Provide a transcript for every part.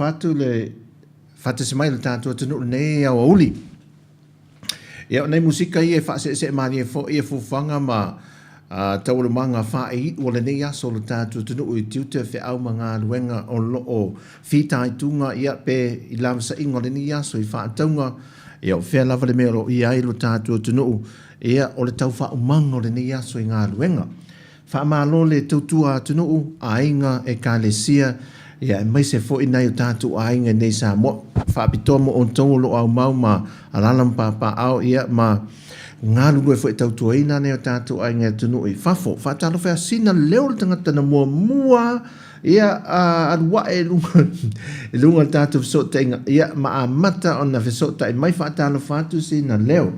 Atu le faatasi mai o le tatou atunuu lenei aoauli. Ia, o nei musika ia e faaseesee malie foi e fuafuaga ma taualumaga faaiiu o lenei aso o le tatou atunuu i tiute, feau ma galuega o lo o fitaituga ia pe i lavasaiga o lenei aso i faatauga, ia o fea lava le mea o lo o i ai lo tatou atunuu, ia o le tau faaumaga o lenei aso i galuega. Faamalo le tautua atunuu, aiga, ekalesia, ia aemaise foi nai o tatou aiga i nei Samoa. Faapitoa mo outou o lo o aumau ma alala ma papaaao, ia ma galulue foi e tautuaina nai o tatou aiga i atunuu i fafo. Faatalofa ia Sina Leo le tagata na muamua ia alu ae i luga i luga o le tatou fesootaiga, ia ma amata ona fesootai mai. Faatalofa atu Sina Leo.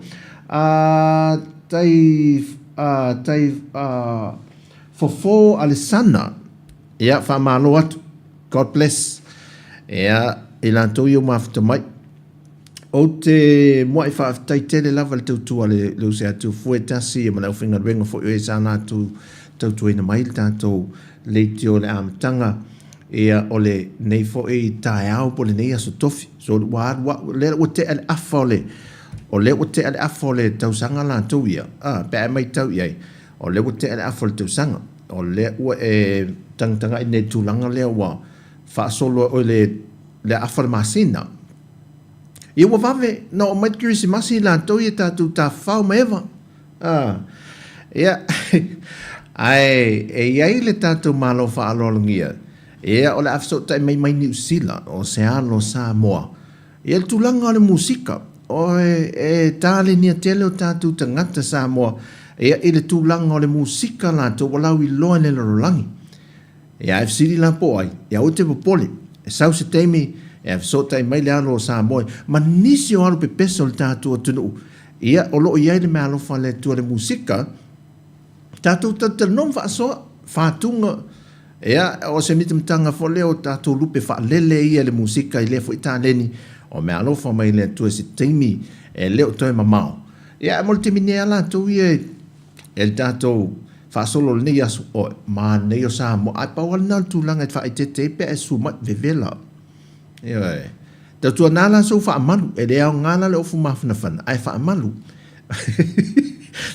Tai tai fofo Alesana, ia faamalo atu. God bless. Ia i latou ia ua mafuta mai. Ou te muai faafetai tele lava i le tautua a le Lose atu fue tasi ia ma le aufaigaluega foi o e sa latou tautuaina mai le tatou leitio i le amataga ia o lenei foi taeao po o lenei aso tofi. So ua alu au, lea ua tea le afa o le O lea ua tea le afa o le tausaga latou ia, a, pe a e matau i ai, o lea ua tea le afa o le tausaga. O lea ua e tagatagai nei i le tulaga lea ua faasolo e oe le, le afa o le masina. Ia ua vave na oo mai le Kerisimasi latou ia tatou tafafao ma Eva. A, ia, ae e i ai le tatou Malo faaaloalogia, ia o le a fesootai mai mai Niu Sila, o se alo Samoa, Ia le tulaga o le musika, oe, e talenia tele o tatou tagata Samoa, ia, i le tulaga o le musika latou ua lauiloa i le lalolagi. Ia, ae fesili la po o ai, ia aua e te popole, e sau se taimi e fesootai mai le alo o Samoa ma nisi o alo pepesa o le tatou atunuu, ia, o lo o i ai le meaalofa a le Atua i le musika, tatou talatalanoa ma faasoa, fatuga, Ia, o se mitamitaga foi lea o tatou lupe faalele ia i le musika i lea foi taleni, o meaalofa mai le Atua i se taimi e le o toe mamao. Ia, ae mo le taimi nei lava latou ia e le tatou faasolo i lenei aso, oi, manaia o Samoa. Ae pau lava lena o le tulaga e faaeteete ai pe a e susu mai, vevela. Ioe. Tautuana la sou faamalu, e le aoga la le ofu mafanafana, ae faamalu.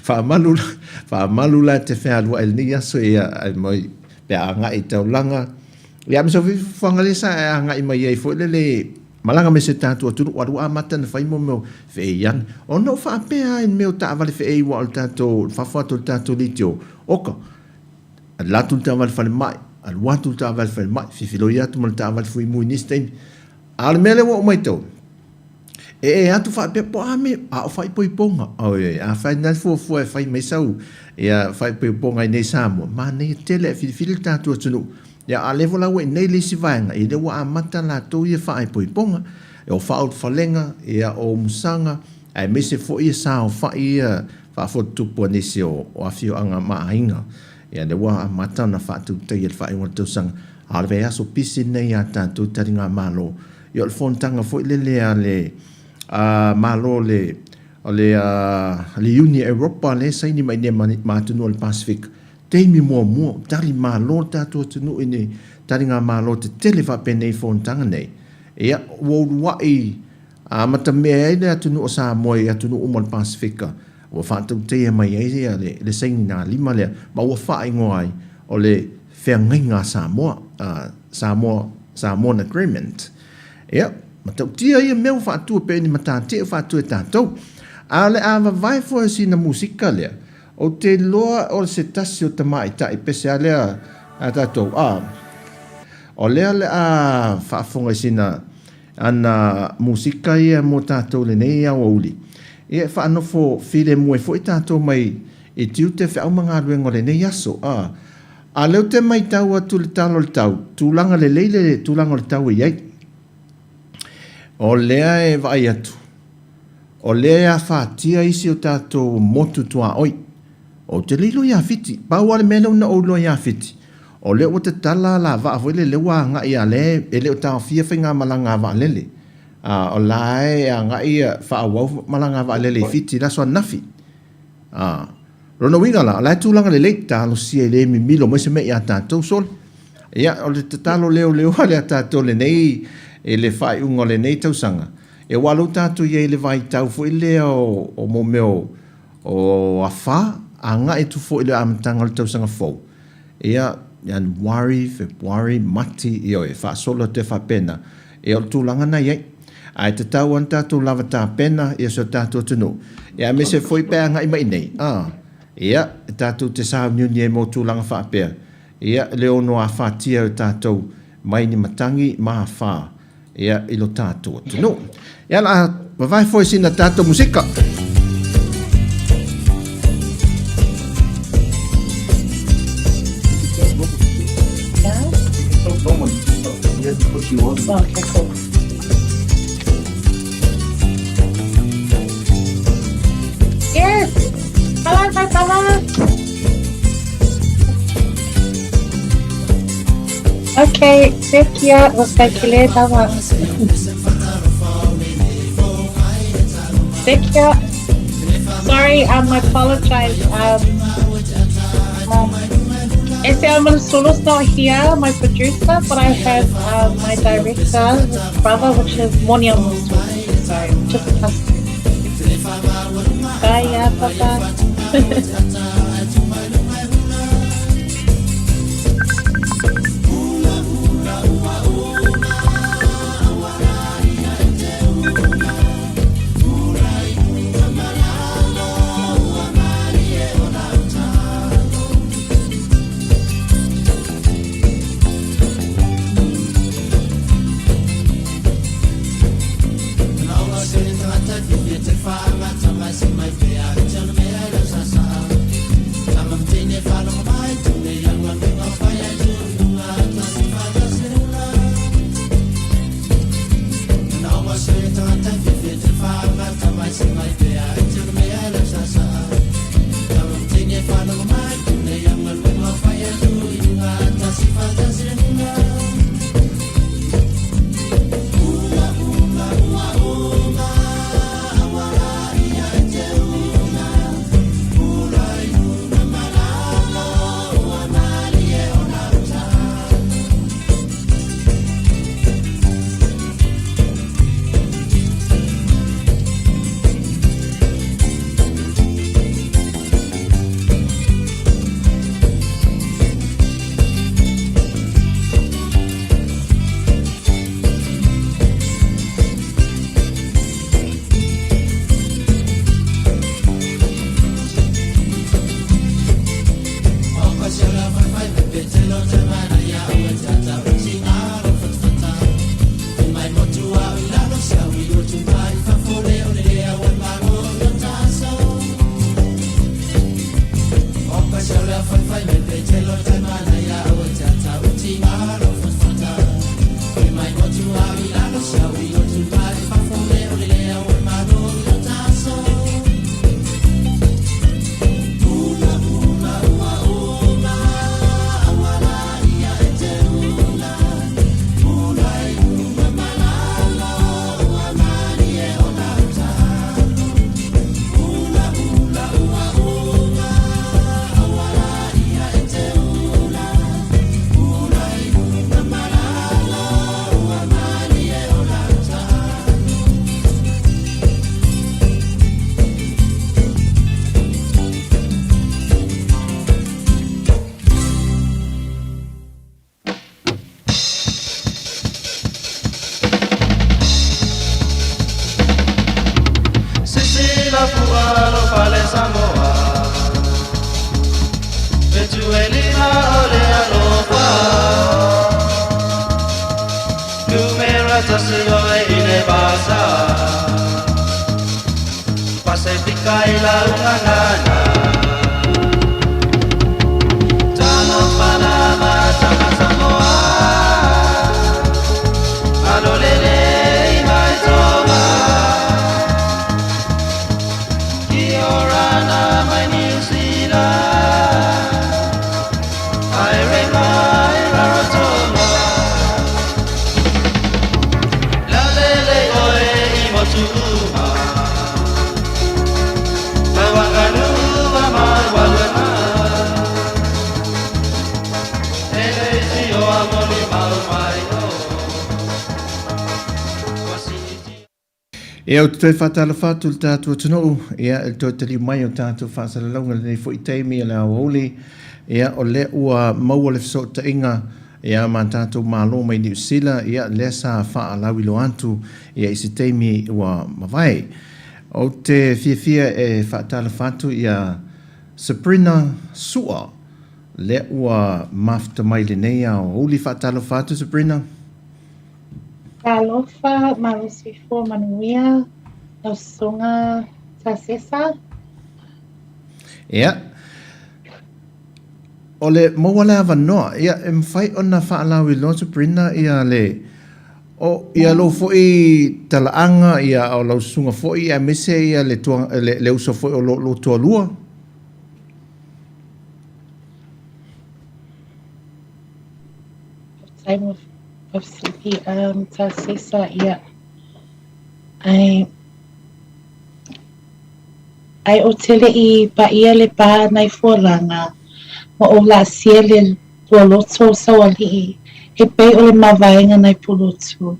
Faamalu, faamalu la e te fealuai i lenei aso, ia, ai mai, pe a agai i taulaga. Ia, ma sau fuafuaga lea sa e agai mai ai foi lele, malaga mai se tatou atunuu, alu amata ona fai mo mea o feei ane. Ona ou faapea ai i mea o taavale feei aua o le tatou, fafo atu o le tatou leitio, oka, alu atu le taavale falemai, alu atu le taavale falemai, fefiloi atu ma le taavale fuimu i nisi taimi. A o le mea lea ua ou matau, e e atu faapea po o a mea, a o faaipoipoga. Oi, afai na fuafua e fai mai sau ia faaipoipoga i nei Samoa, manaia tele ae filifili le tatou atunuu. Ia, a o lea foi la ua i inei le isi vaega, ia lea ua amata latou ia faaipoipoga. O faaulufalega, ia o umusaga, aemaise foi ia saofai ia faafotutupu a nisi o afioaga ma aiga. Ia, lea ua amata ona faatautaia i le faaiuga o le tausaga. A o le vaiaso pisi lenei ia tatou i taligamalo, ia o le fonotaga foi lele a le Malo o le o le le Iuni Europa lea e saini mai nei ma atunuu o le Pasefika, taimi muamua, tali malo le tatou atunuu i ni taligamalo tetele faapenei i fonotaga nei. Ia, ua uluai amatamea ai le atunuu o Samoa i atunuu uma o le Pasefika, ua faatautaia mai ai le sainigalima lea ma ua faaigoa ai o le Feagaiga a Samoa, Samoa, Samoan Agreement. Ia, matautia ia mea ua faatua pei ni matatia ua faatua e tatou. A o le a vavae foi o sina musika lea, ou te iloa o se tasi o tamaitai pese a lea a tatou, a, o lea le a faafofoga i sina ana musika ia mo tatou lenei aoauli. Ia, e faanofo filemu ai foi tatou mai i tiute, feau ma galuega o lenei aso. A, A lea ou te matau atu i le tala o le tau, tulaga lelei le tulaga o le tau e i ai. O lea e vaai atu, o lea e afatia isi o tatou motu tuaoi. Ou te le iloa ia Fiti. Pau lava le mea lea na ou iloa ia Fiti, o lea ua tatala alavaa foi lele ua agai a lea e le o taofia faigamalaga a vaalele. A, o la e agai faaauau malaga a vaalele i Fiti i le aso ananafi. A, lona uiga la, o la e tulaga lelei, talosia e le mimilo mai se mea ia tatou, sole. Ia, o le tatalo leoleo lea a tatou lenei i le faaiuga o lenei tausaga, ia aua o lea ua tatou i ai i le vaitau foi lea o mo mea o afa, agai atu foi i le amataga o le tausaga fou, ia, Ianuari, Fepuari, Mati, ioe, faasolo atu ai faapena, ia o le tulaga lena e i ai. Ae tatau lava ona tatou lava tapena ia si o tatou atunuu, ia aemaise foi pe a agai mai i inei, a, ia, e tatou te sauniuni ai mo tulaga faapea, ia, le ono afatia ai o tatou mai ni matagi ma afa, ia, i lo tatou atunuu. Ia, o le a vavae foi sina tatou musika. Okay, cool. Yes. Hello, my brother. Okay, Sekia was lava. Sekia. Sorry, I apologize. Ese Solo's not here, my producer, but I have my director, his brother, which is Monia Musulu. So just us two. Bye, yeah, bye bye. Ia, ou te toe faatalofa atu i le tatou atunuu, ia, i le toe taliu mai o tatou faasalalauga i lenei foi taimi o le aoauli. Ia, o lea ua maua le fesootaiga, ia, ma tatou malo mai Niu Sila, ia, lea sa faalauiloa atu, ia, i se taimi ua mavae. Ou te fiafia e faatalofa atu ia Sabrina Sua, lea ua mafuta mai i lenei aoauli. Faatalofa atu Sabrina. Talofa, malo soifua manuia, lau susuga Tasesa. Ia, o le maua le avanoa, ia, e mafai ona faalauiloa Sabrina ia le, o, ia lou foi talaaga, ia, o lau susuga foi, aemaise ia le, le, le uso foi o lo, lo toalua. Faafetai mo faafesili Tasesa, ia. Ai, ai o te le'i paia le pa nai fualaga, ma o laasia le tualoto o Sauali'i, he pei o le mavaega nai Pulotu.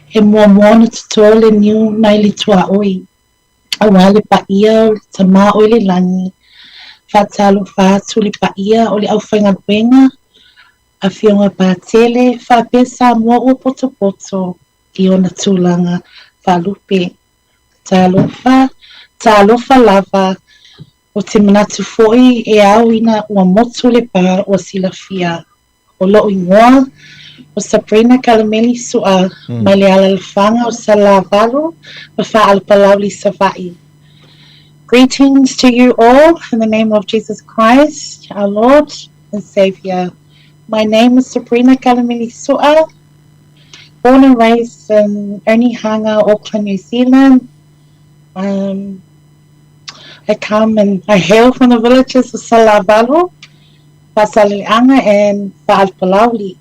He muamua ona toto le niu nai le tuaoi. Aua le paia o le Tama o i le lagi, faatalofa atu le paia o le aufaigaluega, Afioga Patele, faapea Samoa ua potopoto i ona tulaga faalupe. Talofa, talofa lava, ou te manatu foi e ao ina ua motu le pa ua silafia. O lo'u igoa, o Sabrina Kalameli Su'a mai le alalafaga o Salavalu ma Faalapalauli, Savaii. Greetings to you all in the name of Jesus Christ, our Lord and Saviour. My name is Sabrina Kalameli Su'a, born and raised in Onehunga, Auckland, New Zealand. Um, I come and I hail from the villages of Salavalu, Faasaleleaga and Faalupalauli.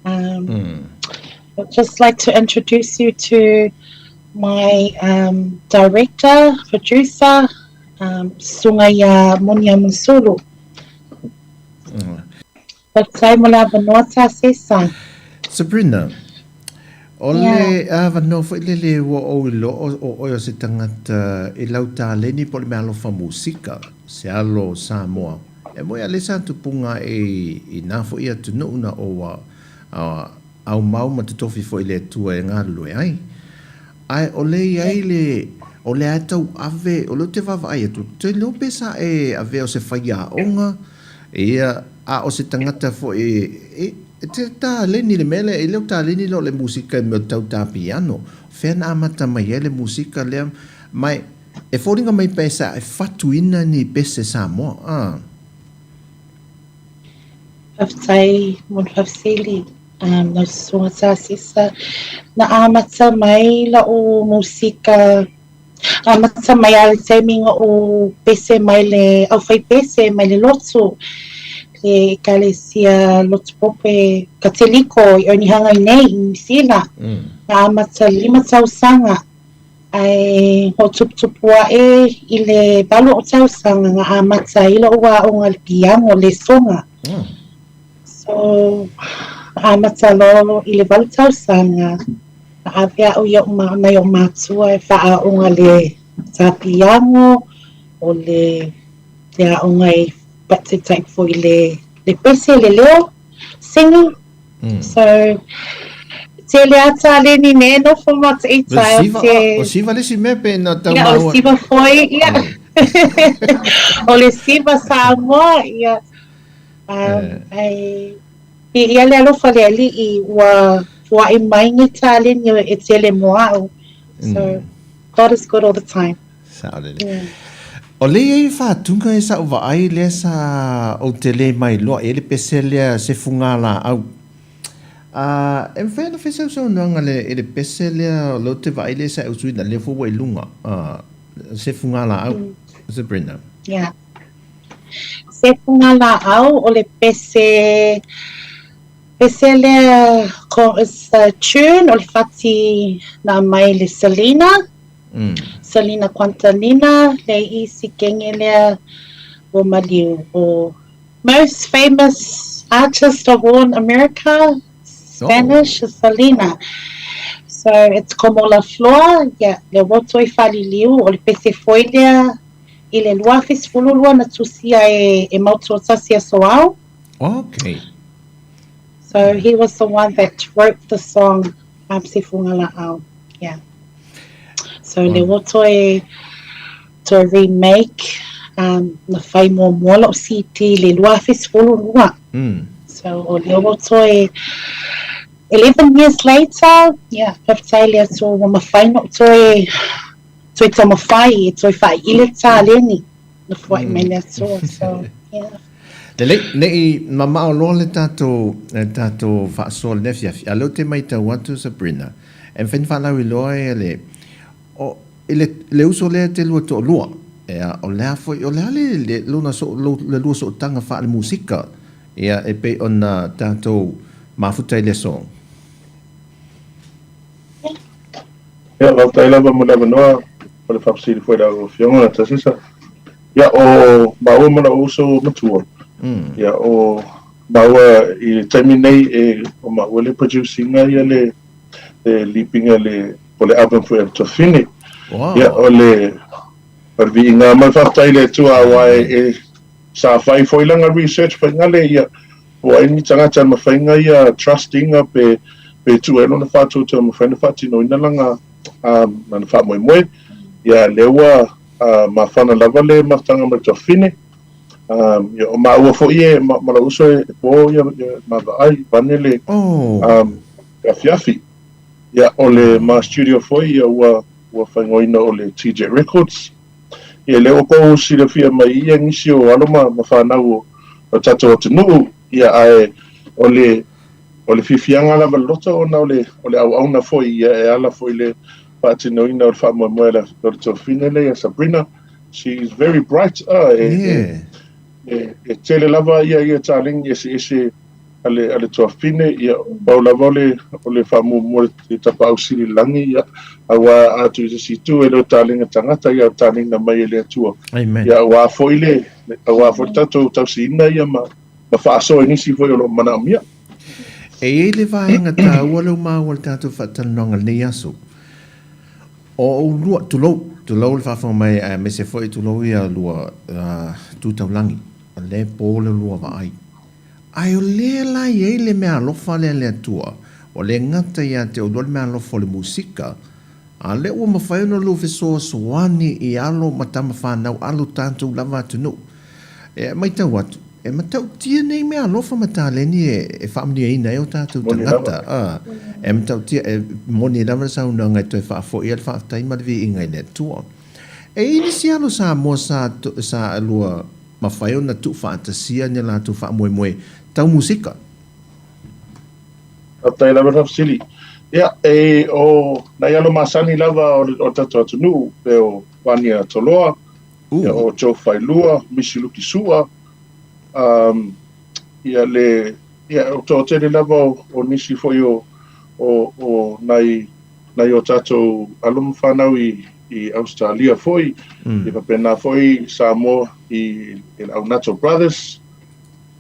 Um, mm. I'd just like to introduce you to my um, director, producer, um, Sungaya Monia Musulu. Faafetai mo le avanoa Tasesa. Sabrina, o le avanoa foi lele ua ou iloa o oe o se tagata i lau taleni po o le meaalofa musika, se alo Samoa. E moe a le sa tupuga ae i na foi atunuu na o ua aumau ma totofi foi le Atua e galulue ai. Ae o le i ai le, o le a tau ave, o lea ou te vaavaai atu, ou te iloa pe sa e avea o se faiaoga, ia, a o se tagata foi e, e te taleni le mea lea, e le o taleni lea o le musika i mea o tau tā piano. Fea na amata mai ai le musika lea, ma e, e foliga mai pe sa e fatuina ni pese Samoa, a. Faafetai mo le faafesili lau Susuga Tasesa. Na amata mai la'u musika, amata mai a le taimi na ou pese mai le aufaipese mai le lotu, le Ekalesia Lotu Pope Kateliko i Onehunga i nei i Niu Sila. Na amata lima tausaga Ae hoʻotuputupu aʻe i le walu o tausaga na amata ai loʻu aʻoga i le piano, le soga. So, amata loa i le walu tausaga, na ave aʻu iaʻu ma, nai oʻu mātua e faaʻoga le tā piano, o le, le aʻoga i taʻi foi le, le pese, le leo, singing. So, tele a taleni ne nofo ma te ita o te... O siva le si mea pe na tau maua. O siva foi, ia. O le siva Samoa, ia. Ai, i ia le alofa le ali'i ua fua'i mai ni taleni e tele mo a'u. So, God is good all the time. Sao lele. O le iai faatuga e sa'u vaai lea sa ou te le mailoa i ai le pese lea se fugalaau. A, e mafai ona fai sau saunoaga le, i le pese lea o lea ou te vaai lea sa e usuina lea foi ua i luga, a, se fugalaau, Sabrina. Yeah. Se fugalaau o le pese, pese lea, ko, it's a tune o le fati na aumai le Selena. Selina Quintanilla le isi kenge lea ua maliu o most famous artist of all in America, Spanish, oh. Selena. So So it's Como la Flor, yeah, le uoto i Faliliu, o le pese foi lea i le 2012 na tusia e, e Mautuatasi Asoao. Okay. So he was the one that wrote the song se Fugala'au. Yeah. So le uoto e toe remake um, na fai muamua la'u CD i le 2012. So o lea ua toe 11 years later, yeah, faafetai le Atua ua mafai ona ou toe toe taumafai e toe faai'i le taleni na foai mai le Atua. So, yeah. Lelei, ne i mamao loa le tatou, le tatou faasoa i lenei afiafi, a o lea ou te matau atu Sabrina, e mafai ona faalauiloa e le, o, i le, le uso lea e te lua toalua, ia, o le a foi, o le a le, le lona soo, lo, le lua sootaga faalemusika, ia, e pei ona tatou mafuta i le aso? Ia, faafetai lava mo le avanoa o le faafesili foi i lau Afioga Tasisa. Ia, o māua ma lou uso matua, ia, o māua i le taimi nei, e, o māua le produce ina ia le, le lipinga le, o le album foi a le Tuafafine. Wow. Ia, o le, o le viiga ma le faafetai i le Atua aua e, e sa fai foi lana research faiga le ia, po o ai ni tagata e mafai na ia trust ina pe, pe tuu ai lona faatuatua e mafai ona faatinoina lana, um, lana faamoemoe. Ia, lea ua uh, mafana lava le mafutaga ma le tuafafine. Um, ia, o māua foi e, ma, ma lou uso e, e po ia, ia ma vaai, vaeane le Oh. um, afiafi. Ia, o le ma studio foi ia ua, ua faaigoaina o le TJ Records. Ia, lea ua kou silafia mai ia nisi o alo ma, ma fanau o, o tatou atunuu, ia, ae o le, o le fiafiaga lava loloto ona o le, o le auauna foi, ia, e ala foi le faatinoina o le faamoemoe a le, o le tuafafine lea ia Sabrina. She is very bright, ah, e, Yeah. e, e, e tele lava ia, ia taleni eseese a le, a le tuafafine, ia, pau lava o le, o le faamuamua le Tapaau Sili i le Lagi, ia, aua a tuu i se isi itu, e le o talega tagata, ia o talega mai e le Atua. Amen. Ia, aua foi le, aua foi le tatou tausiina ia ma, ma faasoa i nisi foi o lo o manaomia. E i ai le vaega taua lea ua maua i le tatou faatalanoaga i lenei aso. O oulua, tulou, tulou le faafofoga mai aemaise foi tulou ia lua tu taulagi, o lea e po le lua vaai. Ae o lea la e i ai le meaalofa lea a le Atua, ua le gata ia te oulua le meaalofa o le musika, a o lea ua mafai ona lua fesoasoani i alo ma tama fanau a lo tatou lava atunuu. E matau atu, e matautia nei meaalofa ma taleni e faamanuiaina ai o tatou tagata. A, e matautia, e moni lava le saunoaga e toe faafoi ai le faafetai ma le viiga i le Atua. E i ai nisi alo Samoa sa, sa lua mafai ona tuufaatasia ni a latou faamoemoe tau musika. Faafetai lava le faafesili. Ia, e, o nai alo masani lava o le, o le tatou atunuu, pe o Vania Toloa, ia, o Joe Failua, Misi Luki Su'a, um, ia le, ia, o toatele lava o, o nisi foi o, o, o nai nai o tatou alo ma fanau i, i Ausetalia foi, mm. ia faapena foi i Samoa i, i le Aunato Brothers,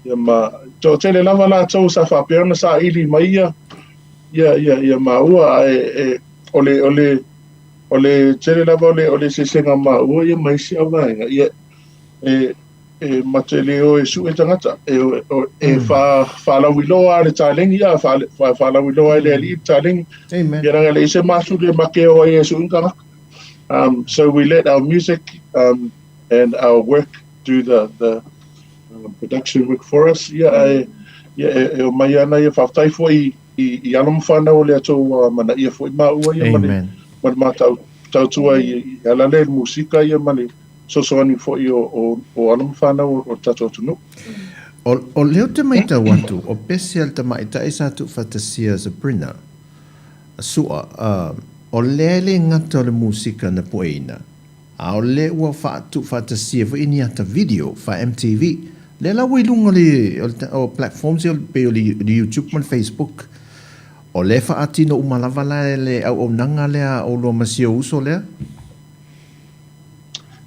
ia ma toatele lava latou sa faapea ona saili mai ia, ia, ia, ia māua, ae e, o le, o le, o le tele lava o le, o le eseesega māua ia ma isi auvaega, ia, e, e ma te le o e suʻe tagata, e, o, e mm. wha, whaalauiloa le taleni, a wha, wha, whaalauiloa le alii le taleni. Amen. Ia ranga le ise masu le make o ai e suʻe tagata. So we let our music and our work do the, the production work for us. Ia, e, ia, e, e o mai ana ia whaatai foi i, i alo ma whanau o le ato ua manaia foi maua ia ma le, ma le mātau tautua i, i ala le musika ia ma le fesoasoani foi o, o, o alo ma fanau o, o le tatou atunuu. O, o lea ou te matau atu, o pese a le tamaitai sa tuufaatasia Sabrina Su'a, uh, o lea e le gata o le musika na pueina, a o lea ua faa, tuufaatasia foi ni ata video faa-MTV. Lea la ua i luga o le, o le, o platforms ia pei o le, le YouTube ma le Facebook. O lea e faatino uma lava la e le auaunaga lea a oulua ma si ou uso lea?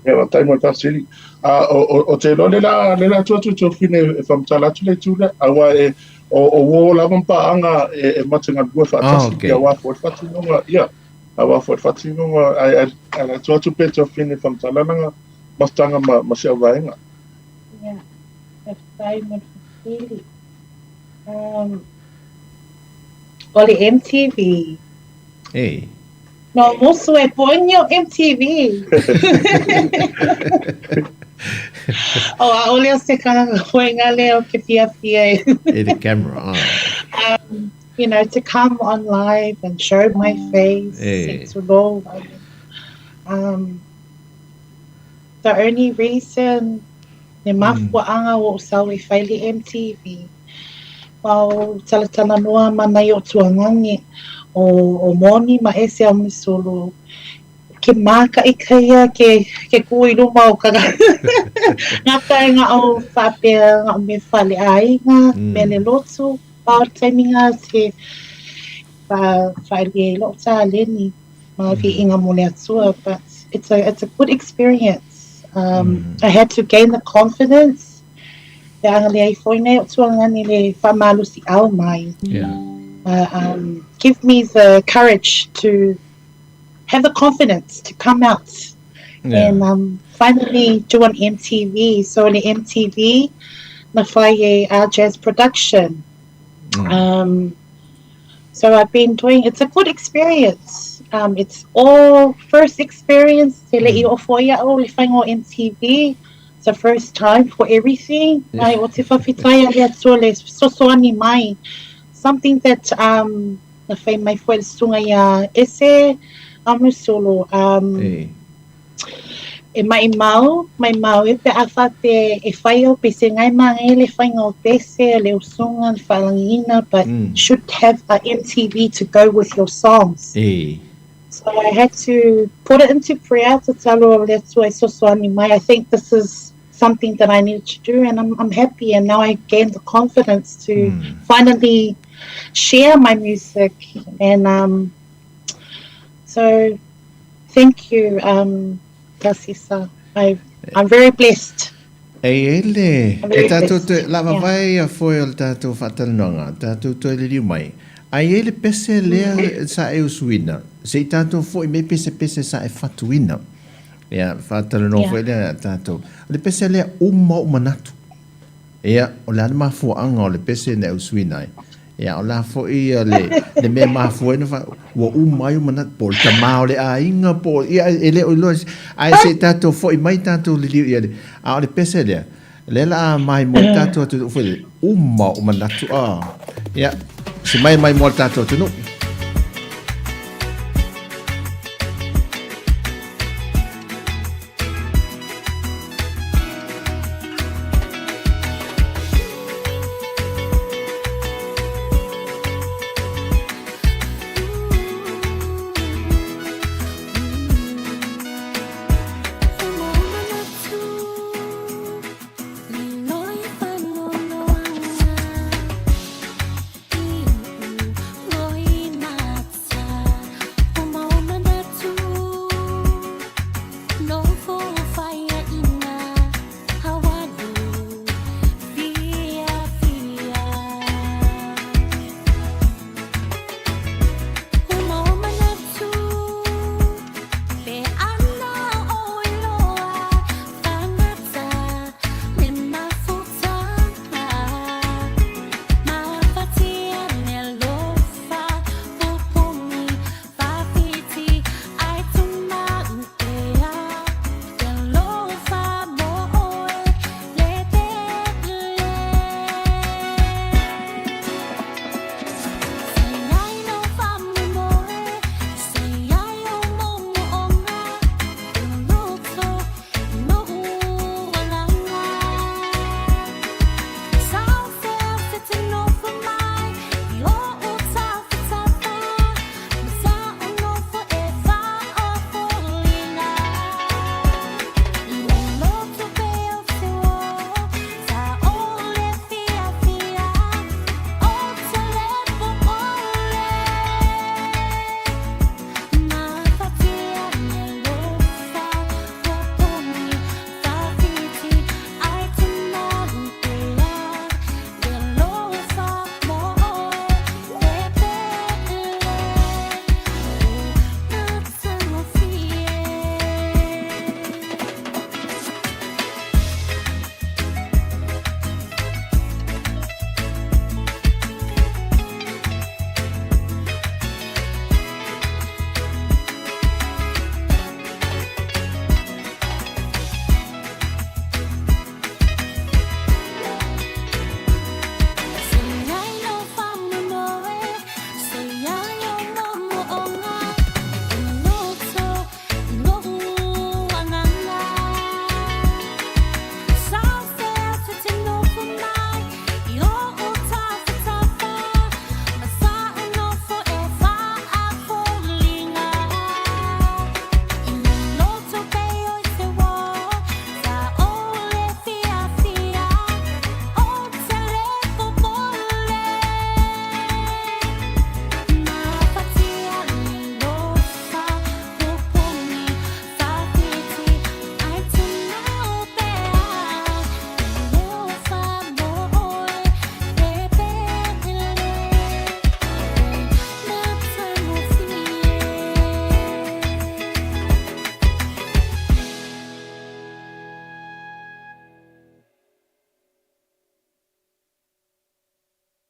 Ia, faafetai mo le faafesili. A, o, o, o te iloa le la, le la atu atu i Tuafafine e faamatala atu le itu lea, aua e, O o uō lava ma paaga e ma te galulue faatasi ia aua foi le faatinoga ia aua foi le faatinoga ae ae le atu atu pea Tuafafine i faamatalaga mafutaga ma ma si au vaega. Ia, faafetai mo le fesili. O le MTV. Ei. No mosu e poini o MTV. O ʻaʻole o se kanaka hoegale o ke fiafia e. I the camera, oh. You know, to come on live and show my face, e. to roll. The only reason le mafuaaga ua ou sau e fai le MTV, ma o talatalanoa ma nai o tuagage o o Moni ma Ese Aomisolo, ke mākaʻikaʻi ke ke kū i luma o ka ngā o faapea ngā o me faleaiga, mele lotu, ma o le taimi ngā te wha whaelia i lou taleni ma viiga mo le Atua, but it's a it's a good experience. I had to gain the confidence pe a leai foi nei o tuagani le whaamalosi au mai. Give me the courage to have the confidence to come out and finally do an MTV. So le MTV na whai e R-Jazz Production. So I've been doing, it's a good experience. It's all first experience, te le i o foi au le whainga o MTV. It's the first time for everything. Ai, o te whawhitai a le Atua le fesoasoani mai. Something that na whai mai foi le susunga ia Ese Amusolo. E maʻimau, maʻimau e pe a faapea e fai au pese ngai ma ngai le faiga o pese, le usuga, le faalagiina, but should have a MTV to go with your songs. So I had to put it into prayer, tatalo le Atua e fesoasoani mai. I think this is something that I needed to do and I'm happy and now I gained the confidence to finally share my music and so thank you um Tasisa I I'm very blessed. E e le, e tātou toe, la vavae ia foe o le tātou whaatalanoaga, tātou toe liliu mai. Ai e le pese lea sa e usuina, se i tātou foi me pese pese sa e whatuina. Ia, whaatalanoa foi lea tātou. O le pese lea uma o manatu. Ia, o le a le mafuaaga o le pese na e usuina ai? Ia, o le a foi le, le mea e mafua ai ona fa, ua uma ai ou manatu, po o le tama o le aiga, po o, ia, e le o iloa, ae se i tatou foi mai tatou liliu i le, a o le pese lea, lea la a maimoa i tatou atunuu foi lele, uma ou manatu, a, ia, se mai maimoa le tatou atunuu.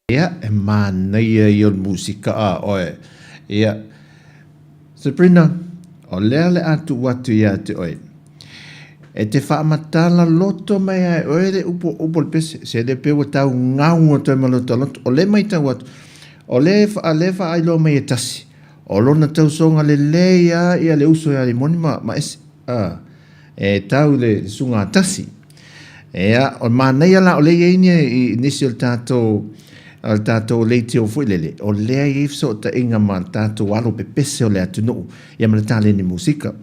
Ia, e manaia ia o le musika a oe. Ia, Sabrina, o lea le a tuu atu ia te oe. E te faamatala loto mai ai oe le upu upu o le pese, se le pe ua tau gau atu ai ma lota loto. O le maitau atu, o le, le faailoa mai e tasi, o lona tausoga lelei a ia le uso ia Rimoni ma, ma ese. A, e tau i le suga tasi. Ea, o le manaia la o lea i ai ni, i nisi o le tatou, o le tatou leitio foi lele, o lea e i ai fesootaiga ma le tatou alo pepese o le atunuu, ia ma le taleni musika.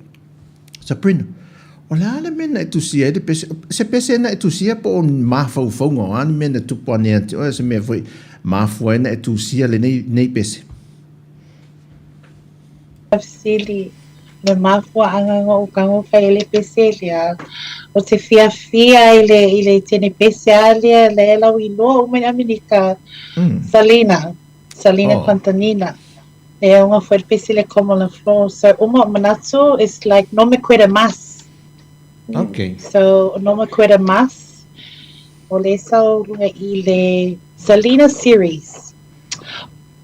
Sabrina, o le a le mea na e tusia ai le pese? Se pese na e tusia po o ni mafaufauga o a ni mea na tupu ane ia te oe, se mea foi mafua ai na e tusia lenei, nei pese? Fesili, Le mafuaaga na ou tago fai ai le pese lea, o te fiafia i le, i le tene pese a lea, lea lau iloa uma i Amerika, Selena, Selena Quintanilla. Lea ona foi le pese le Como la Flor. So, uma o manatu, it's like, no me queda mas. Okay. So, no me queda mas. O le sau lunga i le Selena series.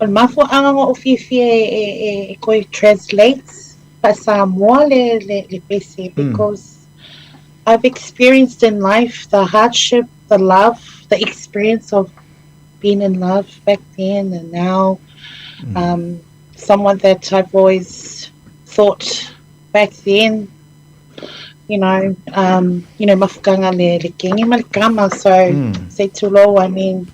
O le mafuaaga na ou fiafia e, e, e, e koe translate faa-Samoa le, le, le pese because I've experienced in life the hardship, the love, the experience of being in love back then and now. Someone that I've always thought back then, you know, you know, mafukanga le, le kenge ma le kama, so say too low, I mean,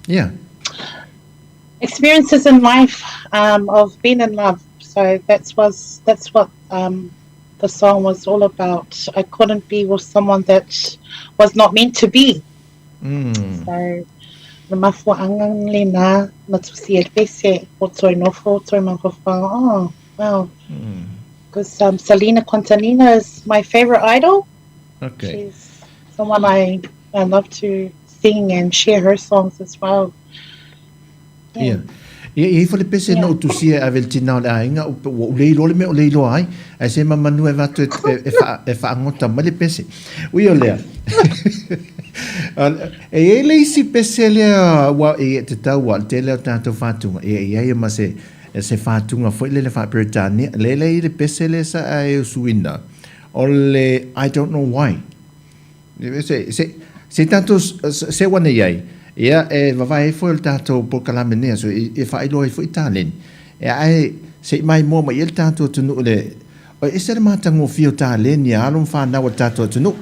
experiences in life of being in love. So that's was that's what the song was all about. I couldn't be with someone that was not meant to be. So le mafuaaga lena na tusi ai le pese o toe nofo toe mafaufau oh wow because Selena Quintanilla is my favorite idol. She's someone I I love to sing and share her songs as well. Ia. Ia, e i ai foi le pese na ou tusia e ave i le tina o le aiga, ua ou le iloa le mea o le iloa ai, ae se mamanu e avatu e, e, e, wha, e whaangota mai le pese. Ui o lea. E i ai le isi pese lea, ua, e te tau ua, le tele o tātou whātunga, e i ai ma se, se whātunga foi le le whaaperitania, le le i le pese le sa a e usuina, o le I don't know why. Se, se, se tatou seu ane i ai, ia, e vavae ai foi o le tatou polokalame nei aso, e, e faailoa ai foi taleni. E ae, se i maimoa mai ai le tatou atunuu le, o e ese le matagofie o taleni a alo ma fanau a le tatou atunuu.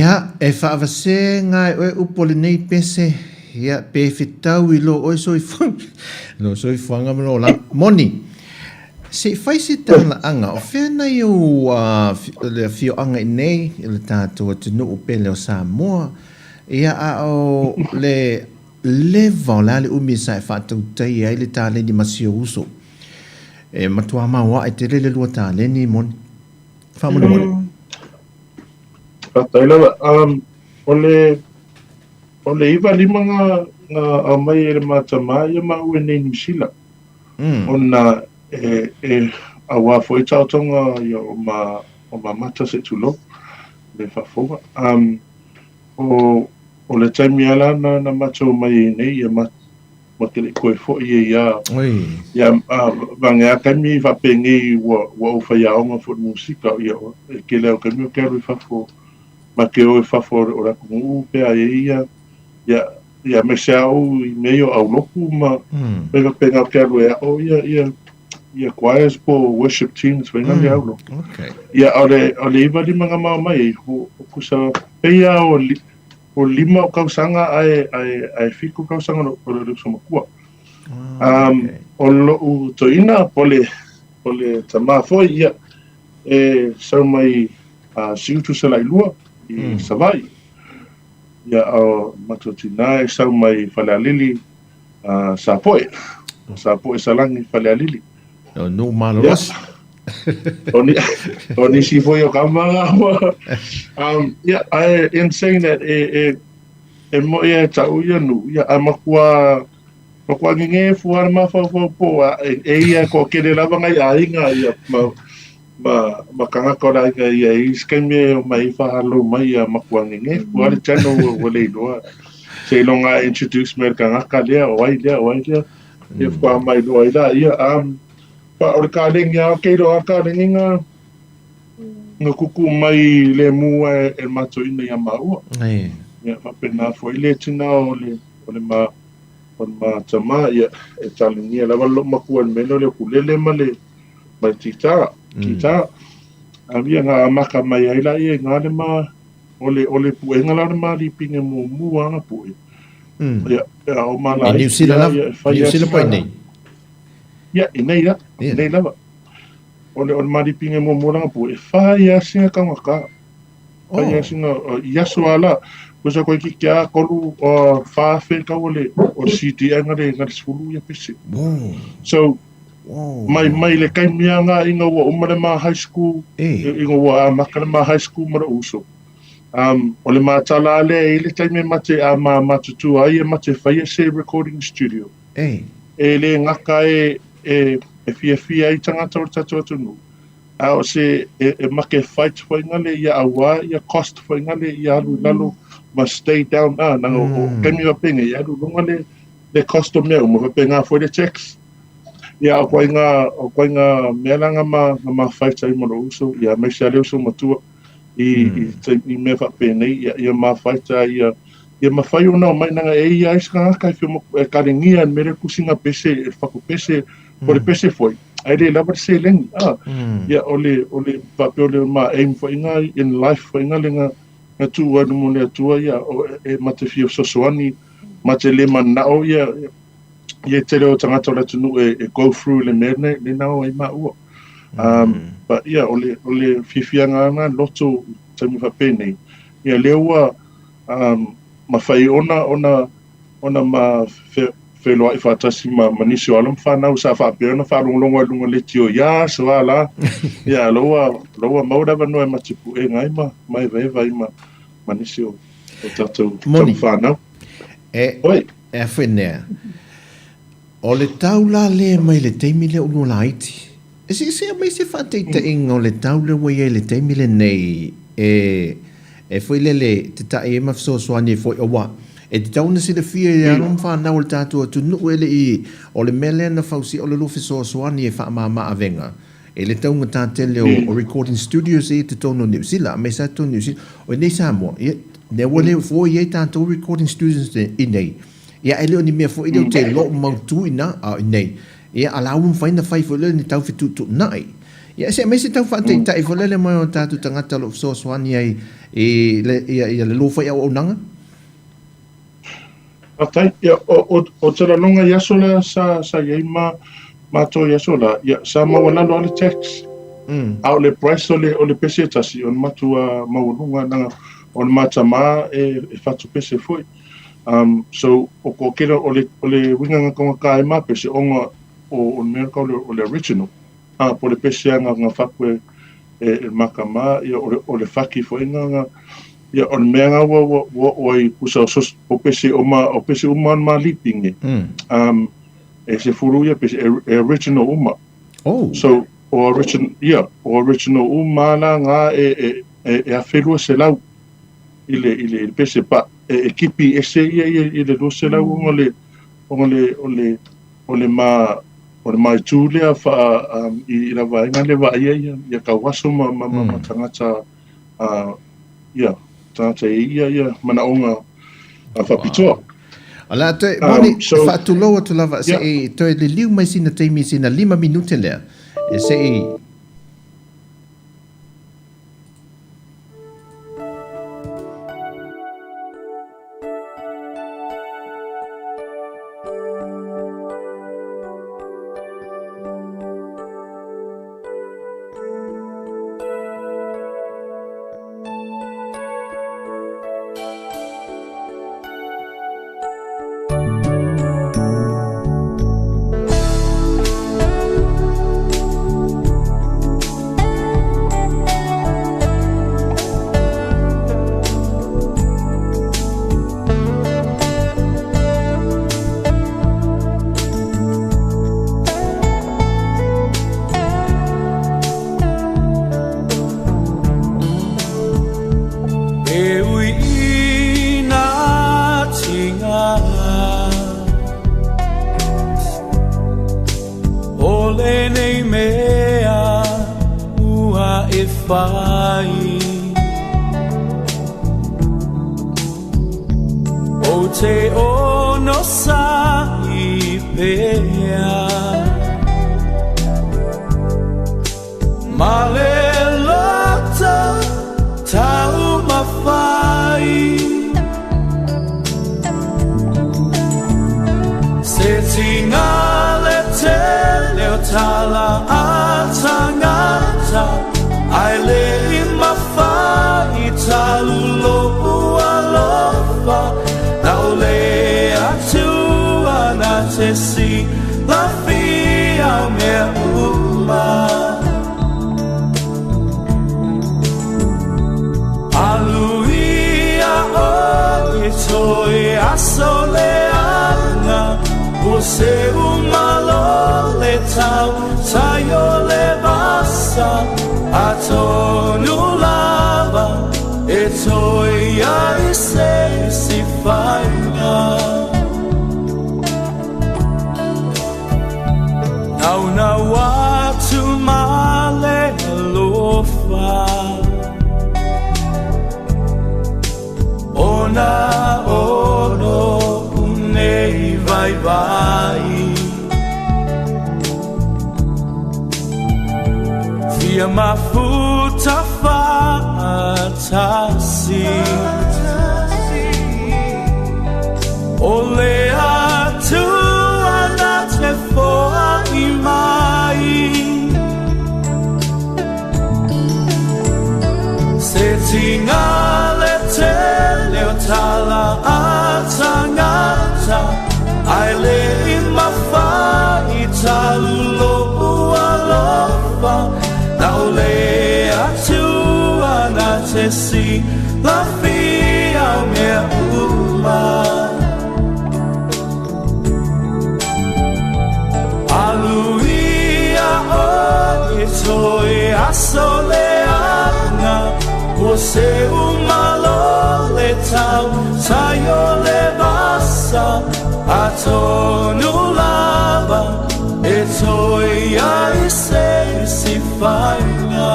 Ia, e faavasega e oe upu o lenei pese, ia, pe fetau i lo oe soifuaga, lo soifuaga ma lo olaga. Moni, se i fai se talaaga, o fea nai ou le afioaga i nei i le tatou atunuu pele o Samoa, ia, a o le leva o le a le umi sa e faatautaia ai le taleni ma si ou uso? E matua maoae tele le lua taleni, Moni. Faamolemole. Faafetai lava. Um, o le o le 95 nga nga aumai e le matama ia maua i nei Niu Sila. Ona e e auā foi taotoga ia o ma o ma mata se tulou le faafofoga. Um, o o le taimi lava la na na matou omai ai nei ia ma ma te le i toe foi ai a ia vaeane a taimi faapenei ua ua ou faiaoga foi i le musika ia e tele lava o taimi ou te alu i fafo ma te o i fafo o le atunuu pe a i ai ia ia ia aemaise lava ou i mea ia o aulotu ma mea faapena ou te alu e aʻo ia ia ia choirs po o worship teams foi na le aulotu. Ia o le o le 95 na ma omai ai o tusa pei lava o O lima o tausaga ae, ae, ae fitu tausaga o le uso matua. Um, o loʻu toeaina, po le, po le tamā foi, ia, e sau mai uh, Siutu Salailua i Savaii. Ia, o matou tinā e sau mai Falealili uh, Sapoe. Sapoe Salani Falealili. O nuu malolosi. O, ni, o nisi foi o kama nga um, yeah, I, in saying that, e, e, e mo ia e tau ia nu, ia, a makua, makua ngenge fua le mafaufau po, a, e, e ia ko kele lava ngai aiga, ia, ma, ma, ma kangaka o le aiga ia, i se taimi e o mai fahalou mai ia makua ngenge fua le channel ua, ua le iloa. Seiloga e introduce mai le kangaka lea, o ai lea, o ai lea, ia faatoa mai loa ai la, ia, um, Pa o le kalegi a ke iloa a kalegi nga nga kuku mai le mu e e matou ina ia maua. Ia faapena foi le tina o le o le ma o le ma tama ia e taligia lava lou matua i le mea lea o le ukulele ma le ma le titara kitara. A ia nga amaka mai ai laia i nga le ma o le o le puega la o le ma lipine muamua nga pue. Ia a o ma E lai New Zealand ia lava, ia e fai New a Zealand po sina i nei? Ia, i nei la, i nei lava. O le, o le malipinga muamua langa pua, e whai a singa kaungata. Whai a singa, i aso a la, kusa koe ki kia kolu, wha whe kau o le, o le CD ai ngare, ngare sefulu ia pese. So, mai, mai le kaimia nga inga ua uma le ma high school, inga ua amaka le ma high school ma le uso. Um, o le mātala a lea i le taimi mate a ma matutua ai e mate whaia se recording studio. E le gata e, e, e fiafia ai tagata o le tatou atunuu, a o se e, e make fight fuaigale ia auā ia cost fuaigale ia alu i lalo ma stay down a nanga o taimi faapena ia alu i luga le le cost o mea uma faapena foi le tax. Ia o koaiga o koaiga mea la nga ma nga ma fight ai ma lou uso ia aemaise a le uso matua i i i mea faapenei ia ia ma fight ai ia Ia mawhai ona o mai nanga e ia ai se tagata e whio e karengia e mere kusinga pese e whaku pese o le pese foi ai le lava le seleni a ia o le o le faapea o le ma aim foi nga in life foi nga le nga nga tu ai mo le atua ia o e ma te fia fesoasoani ma te le manao ia ia tele o tagata o le atunuu e, e go through le mea nei le nao ai maua um but ia o le o le fiafiaga nga loto taimi faapenei ia lea ua um, mafai ona ona ona ma fe, feiloai faatasi ma, ma nisi o alo ma fanau sa faapea ona faalogologo ai luga leitio ia aso a la. Ia, lo ua, lo ua mau le avanoa e matipuega ai ma, ma evaeva ai ma, ma nisi o, o tatou Moni. tama fanau. E, Oi. e a whenea. O le tau la lea mai le taimi lea o lua laiti. E se se aumai se faataitaiga o le tau lea ua i ai i le taimi lenei e e foi lele te taʻi ai ma fesoasoani ai foi aua e tatau ona silafia e alo ma fanau o le tatou atunuu e le i o le mea lea na fausia o le lua fesoasoani e faamama avega e le taugata tele o, o recording studios ia i totonu o Niu Sila aemaise lava totonu o Niu Sila o inei Samoa ia lea ua le fua i ai tatou recording studios i nei ia e le o ni mea foi lea ou te iloa ua mautu i ina a o inei Ia, a la ua mafai ona fai foi lea ni tau fetuutuunai. Ia, se aemaise tau faataitai foi lele mai o tatou tagata o lo o fesoasoani ai i le, ia, ia le lua foi auaunaga? Faafetai. Ia, o, o, o te laloga i aso lea sa, sa i ai ma matou i aso la, ia, sa maualalo lava le tax. A o le price o le, o le pese e tasi, o le matua maualuga, leaga o le ma tama e, e fatu pese foi. Um, so, o ko kele o le, o le uiga nga taugata ai ma pese, ona o, o le mea kau le, o le original. A, po o le pese a nga, nga fapu e, e, e ma tama, ia, o le, o le faki foi nga, nga, ia, o le mea nga ua, ua, ua oo ai pusa o sos, o pese o ma, o pese uma o le ma lipinge. Um, e 10 ia pese, e, e original uma. Oh. So, o original, ia, o original uma la nga e, e, e, e 1200 i le, i le, i le pese, but e, e kipi ese ia, ia i le 200 ona le, ona le, o le, o le ma, o le ma itu lea faa, um, i, i la vaega le vaaia ia, ia tauaso ma, ma, ma, ma tagata, uh, ia, tagata e ia, ia manaoga uh, faapitoa. O le a toe, moni, um, so, faatulou atu lava, se i toe liliu mai sina taimi, sina 5 minute lea, e se i E ui i nā tingana O lenei mea ua e whai O te ono sa i pea Ma le loto taumafai Se tinga le tele o tala a tangata Ai le i mawhai talu lo'u alofa Na o le Atua na te silafia o mea uma Aluia oe toe aso leaga Ua seu malo le tau tai o le vasa Atonu lava e toe ai se isi faiga Naunau atu ma le alofa Ona o lo'u nei vaivai Fia mafuta faatasi O le Atua na te foai mai Se tinga le tele o tala a tangata Ai le i mawhai talu lo'u alofa Na o le Atua na te silafia o mea uma Aluia oe toe aso leaga Ua seu malo le tau tai o le vasa Atonu lava e toe ai se isi faiga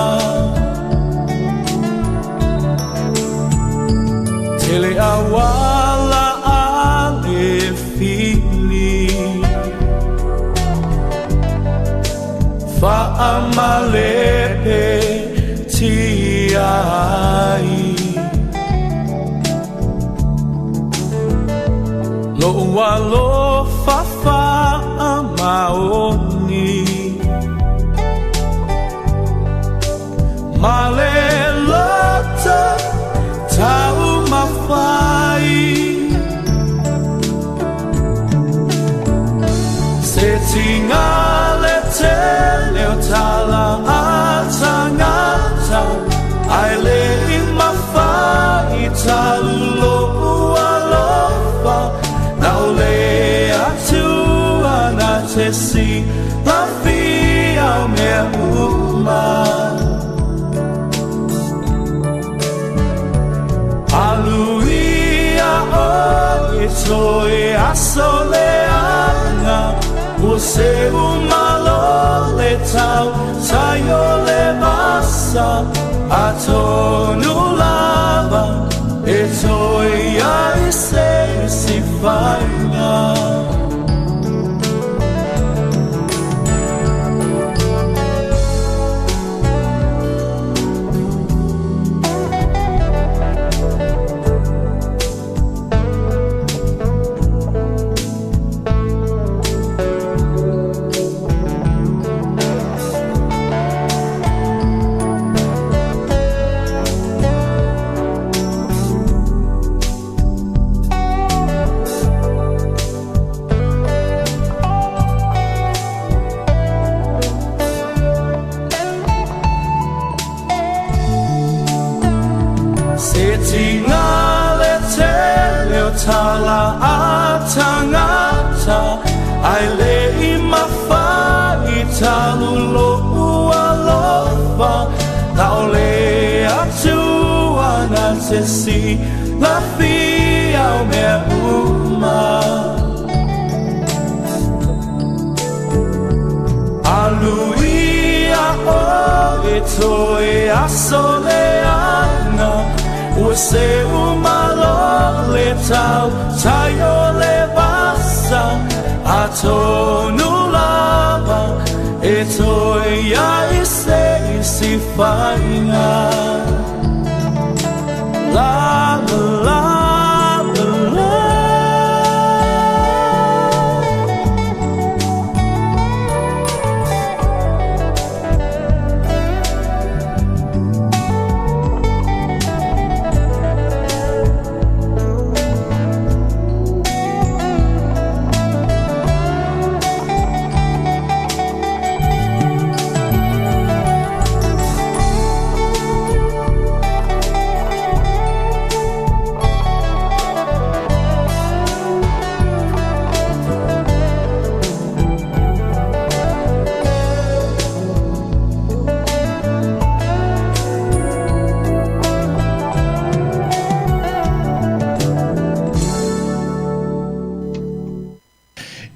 Tele auala a le fili Faamalepe tia ai. alofa faamaoni. Ma le loto taumafai. Se tiga le tele o tala a tagata, ae le i mafai talu lou alofa, na o le Atua na te silafia o mea uma. Aluia oe toe aso leaga, ua seu malo le tau tai o le vasa, atonu lava e toe i ai se isi faiga. Se tiga le tele o tala a tagata, ae le i mafai talu lou alofa, na o le Atua na te silafia o mea uma. Aluia oe toe aso leaga, ua seu malo le tau tai o le vasa, atonu lava e toe i ai se isi faiga. La la la la la.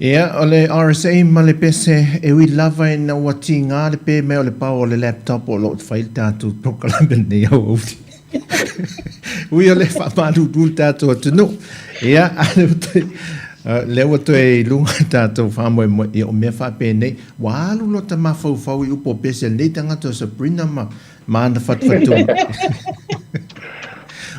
Ia, o le RSA ma le pese, e ui lava ina ua tigā le pē mai o le pao o le laptop o lo o fai le tatou prokalame lenei aoauli. Ui o le faamalulu le tatou atunuu. Ia, a lea ua toe, lea ua toe i luga tatou faamoemoe, ia o mea faapenei, ua alu lota mafaufau i upu o pese a lenei tagata o Sabrina ma ma ana fatufatuga.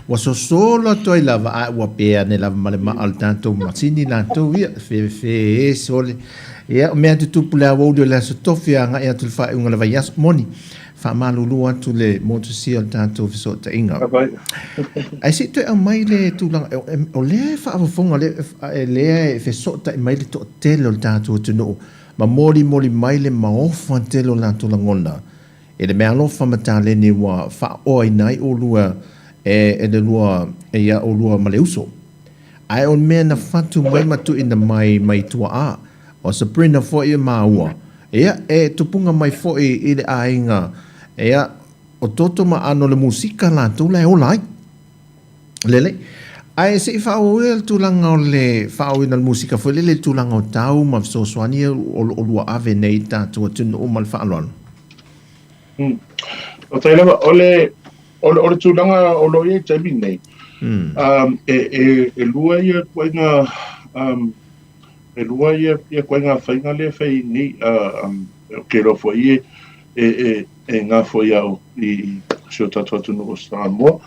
Ua sosolo atu ai lava, ae ua pē ane lava ma le maa o le tatou masini latou ia, fe, fe e sole. Ia, o mea tutupu le aoauli o le Aso Tofi a agai atu i le faaiuga o le vaiaso. Moni, faamalulu atu le motusia o le tatou fesootaiga. Ae se i toe aumai le tulaga, o lea e faafofoga, o lea e fesootai mai le toatele o le tatou atunuu ma molimoli mai le maofa tele o latou lagona E le meaalofa ma taleni ua faaoaina ai ʻolua e le lua iā ʻolua ma le uso. Ae o le mea na fatu mai ma tuuina mai mai tuaʻa, o Sabrina foi e māua, ia, e tupuga mai foi i le aiga, ia, o toto ma ʻano le musika latou la e ola ai. Lelei. Ae se i faaauau ia le tulaga o le faaauauina o le musika foi lele i le tulaga o tau ma fesoasoani ia o lo o lua ave nei i le tatou atunuu ma le faaaloalo. Faafetai lava. O le, o le, o le tulaga o lo o i ai i le taimi nei, um, e, e, e lua ia ituaiga, um, e lua ia, ia ituaiga faiga lea e fai nei, uh, um, ou te iloa foi e, e, e, e gafoia au i si o tatou atunuu o Samoa.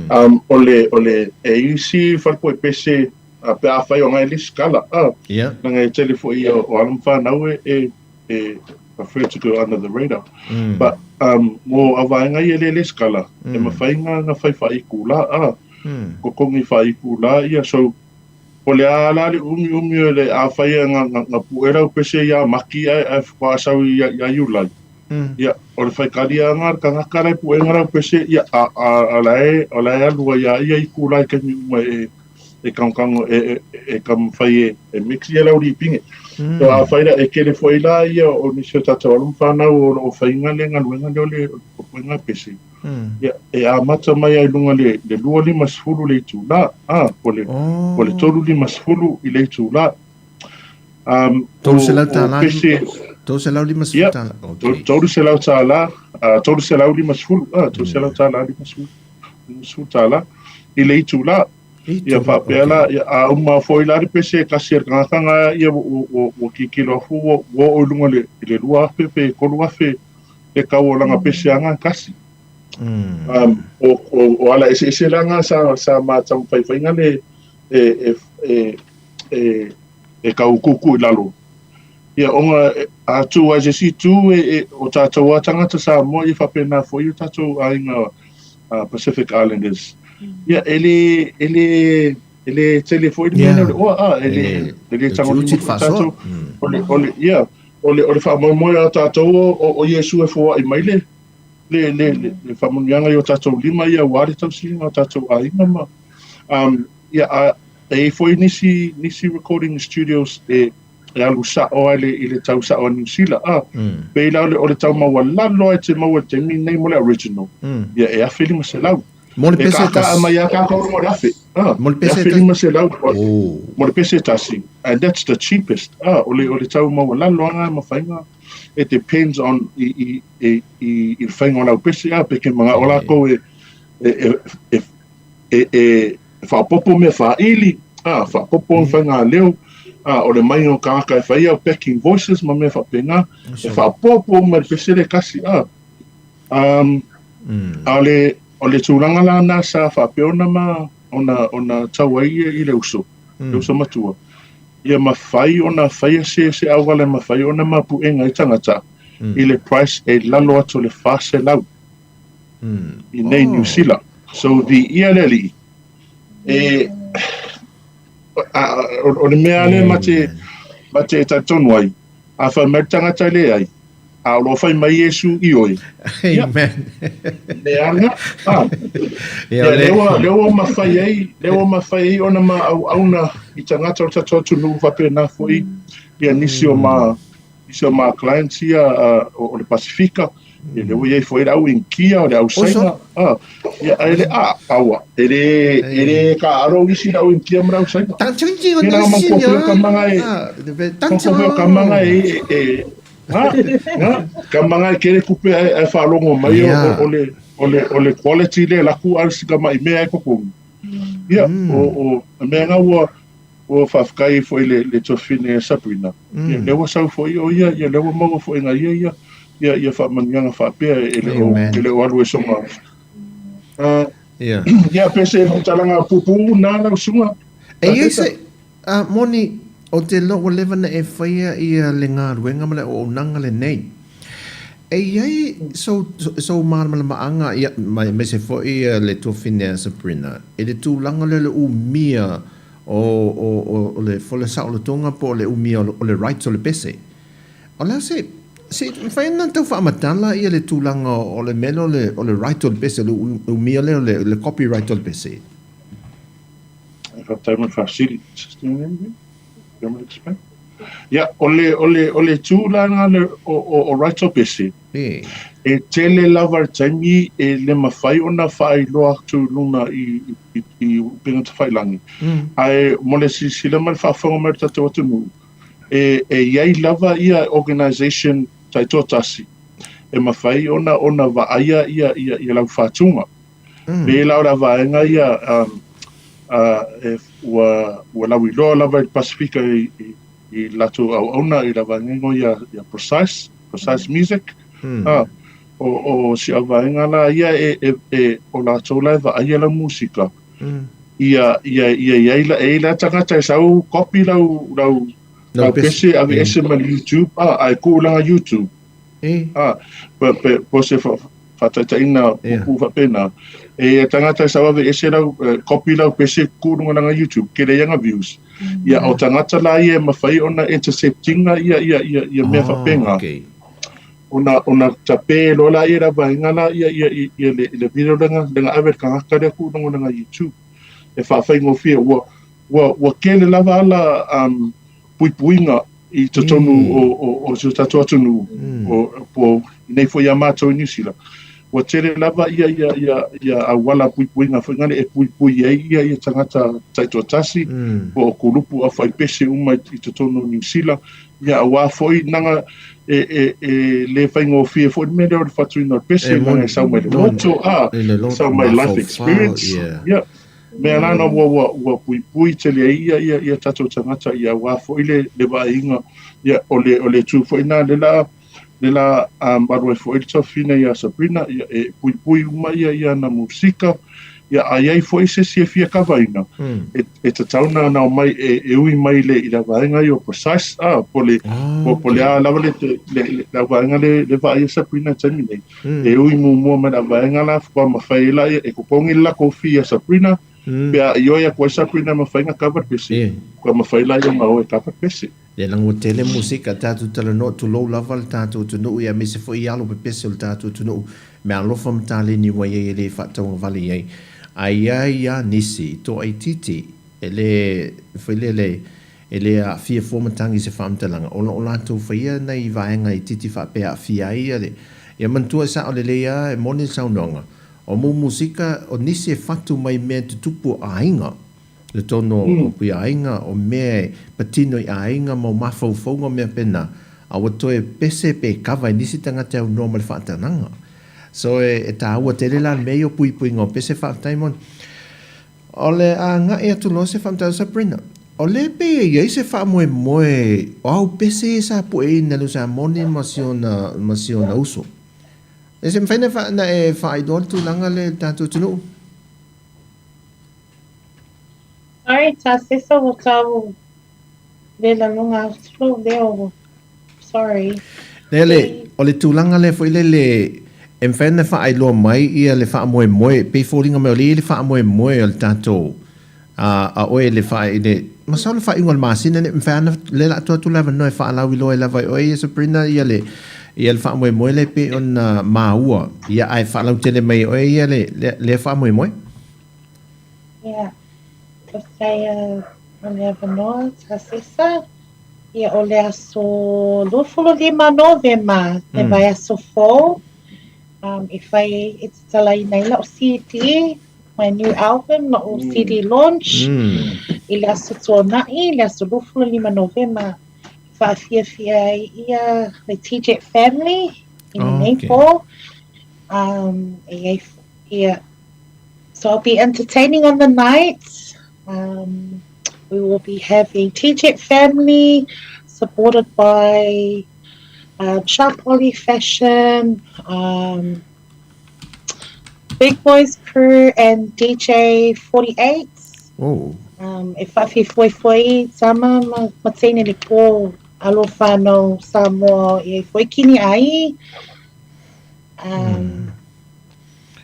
Um, o le, o le, e isi falepuipese Pe afai o ngai le sikala, a, Yeah. leaga e tele foi ia o alo ma fanau e, e, e prefer to go under the radar. But, um, mo a vaega ia le le sikala, e mafai nga, nga fai faaikula, a, kokogi faaikula ia, so, po le a la le umi umi o le afai e nga, nga, nga pu'e lau pese ia Maki ae, ae faatoa sau ia, ia Iulai. Ia, o le faikaliaga a le tagata la e pu'ega lau pese, ia, a, a, a la e, o la e alu ai a ia ikula i taimi uma e, e kagokago e, e, e taumafai e, e mix ia lau lipine. So afai la e tele foi la ia o nisi o tatou alo ma fanau o lo o faiga le galuega lea o le puega pese. Ia, e amata mai ai i luga le, le 250 le itula, a, po le, po le 350 i le itula. Um, $300 tala, $350 tala, okay. $300 tala, $350, $300 tala, 50 tala i le itula. Ia faapea la, ia, a uma foi la le pese e tasi a le tagata na ia ua tilotilo afu ua oo i luga i le 2,000 pe 3,000 le tau o lana pese aga e tasi. Um, o, o, o ala eseese la na sa, sa ma taumafai le e, e, e, e, e tau kuku i lalo. Ia, ona a tū ai se isi tū e, e, o tātou a tangata Samoa ia faapena foi o tātou aiga Pacific Islanders. Ia, e le, e le, e le tele foi le mea lea o le oa, a, e le, e le tagolima foi tātou. O le, o le, ia, o le, o le faamoemoe a tātou o, o, o Iesu e foai mai le, le, le, le, le faamanuiaga i o tātou lima ia aua le tausiga o tātou aiga ma, um, ia, a, e i ai foi nisi, nisi recording studios e, e alu sa'o ai i le tau sa'o a Niu Sila, ā, pei la o le tau maualalo lava e te maua i le taimi lenei mo le original, ia e $1,500. Mo le E pese kaaka'a tasi. mai lava kākou i luga o le afe, ā, Mo le e pese tasi. $1,500 Oh. mo le pese tasi, and that's the cheapest, ā, o le, o le tau maualalo lava lena e mafai ona, it depends on i, i, i, i, i le faiga o lau pese, ā, pe ke mana'o lākou e, e, e, e, e, e faaopoopo mea faaili, ā, faaopoopo mm. faiga leo, ā, o le mai o kāka e whai au backing voices ma mea whaapenga, e faaopoopo uma le pese le kasi, ā. Um, mm. A le, o le tūranga la nā sa whaapea ona ma, ona, ona tau ai ia i le uso, mm. le uso matua. Ia mawhai ona whaia se se auala mawhai ona mapuenga i tangata, mm. i le price e lalo atu le whase lau. i nei Niu Sila. So viia le Alii. E, a, o, o le mea lea ma te, ma te talitonu ai, a whai mai le tangata le ai, a o lo whai mai Iesu i oe. Amen. Me anga, a. Ia, Ia, lea ua, lea ua mawhai ai, lea ua mawhai ai ona ma au auna i tangata o tatou atunuu faapena foi, ia nisi o ma, nisi o ma clients ia uh, o le Pasifika, ia lea ua i ai foi le au Inikia, o le au Saina, ah, ia ai le a, aua, e le, e le kaaʻalo isi le au Inikia ma le au Saina. Ia na maukua foi o kamaga e, maukua foi o kamaga e, e, ha, ha, kamaga e kele kupe ae, ae faalogo mai o, o, o le, o le, o le quality le laku a si kamaʻi mea e kokogi. Ia, o, o, mea nga ua, Ua faafetai foi le le tuafafine a Sabrina. Mm. Ia, lea ua sau foi o ia, ia lea ua maua foi nga ia ia ia ia faamanuiaga faapea e le o e le o alu e soga. Uh, yeah. Ia pe se faamatalaga puupuu na lau susuga. E iai se uh, moni o te iloa ua leva na e faia ia le galuega ma le auaunaga lenei. E iai sou sou malamalamaaga ia ma aemaise foi ia le tuafafine a Sabrina i le tulaga lea o le umia O, o, o, o le fole saolotoga po o le umia o le rights o le pese. O le a se, se i mafai ona tau faamatala ia le tulaga o le mea lea o le, o le right o le pese, o le umia lea o le, le copyright o le pese? Faafetai mo le faafesili. You want me to explain? Ia, o le, o le, o le tulaga le, o, o, o right o pese, E. E tele lava le taimi e le mafai ona faailoa atu i luga i, i, i upega tafailangi. Ae mo le silasila ma le faafofoga mai o le tatou atunuu, e, e i ai lava ia organisation taitoatasi e mafai ona, ona vaaia ia, ia, ia lau faatuga. Pei la o le vaega ia um, uh, e, ua, ua lauiloa lava i le Pasifika i, i, i latou auauna i la vaega ia, ia Precise, Precise Music. Ah, o, o si au vaega la ia e, e, e, o latou la e vaaia lau musika. Ia, ia, ia i ai la, e i ai la tagata e sau copy lau, lau, lau pese ave ese ma le YouTube, a, ae tuu laga YouTube. A, pe, pe, po se fa, faataitaiga puupuu faapena, e i ai tagata e sau ave ese lau, copy lau pese tuu luga laga YouTube, tele ai ana views. Ia, o tagata la ia e mafai ona intercept ina ia, ia, ia, ia mea faapena. Ona, ona tape loa lea i le vaega la ia, ia, ia le, le video lea na ave le tagata lea tuu luga o lana YouTube. E faafaigofie, ua, ua, ua tele lava ala um, puipuiga i totonu o, o, o si o tatou atunuu, o, po i nei foi ia matou i Niu Sila. Ua tele lava ia, ia, ia, ia auala puipuiga foi nale e puipui ai ia, ia tagata taitoatasi, po o kulupu au faipese uma i, i totonu o Niu Sila. Ia, aua foi naga e, e, e le faigofie foi le mea lea o le fatuina o le pese, naga e sau mai le loto, a, sau mai life experience. Ia, mea la na ua, ua, ua puipui tele ai ia, ia, ia tatou tagata, ia, aua foi le, le vaaiga, ia, o le, o le itu foi na le la, le la um, alu ai foi le tofiga ia Sabrina, ia, e puipui uma ia, ia ana musika, ia, a i ai foi se isi e fia kavaina, e, e tatau na na omai e, e ui mai le, i la vaega ia o Precise, a, po le, po, po le a lava le, le, le, la vaega le, le vaai a Sabrina i taimi nei, e ui muamua mai la vaega la, faatoa mafai ai lea e totogi le latou fee a Sabrina, pe a ioe atu ai Sabrina e mafai ona cover le pese, faatoa mafai lea ona o e cover le pese. Le lagotele musika tatou talanoa tulou lava le tatou atunuu ia aemaise foi i alo pepese o le tatou atunuu mea alofa ma taleni ua iai e le faatauagavale iai ae iai a nisi toaititi e le foi lele e le aafia fua matagi i se faamatalaga ona o latou faia nai vaega itiiti faapea aafia ai ia le ia manatua e sao lelei a e moni le saunoaga o mu musika o nisi e fatu mai mea tutupu o aiga I totonu o kui aiga, o mea e patino i aiga ma o mafaufauga o mea pena, a ua toe pese pe kava e nisi tagata e aunoa ma le faatanaga. So e taua tele la le mea ia o puipuiga o pese faafetai moni. O le agai atu loa se faamatalaga Sabrina, o lea pei e i ai se faamoemoe o au pese ia sa pueina e le Usamoni ma si ona, ma si ona uso. E se mafai na e faailoa le tulaga lea i le tatou atunuu? Sorry, Tasesa, ua tau le laloga atu lou leo. Sorry. Lele, o le tulaga lea foi lele e mafai ona faailoa mai ia le faamoemoe, pei foliga mai o lea e i ai le faamoemoe o le tatou a a oe le faa i le masalo le faaiuga o le masina nei, mafai ona lea o le a tuu atu le avanoa e faalauiloa ai lava e oe ia Sabrina ia le ia le faamoemoe lea pei ona maua ia ae faalautele mai e oe ia le lea faamoemoe. Ia, faafetai mo le avanoa, Tasesa. Ia, o le aso 25 Novema, le vaiaso fou, um, e fai ai, e tatalaina ai lau CD, my new album, la'u CD launch, i le aso Tuanai, le aso 25 Novema, e faafiafia ai ia le TJet family i lenei pō. Um, e i ai, ia, So I'll be entertaining on the night. Um, we will be having TJet family supported by um, Sharp Ollie Fashion, um, Big Boys Crew and DJ 48. Oh. Um, e whawhi tama ma, ma teine le pō alo whānau Samoa i e foi kini ai. Um,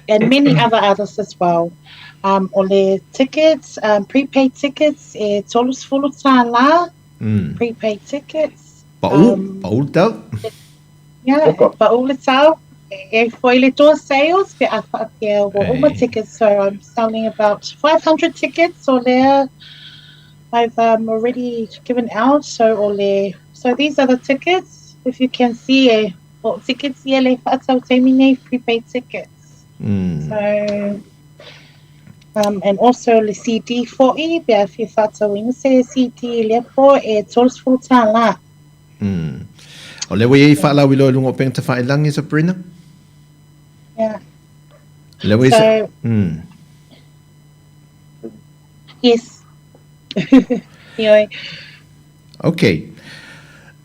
And many other artists as well. Um, o le tickets, um, prepaid tickets e $30, prepaid tickets. Pa'u, um, pa'u le tau. Yeah, pa'u le tau. E foi le door sales pe a whaapea ua uma tickets, so I'm selling about 500 tickets o lea I've um, already given out, so o le, so these are the tickets, if you can see e O tickets ia le whaatau taimi nei, prepaid tickets. So, um, and also le CD fo'i, pe a fia whaatauina se CD i lea po e $30. O lea ua i ai faalauiloa i luga o upega tafailangi, Sabrina? Yeah. Lea ua i So, Yes. Ioe. Ok.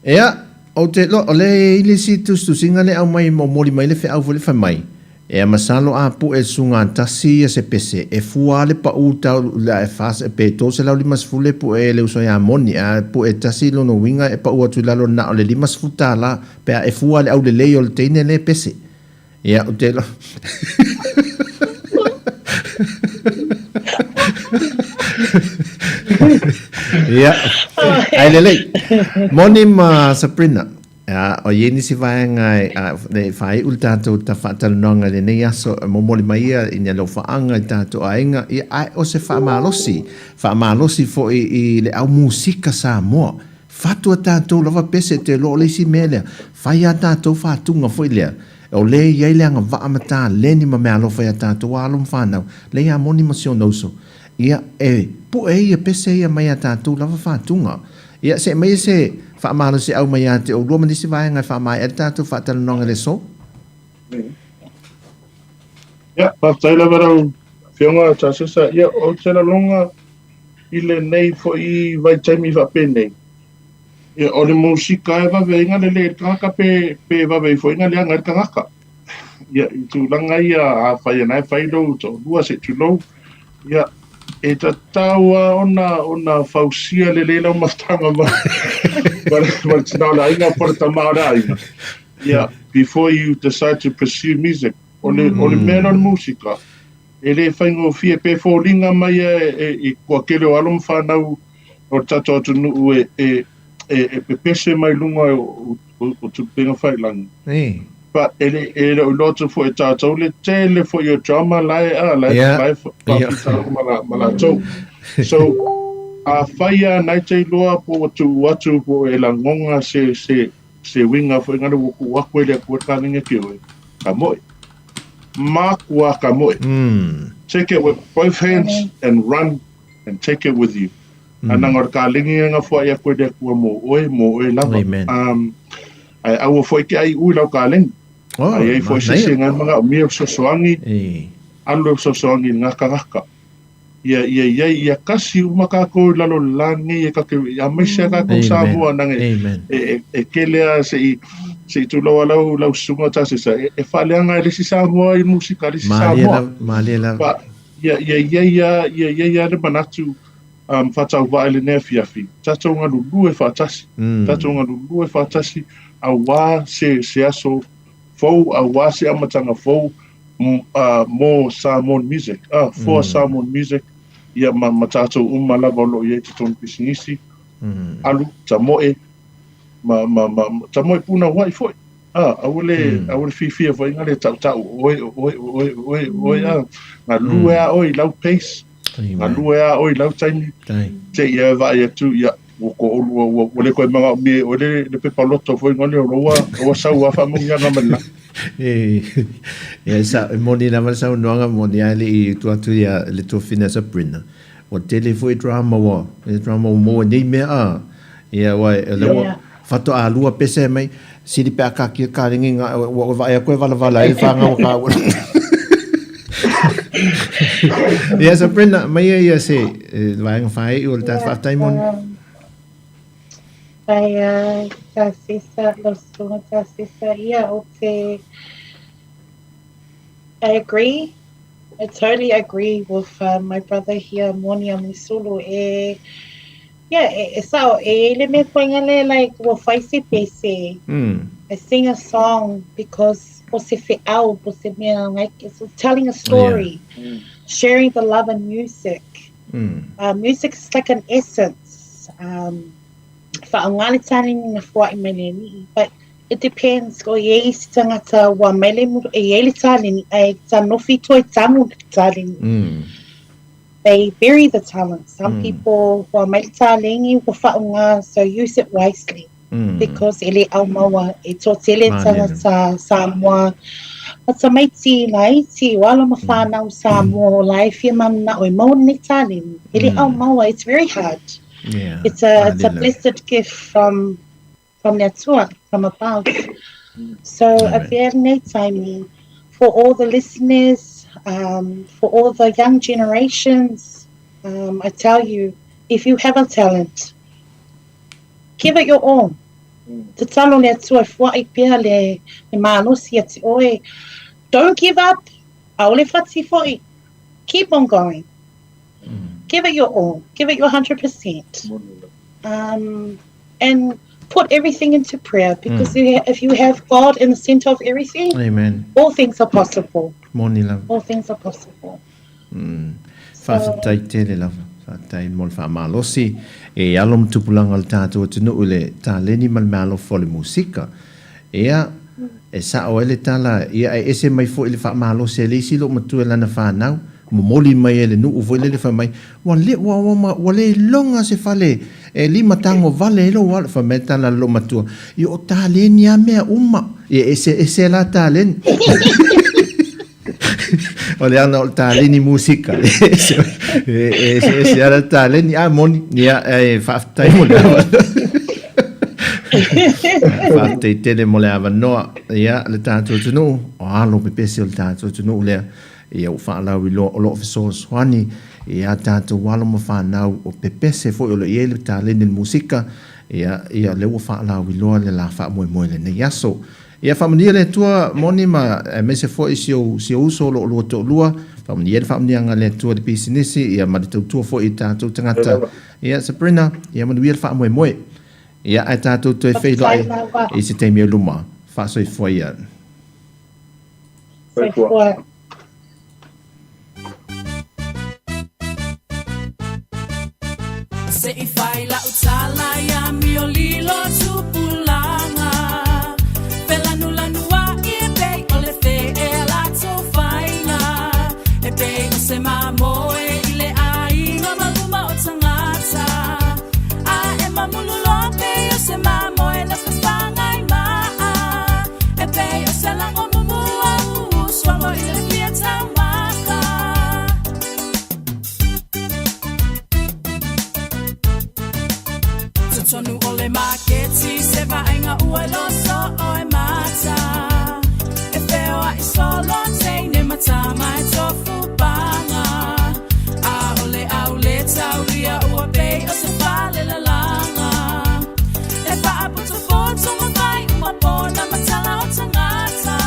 Ea, ou te iloa, o lea e i ai le isi tusitusiga lea e aumai momoli mai le feau foi lea fai mai, Ea masalo a puʻe suga tasi ia se pese, e fua le paʻu tau la e fa pe 350 le puʻe e le uso ia moni, a puʻe tasi lona uiga e paʻu atu i lalo na o le 50 tālā, pe a e fua le aulelei o le teine le pese. Ia, o te Ia, ai lelei. Moni ma Sabrina. Ā, o iai nisi vaega e, ā, e whāiu le tātou ta whaatalanoaga i lenei aso, e momoli mai ia i ni alofaaga i tātou aiga, ia, ae o se whaamalosi, whaamalosi foʻi i le au musika Samoa. Fatu a tātou lava pese te loa o le isi mea lea, whai a tātou whātunga foʻi lea, o le iai le agavaa ma taleni ma mea alofa ia tātou alo ma whanau, le ia moni ma si ona uso. Ia, e puʻe ia pese ia mai a tātou lava whātunga. Ia, seʻe mai se faamalosiau mai ia te ʻolua ma nisi vaega e faamaea ai le tatou faatalanoaga i le aso. Ia, faafetai lava lau Afioga Tasesa. Ia, ou te laloga i lenei foi vaitaimi faapenei, ia, o le musika e vave ai na lele i le tagata pe, pe vave ai foi na leaga ai le tagata. Ia, i tulaga ia, afai o na e fai lou toalua seʻi tulou, Ia, e tatau lava ona, ona fausia lelei lau mafutaga ma, ma, le, ma le tina o le aiga po o le tama o le aiga. Ia, before you decide to pursue music, o le, o le mea lea o le musika, e le faigofie pe foliga mai e, e, i kua kele o alo ma whanau o le tatou atunuu e, e, e, e pepese mai luga o, o, o tupenga whailangi. Ei. But e le, e le o iloa atu foi e tātou le tele foi o drama la e, a, la e, Yeah. la e whawhita ma la, ma latou. So, a whai a nai te iloa po o tuu atu po e langonga se, se, se winga foi ngana ua kuu aku e le akua kālinga ki oe. Ka moe. Mākua ka moe. Take it with both hands and run and take it with you. Mm. Nanga o le kālinga nga fuaʻi aku e le Akua mō oe, mō oe lava. Amen. Um, ae aua foi ke ai ui lau kālinga. Oh, Ai ai foi se se ngai manga o mia fesoasoani, E. alu e fesoasoani i ngā kangaka. Ia, ia, ia, ia kasi uma kākou i lalo le lani e kake, ia maise a kākou Amen. Samoa nanga e, Amen. e, e, e kele a se i, se i tūlau a lau, lau susuga ta se sa, e, e whaaleanga e lesi Samoa i musika, lesi Malie Samoa. lava, malie lava. But, ia, ia, ia, ia, ia, ia, ia le manatu, um, whatauvaa i lenei afiafi, tatou galulue faatasi, Mm. tatou galulue faatasi, auā se, se aso fou, auā se amataga fou, m- uh, mo Samoan music, uh, for Samoan music, ia ma, ma tatou uma lava o loo i ai totonu pisinisi, Mm. alu, tamoe, ma, ma, ma, ma tamoe punauaʻi foi. Ah, aua le, Mm. aua le fiafia foi nga le tautau o oe, o oe, o oe, o oe, o oe, ah. Galue a oe i lau pace, Amen. galue a oe i lau taimi, Tai. te ia e vaai atu, ia, ua ko olua, ua, ua le koe manaomia e oe le, le pepa loto foi nga lea o loua, loua sau a faamanuiaga mai le lagi. E, ia, sa, e moni lava le saunoaga, moni lava e le i tua atu ia le tuafine a Sabrina. Ua tele foi drama ua, e drama ua maua i nei mea a. Ia, ua, e, lea ua, Yeah. Faatoa lua pese mai, sili pe a kakia ka ringi nga, ua vaai aku e valavala ai le whangau o ka ua. Ia, so Brenda, mai ia ia se vaenga whaei o le tātou whaatai moni. Ai, tā sesa, lau susuga tā sesa, ia o te, I agree, I totally agree with my brother here, Moni Amuisulu, e, Yeah, e, e sao, e iai le mea koinga le, like, ua whai se pese. I sing a song because o se wheau, o se mea, like, it's telling a story, sharing the love in music. Music is like an essence. Um, whaonga le tāne ni nga fuaʻi mai le alii, but it depends, ko iai isi tangata ua mai le muru, e iai le tāne ni, ai ta nofi toi tamu le tāne ni. They bury the talent. Some people ua mai le tālengi, ua whaonga, so use it wisely. Because e le aumaua, e tōtele tangata Samoa, ma tamaiti laiti, o alo ma whānau Samoa, o la e fia mana'o e maua nei tālengi. E le aumaua, it's very hard. Yeah, It's a, it's a blessed gift from, from le Atua, from above. So, avea lenei taimi, for all the listeners, um, for all the young generations, um, I tell you, if you have a talent, give it your all. Tatalo le Atua e fuaʻi pea le, le malosi ia te oe. Don't give up, ʻaʻole fati foʻi. Keep on going. Give it your all. Give it your 100%. Um, and put everything into prayer because mm. if you have God in the center of everything, Amen. all things are possible. Moni lava. All things are possible. Mm. Faafetai tele lava. Faafetai mo le faamalosi e alo ma tupulaga o le tatou atunuu i le taleni ma le meaalofa o le musika. Ia, e sao ai le tala, ia e ese mai foi le faamalosi a le isi loomatua i lana fanau, momoli mai ai le nuu foi lele fai mai, Ua le, ua, ua, ua le iloga se fale e lima tago vale ai lou alo. Fai mai le tala a le loomatua, Ia o taleni a mea uma. Ia ese, ese la taleni. O le ana o le taleni musika. E ese ese ala taleni a moni. Ia e faafetai mo le avanoa. Faafetai tele mo le avanoa. Ia le tatou atunuu, o alo pepese o le tatou atunuu lea. Ia ua faalauiloa o lo o fesoasoani i a tatou alo ma fanau o pepese foi o lo o i ai le taleni o le musika. Ia, ia lea ua faalauiloa le la faamoemoe i lenei aso. Ia faamanuia le Atua moni ma aemaise foi si ou si ou uso o lo o lua toalua. Faamanuia le faamanuiaga a le Atua i le pisinisi ia ma le tautua foi i tatou tagata. Ia Sabrina, ia manuia le faamoemoe. Ia ae tatou toe feiloai i se taimi o luma. Faasoifua ia. Soifua. Se i fai la'u tala ia miolilo tupulaga Felanulanua'i e pei o le fe'e a latou faiga E pei o se mamoe i le aiga ma luma o tagata A e mamulu loa pei o se mamoe na fafaga i ma'a E pei o se lago mumua usuago i le fia taumafa Totonu o le maketi se vaaiga ua loso o e mata E feoai solo teine ma tama e tofu paga A o le aule taulia ua pei o se fale lalaga E faapotopoto ma fai uma pona ma tala o tagata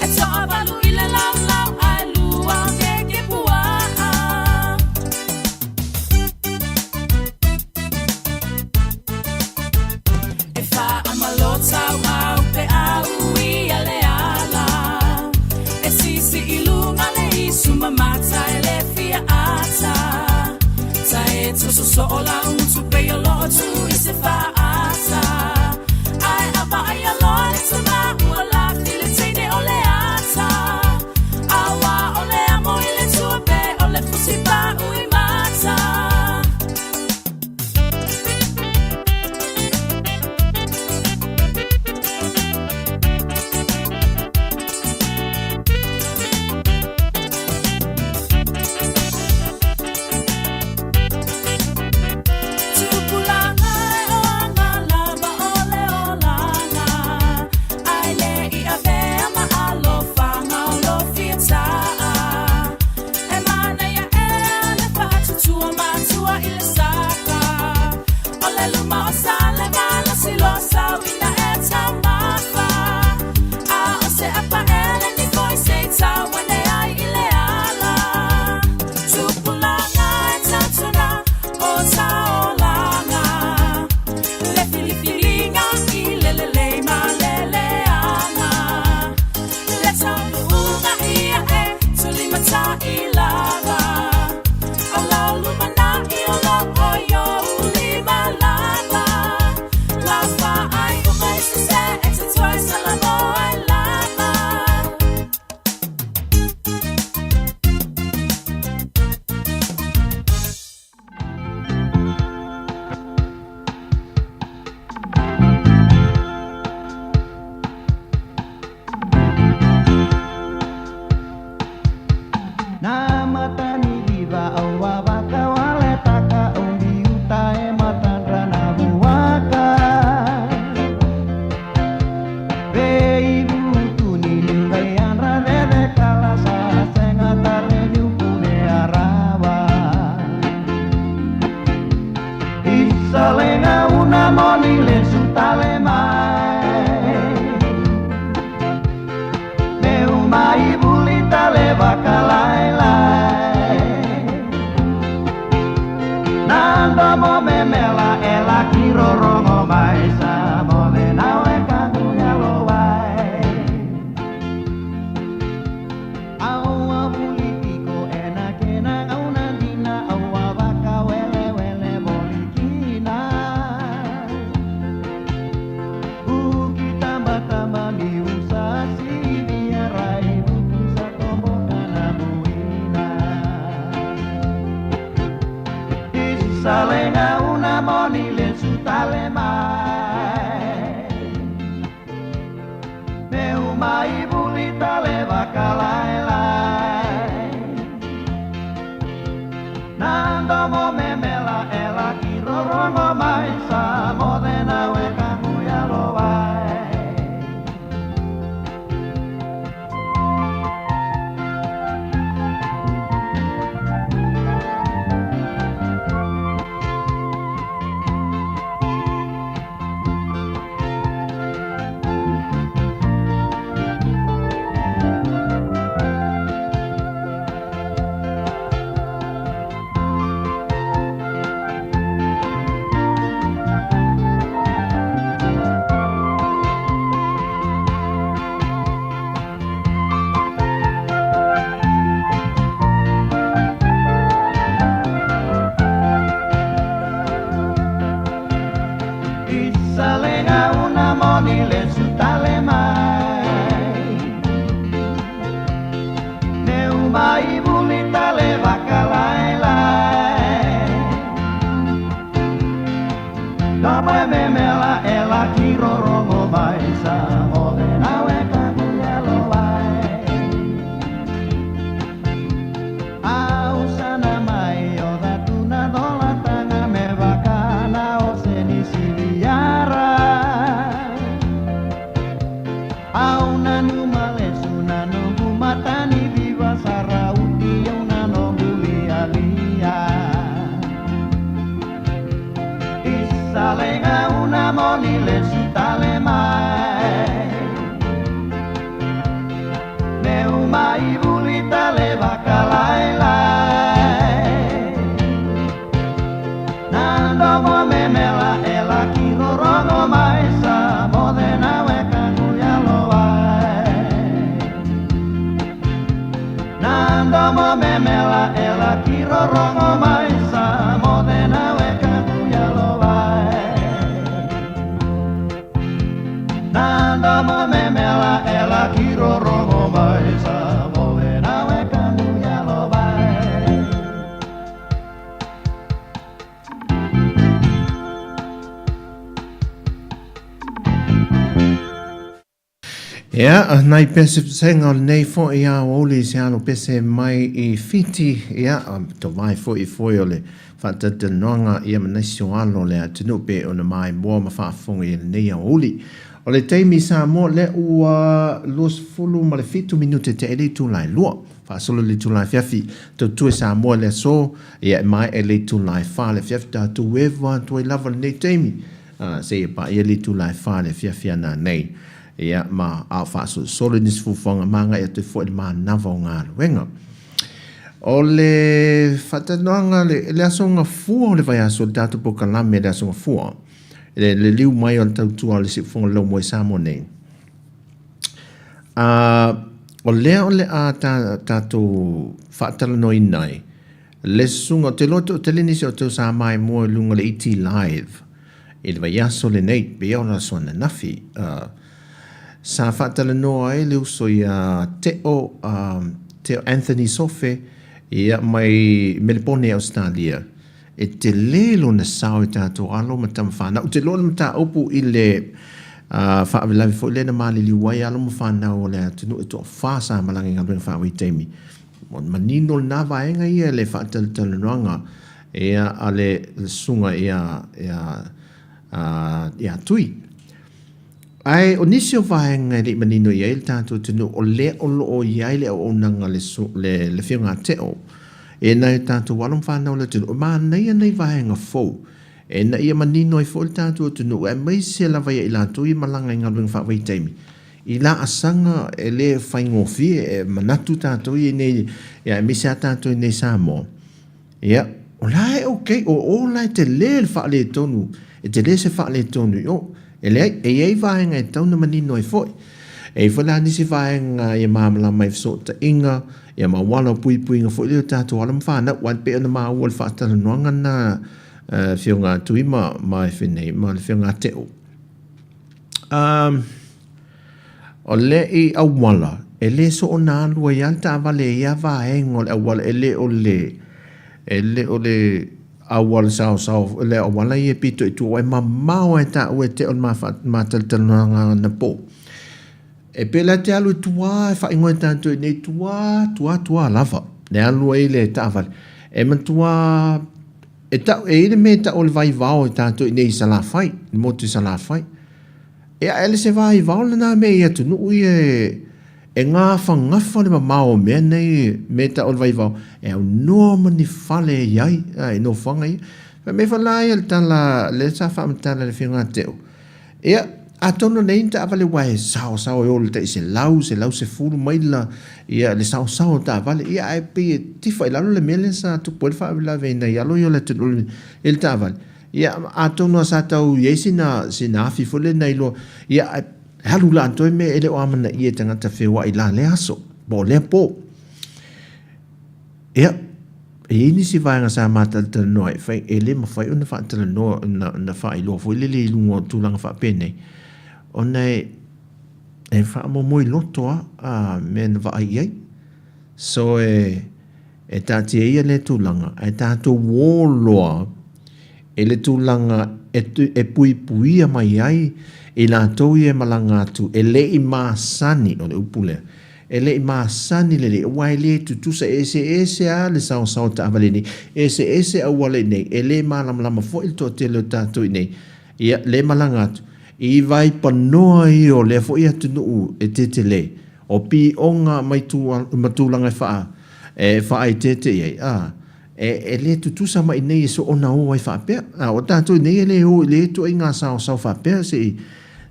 E toavalu i le laulau ae lua o keke puaa. E faamalō tauau pe a uia le ala E sisi i luga le isu ma mata e le fia ata Ta e toso soo lau mutu pei o loo tu i se faata Ae a vaaia loa le tama ua lafi le teine o le ata A ua o le amo i le tua pe o le fusi pau i mata. Tupulaga e o aga lava o le olaga Ae le i avea ma alofaga o lo fia taa E manaia ea le faatutua matua i le saka O le luma o sale malosi loa sau ina e taumafa A o se apaele ni foi se i tau ane ai i le ala Tupulaga e tautuna o taolaga Le filifiliga i le lelei ma le leaga Le taunuuga ia e tulimatai lava O lau lumanai o lo o i ou lima lava Lau faaiuga i sese e te toe salamo ai lava. Ia, nai pese senga o lenei foi a aoauli se alo pese mai i Fiti, ia, tovae foi foi o le faatalatalanoaga ia ma nisi o alo o le atunuu pei ona maimoa ma faafofoga i lenei aoauli. O le taimi i Samoa lea ua 27 minute tea i le itula e lua. Faasolo i le itula afiafi, tautua i Samoa i le aso, ia e maea i le itula e fa le afiafi, tatou eva atu ai lava lenei taimi, seia paia le itula e fa le afiafi ana nei. Ia, ma a o faasolosolo i nisi fuafuaga ma agai atu ai foi i le manava o galuega. O le faatalanoaga le, le Aso Gafua o le vaiaso, le tatou polokalame le Aso Gafua, le liliu mai o le tautua o le Siufofoga o le Laumua i Samoa nei. O lea o le a tatou faatalanoaina ai le susuga, ou te iloa toatele nisi o outou sa maimoa i luga o le ET Live i le vaiaso lenei, pei o le aso ananafi, sa faatalanoa ai le uso ia Teo, Teo Anthony Sofe, ia mai Melepone, Ausetalia. E tele lona sao i tatou alo ma tama fanau. Ou te iloa o le mataupu i le faalavelave foi lea na maliliu ai alo ma fanau o le atunuu e toafa sa malaga i galuega faavaitaimi. Manino lena vaega ia i le faatalatalanoaga a le susuga ia Tui. Ae o nisi o vaega e le i manino i ai le tatou atunuu, o lea o lo o i ai le auaunaga a le Afioga a Teo e nai o tatou alo ma fanau o le atunuu. E manaia nei vaega fou ina ia manino ai foi le tatou atunuu, aemaise lava ia i latou ia e malaga i galuega faavaitaimi, i laasaga e le faigofie, e manatu tatou ia i inei, aemaise lava tatou i inei i Samoa. Ia, o la e okay, o o la e tele le faaletonu, e tele se faaletonu i o. E leai, e i ai vaega e tatau ona manino ai foi. E i ai foi la nisi vaega ia malamalama ai fesootaiga, ia ma auala o puipuiga foi lea o tatou alo ma fanau, aua e pei ona maua i le faatalanoaga lena a le Afioga a Tui ma ma ma le Afioga a Teo. Um, O le i auala, e le soona alu ai lava le taavale i ia vaega o le auala, e le o le, e le o le auala saosao, le auala ia e pito i tua, ua e mamao lava e taua e te o le ma talatalanoaga anapo. E pei la e te alu i tua e faaigoa e tatou i nei tua, tua, tua lava. Le alu ai le taavale. E matua e tau, e i ai le mea e tau o le vaivao e tatou i nei i Salafai, le motu i Salafai. E ae le se vaivao lena mea i atunuu ia e, e gafagafa le mamao o mea nei, mea e tau o le vaivao, e aunoa ma ni fale e i ai, i nofoaga ia. Fai mai foi la ia le tala, lea sa faamatala e le Afioga ia Teo, Ia, atonu nei ni taavale ua e saosao e oo i le tai 100, 110 maila, ia, le saosao o taavale, ia, ae pei e tifa i lalo le mea lea sa tupu ai le faalavelave i nai alo ia o le atunuu i le taavale. Ia, atonu lava sa tau i ai sina, sina afi foi lea na iloa, ia, ae alu la atoa mea e le o amanaia e tagata feoai i la lea aso, po o lea po. Ia, e i ai nisi vaega sa ma talatalanoa ai, fai, e le mafai ona faatalanoa, ona, ona faailoa foi lele i luga o tulaga faapenei, ona e, e faamomoe loto lava a mea na vaai i ai. So e, e taatia ia lea tulaga, ae tatou o loa i le tulaga e, e puipuia mai ai i latou ia e malaga atu e le i masani, o le upu lea, E le i masani lelei, aua e le tutusa, e eseese lava le saosao taavale nei, e eseese auala i nei, e le malamalama foi le toatele o tatou i nei, ia, le malaga atu, i vaipanoa ia o lea foi atunuu e tetele, o pioga mai ma tulaga e faa, e faaeteete i ai, a, e, e le tutusa mai nei e soona o ai faapea. A o tatou i nei e le o i lea ituaiga saosao faapea, se i,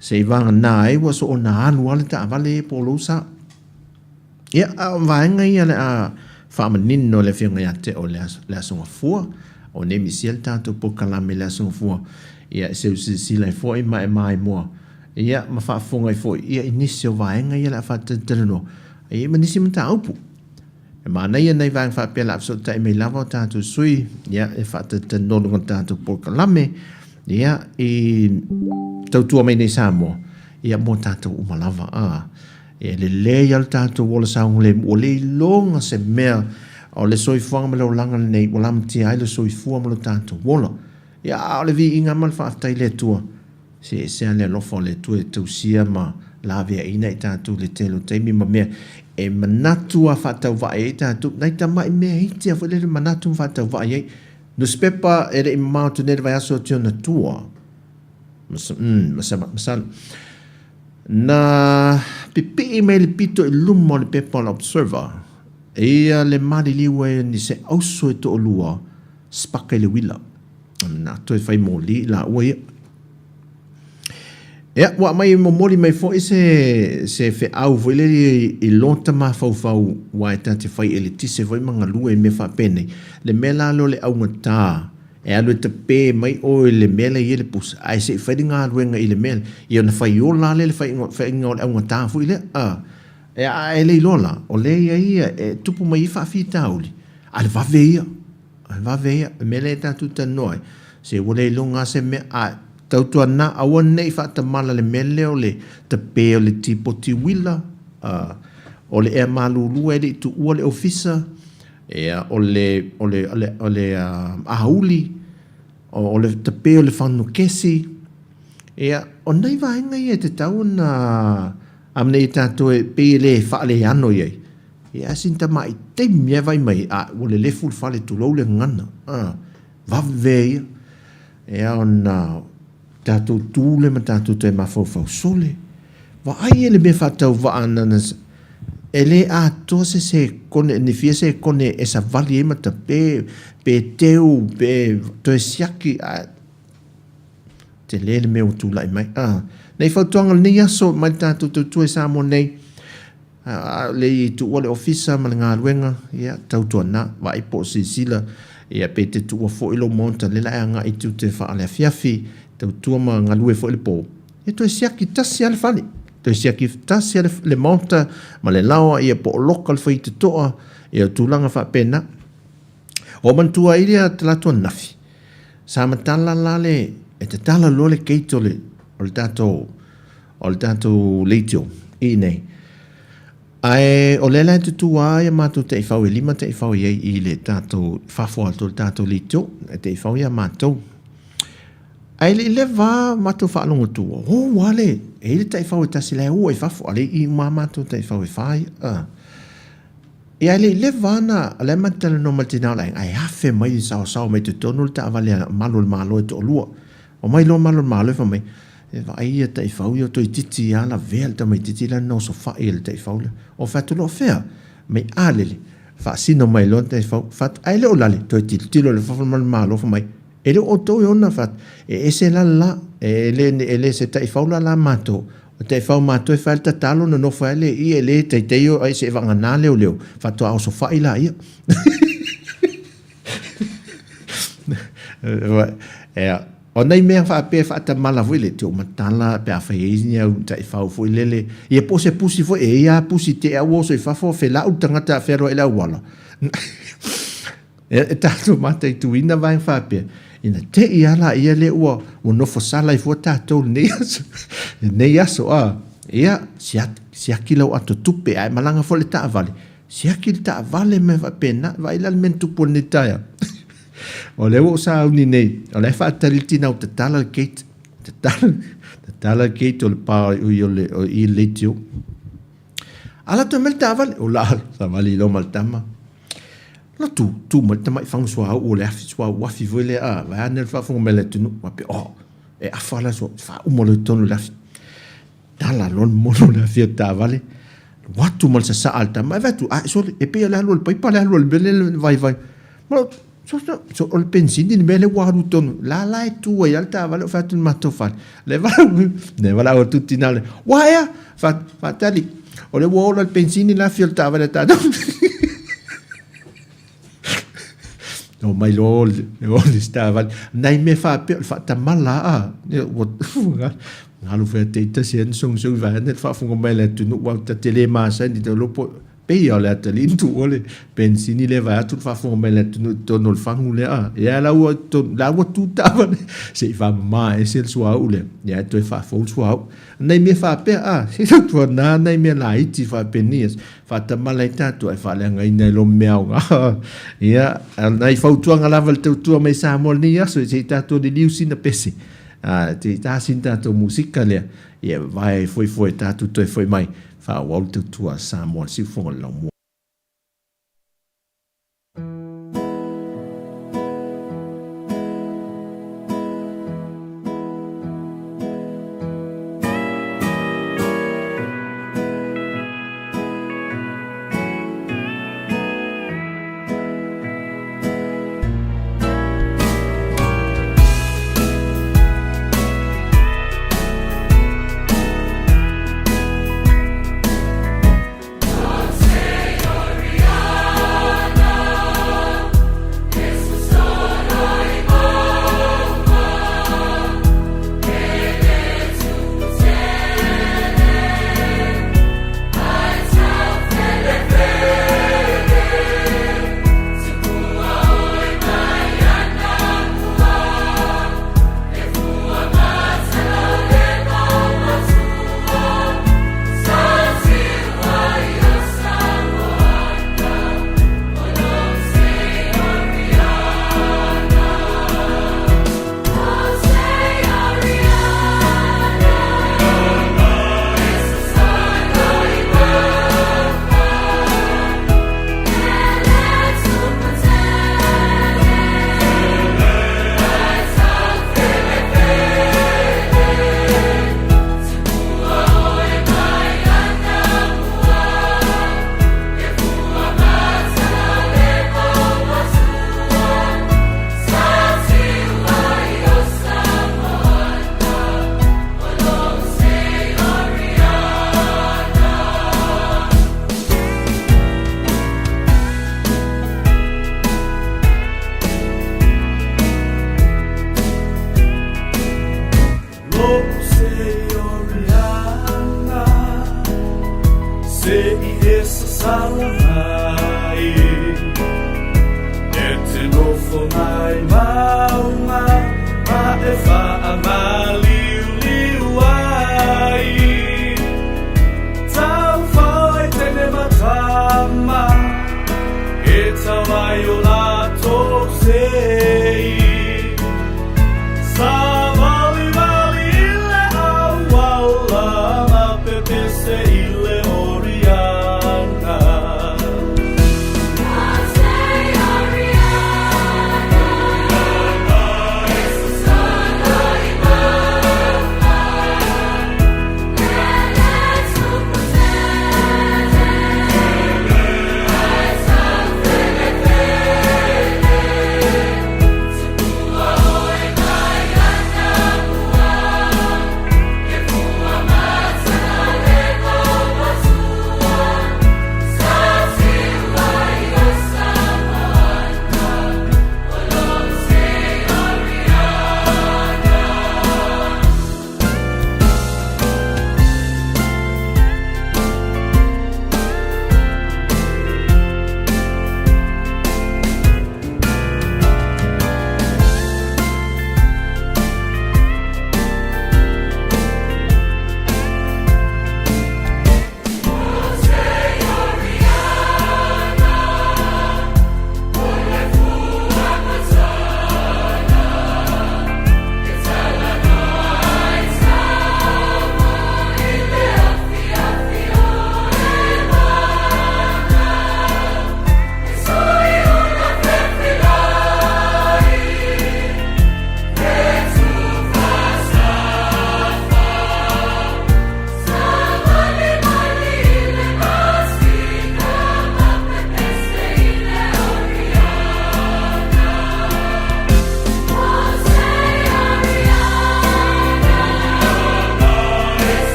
Seivaga ai ua soona alu lava le taavale po o lou sa. Ia, a o vaega ia o le a faamanino e le Afioga ia Teo i le Aso Gafua, o nei misia le tatou polokalame i le Aso Gafua, ia e seu silasila ai foi ma e maimoa, ia ma faafofoga ai foi ia i nisi o vaega ia o le a faatalatalanoa, e i ai ma nisi mataupu. E manaia nai vaega faapea o le a fesootai mai lava o tatou sui, ia, e faatalatalanoa i luga o le tatou polokalame, ia, i tautua mai nei Samoa, ia, mo tatou uma lava. A, e lelei lava le tatou ola saogalemu, ua le iloga se mea o le soifuaga ma le olaga lenei ua lamatia ai le soifua ma lo tatou ola. Ia, a o le viiga ma le faafetai i le Atua, Se ese lava le alofa o le Atua e tausia ma laveaiina i tatou i le tele o taimi ma mea e manatu lava faatauvaa ai tatou, nai tamai mea iti lava foi lele manatu ma faatauvaa ai. Nusipepa e le i mamao atu nei le vaiaso atu i ona tua, masalo, na pipii mai le pito i luma o le pepa o le Observer, ia le maliliu ai o ni se auso e toalua sipaka i le uila. Na toe fai moli laua ia. Ia, ua aumai momoli mai foi se, se feau foi lele i lota mafaufau aua e ta te fai eletise foi ma galue i mea faapenei. Le mea la lea o le augata, e alu e tape mai oe i le mea lea e i ai le pusa, ae se i fai le galuega i le mea lea, ia ona fai ola lava lea le faiga o le augata foi lea. A, a e le iloa la, o lea e i ai ia, e tupu mai ai faafitauli, a le vave ia. A vave ia, le mea lea tatou talanoa ai, se ua le iloga lava se mea, a tautuana aua ne i faatamala le mea lea o le tape o le tipoti uila, a, o le ea malulu e le i tuua le ofisa, ia, o le, o le, o le, o le auli, o le tape o le fanukesi, ia, o nai vaega ia e tatau ona amanaia e tatou e pei e le faaleano i ai. Ia ae sina tamai taimi lava e vaai mai ai, a ua lelefu le fale, tulou le gagana, a, vave ia. Ia ona tatou tu lea ma tatou toe mafaufau, sole, vaai ia le mea faatauvaa na, na, e le atoa se sekone, ni fia sekone e savali ai ma tape, pe teu, pe toe siaki, ae tele le mea ua tulai mai. A, nei fautuaga o lenei aso mai le tatou tautua i Samoa nei, A o le i tuua le ofisa ma le galuega, ia, tautuana, vaai po o silasila, ia, pe te tuua foi lou maota, lea la e agai i tiute faaleafiafi, tautua ma galue foi i le po, ia toe siaki tasi lava le fale, toe siaki tasi lava le maota ma le laoa, ia, po o loka le faitotoa, ia, o tulaga faapena. Ua manatua ai lea talaatu ananafi, sa matala la le, e tatala loa le gate o le, o le tatou, O le tatou leitio i inei. Ae o lea la e tutū lava ia matou taifau e lima taifau e i ai i le tatou fafo atu o le tatou leitio, e taifau ia matou. Ae le i leva lava matou faalogo atu ua ou lava le, e i ai le taifau e tasi la e ua i fafo, a o lea e i i uma lava matou taifau e fa ia. A. Ia ae le i leva lava na, o la e matou talanoa ma le tina o le aiga, ae afe mai le saosaoa mai totonu le taavale a malu o le Malo e toalua. Omai loa malu o le Malo fai mai, e vaai ia taifau ia toeitiiti lava lavea le tamaitiiti lea na osofai e le taifau lea. Ou fai atu loa, o fea? Mai a lele, faasino mai loa le taifau, fai atu, ae le o lale, toe tilotilo i le fafo malu o le Malo fai mai, E le o outou e ona fai atu, e ese la le la, e le, e le se taifau la la matou. O taifau matou e fai le tatalo nonofo ai le i e le taitai o ai se vagana leoleo, faatoa osofai laia. Ea, o nai mea faapea e faatamala foi le te o matala pe a fai ai ni au taifau foi lele. Ia po o se pusi foi, e i ai lava pusi te au oso i fafo, felau le tagata a fealuai i le auala. E tatou mataituina vaega faapea, ina te i a laia lea ua ua nofo sala ai fua tatou lenei aso, lenei aso a. Ia, siaki, siaki lau ato tupe, a e malaga foi i le taavale, siaki le taavale ma mea faapena. Vaai la le mea na tupu i lenei taeao. O lea ua ou sauni nei, o la e faatali le tina ua tatala le gate, tatala, tatala le gate o le pa o i o le, o i le leitio. Ala atu mai le taavale, o la savali loa ma le tama. Na tu, tu mai le tamai fagu suauu o le afi, suauu afi foi lea, a, vaeane le faafofoga mai a le atunuu, faapea, oh, e afa la suauu, faauma loa i totonu o le afi. Tala loa le mono o le afi o le taavale, alu atu ma le sasaa a le tama, e vaai atu, a, sole, e pei o le alu a le paipa le alu a le mea lea e vaivai. Ma so, so, so, o le penisini le mea lea ua alu i totonu, la la e tu ai lava le taavale o fai atu i le matou fale. Le valaau, le valaau atu le tina lea, ua ea? Faatali, o lea ua ola le penisini le afi o le taavale a tatou. Omai loa o le isi taavale. Nai mea faapea, o le faatamala a. Ua galu foi a te tasi ana sogisogi vaeane le faafofoga mai a le atunuu, aua ta te le masani te iloa po pei lava o le atalii na tuua le penisini lea vaeatu le faafofoga mai a le atunuu i totonu o le fagu lea a. Ia la ua la ua tu taavale se i faamama ese le suauu lea, ia ae toe faafou le suauu. Nai mea faapea, a, se tautuana nai mea laiti faapenei e faatamala ai tatou ae faaleagaina ai loa mea aoga. Ia, nai fautuaga lava le tautua mai Samoa i lenei aso, se i tatou liliu sina pese, a, se i ta sina tatou musika lea, ia vae ai foi foi tatou toe foi mai, faaauau le tautua a Samoa i le siufofoga o le laumua.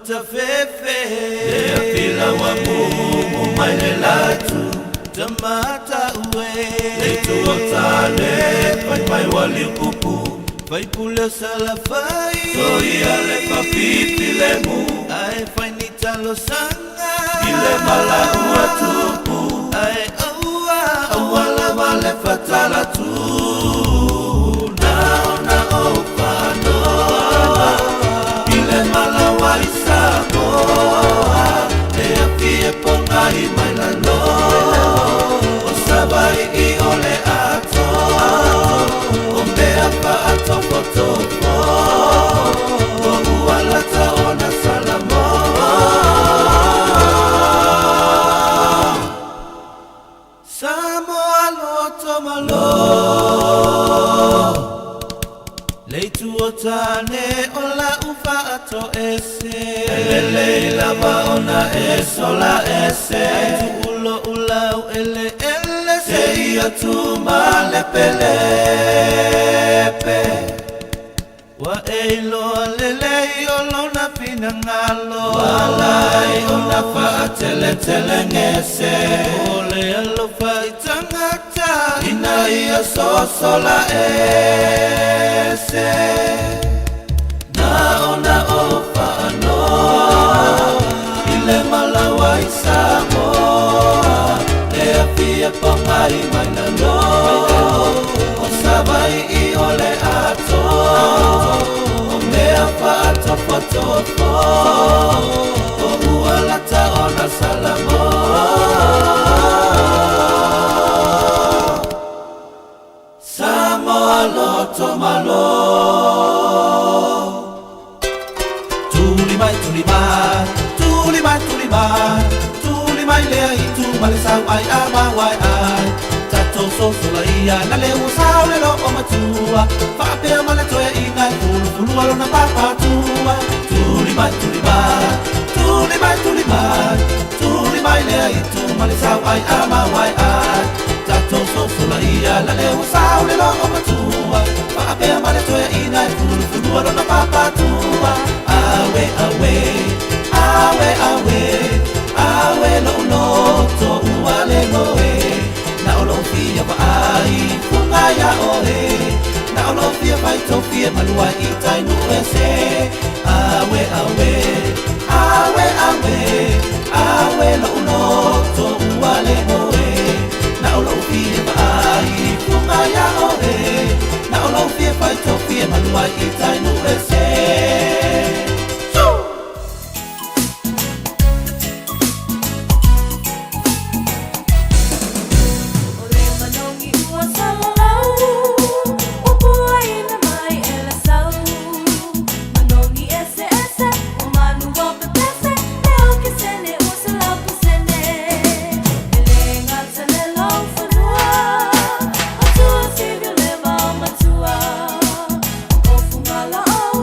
Tafefe Le afila ua mumu mai le latu Tamata ue Le itu o tane Fai mai ua liupupu Faipule o Salafai Soia le fafifi le mu Ae fai ni talosaga I le mala ua tupu Ae aua Aua lava le fatala tu Na ona ou faanoa I le mala ua i Samoa E afi e pogai mai lalo O Savaii o le atoa O mea faatofotofo O ua lata ona Salamoa Samoa loto malo Le itu o tane o la'u faatoese E lelei lava ona e sola ese Ai tuu lo'u laueleele Seia tumalepelepe Ua e iloa lelei o lona finagalo Ua ala ai ona faateletelegese O le alofa i tagata Ina ia sosola ese Na ona ou faanoa I le mala ua i Samoa Le afi e pogai mai lalo O Savaii o le atoa O mea faatofotofo O ua lata ona Salamoa Samoa loto malo Tuli mai, tuli mai, tuli mai, tuli mai, tuli mai lea itu ma le sau ai a ma wai ai. Tatou sosola ia na le ua sao le loo matua, faapea ma le toeaina e fulufulua lona papatua. Tuli mai, tuli mai, tuli mai, tuli mai, tuli mai lea itu ma le sau ai a ma wai ai. Tatou sosola ia na le ua sao le loo matua, faapea ma le toeaina e fulufulua lona papatua. Awe, awe, awe, awe, awe lo'u loto ua lego e. Na o lou fia vaai fuga ia oe, na o lou fia faitofie malua i tai nuu ese. Awe, awe, awe, awe, awe lo'u loto ua lego e. Na o lou fia vaai fuga ia oe, na o lou fia faitofie malua i tai nuu ese. O le manogi ua salalau, ua puaina mai e le sau. Manogi eseese, o manu ua pepese, le okesene ua 100%. E le gata le laufanua, o Tuasivi o le vaomatua. O Fugala'au,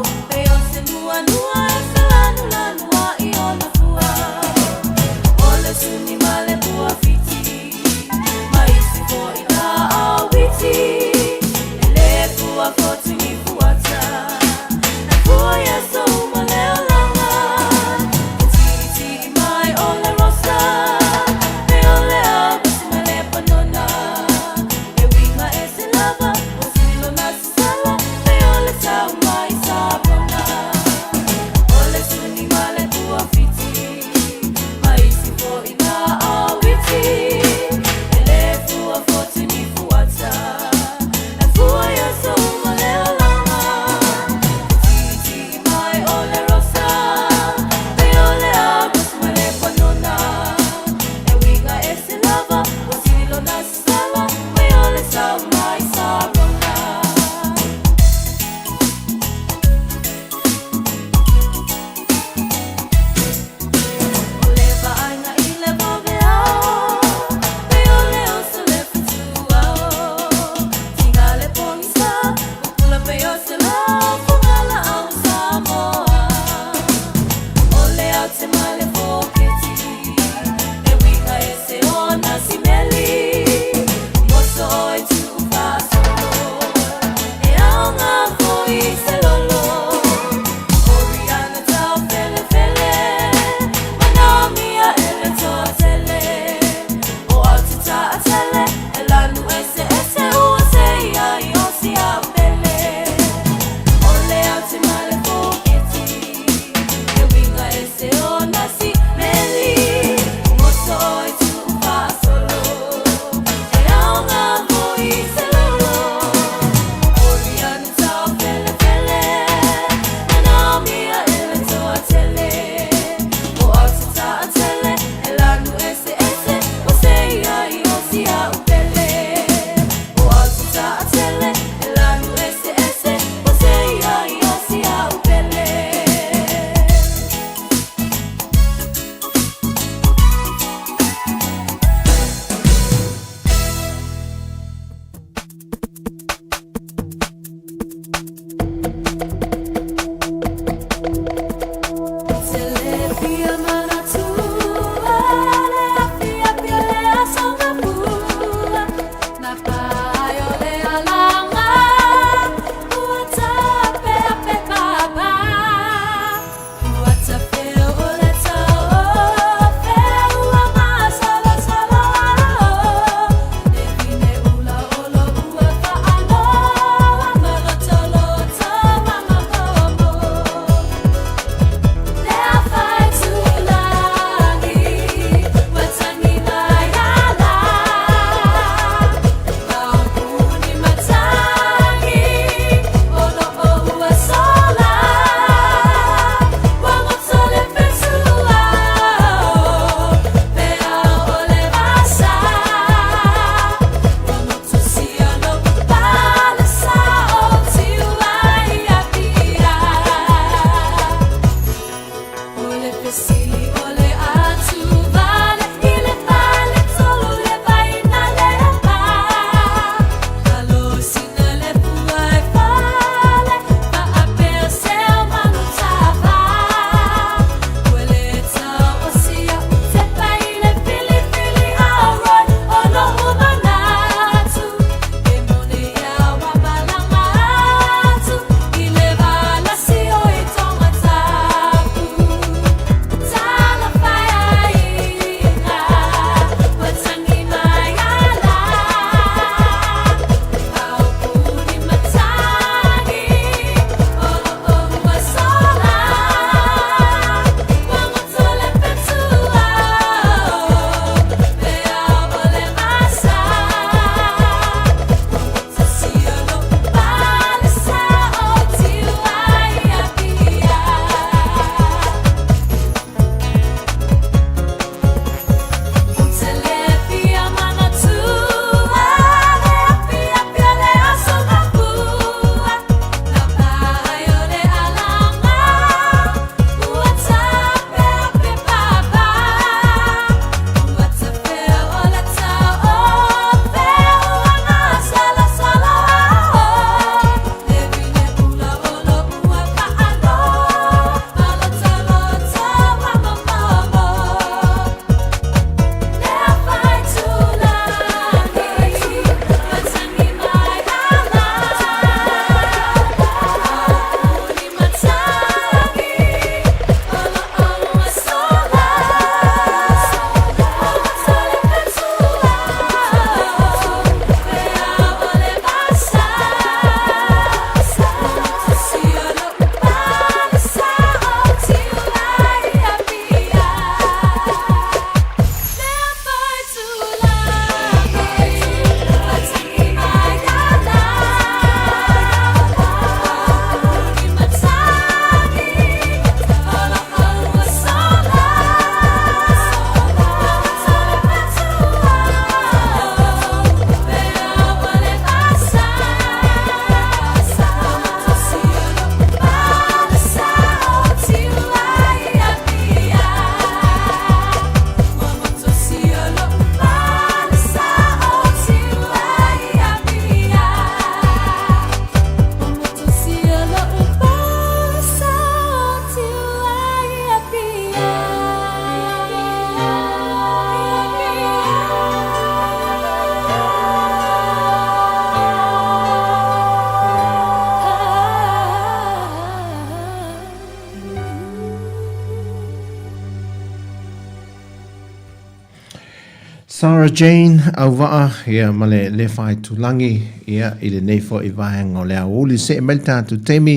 Sarah Jane Auvaa, ia, ma le Lefaitulagi, ia, i lenei foi vaega o le aoauli. Se'e mai le tatou taimi,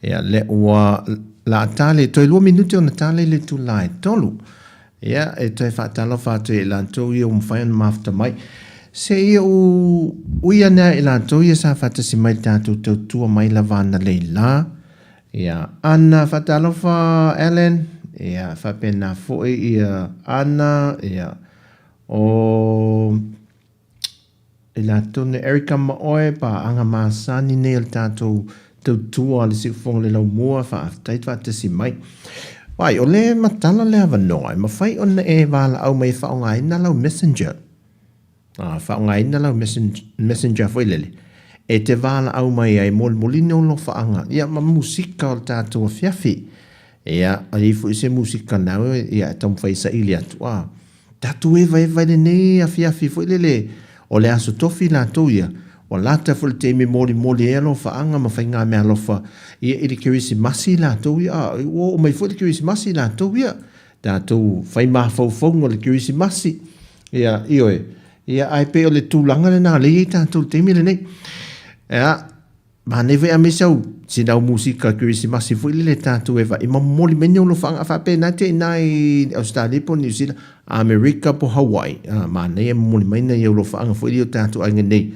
ia, lea ua laatale, toe lua minute ona tala i le itula e tolu. Ia, e toe faatalofa atu ia i latou ia ua mafai ona mafuta mai. Se i ou ui ane lava i latou ia sa faatasi mai i le tatou tautua mai lava analeila. Ia, Ana, faatalofa Ellen, ia, faapena foi ia Ana, ia, o i latou nei, Erica ma oe, paaga masani nei o le tatou tautua a le Siufofoga o le Laumua, faafetai faatasi mai. Vai, o le matala le avanoa, e mafai ona e valaau mai e faaaogaina lau messenger. A faaaogaina lau messenger foi lele, e te valaau mai ai molimoli ni ou alofaaga, ia ma musika o le tatou afiafi. Ia, a i ai foi se musika nau, ia e taumafai e saili atu, a tatou evaeva i lenei afiafi foi lele o le Aso Tofi latou ia, ua lata foi le taimi e molimoli ai alofaaga ma faigameaalofa ia i le Kerisimasi latou ia, a ua oo mai foi le Kerisimasi latou ia. Tatou fai mafaufauga o le Kerisimasi, ia, ioe, ia, ae pei o le tulaga lena o lea e i ai tatou i le taimi lenei. Ia, manaia foi a aumai sau, sina au musika Kerisimasi foi lele tatou e vaai ma momoli mai ni alofaaga a faapena te i ina i Ausetalia po o Niu Sila, Amerika po o Hawaii, a, manaia e momoli mai nai alofaaga foi lea i o tatou aiga nei.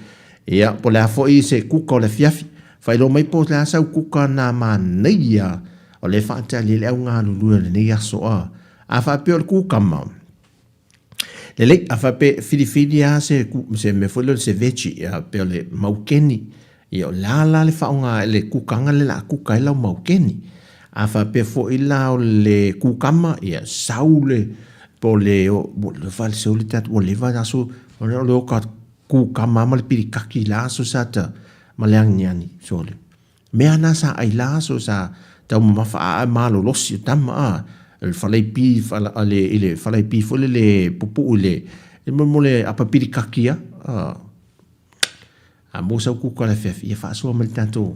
Ia, po o le a foi se kuka o le afiafi, faailoa mai po o le a sau kuka na manaia O lea e faatali ai le au galulue o lenei aso a. A faapea o le kukama, lelei, a faapea e filifili lava se, se mea foi lea o se veggie, a faapea o le maukeni, ia o le a la le faaaoga i le kukaga lea o le a kuka ai lau maukeni. A faapea foi la o le kukama, ia sau le, po o le, ua leva aso, o le oka kukama ma le pilikaki i la aso sa ta, ma le aniani, sole. Mea na sa ai la aso sa taumamafa a a malolosi o tama a le falaipi a le i le falaipi foi lele pupu'u i le i le mo le apa pilikaki a a mo sau kuka i le afiafi ia faasoa mai le tatou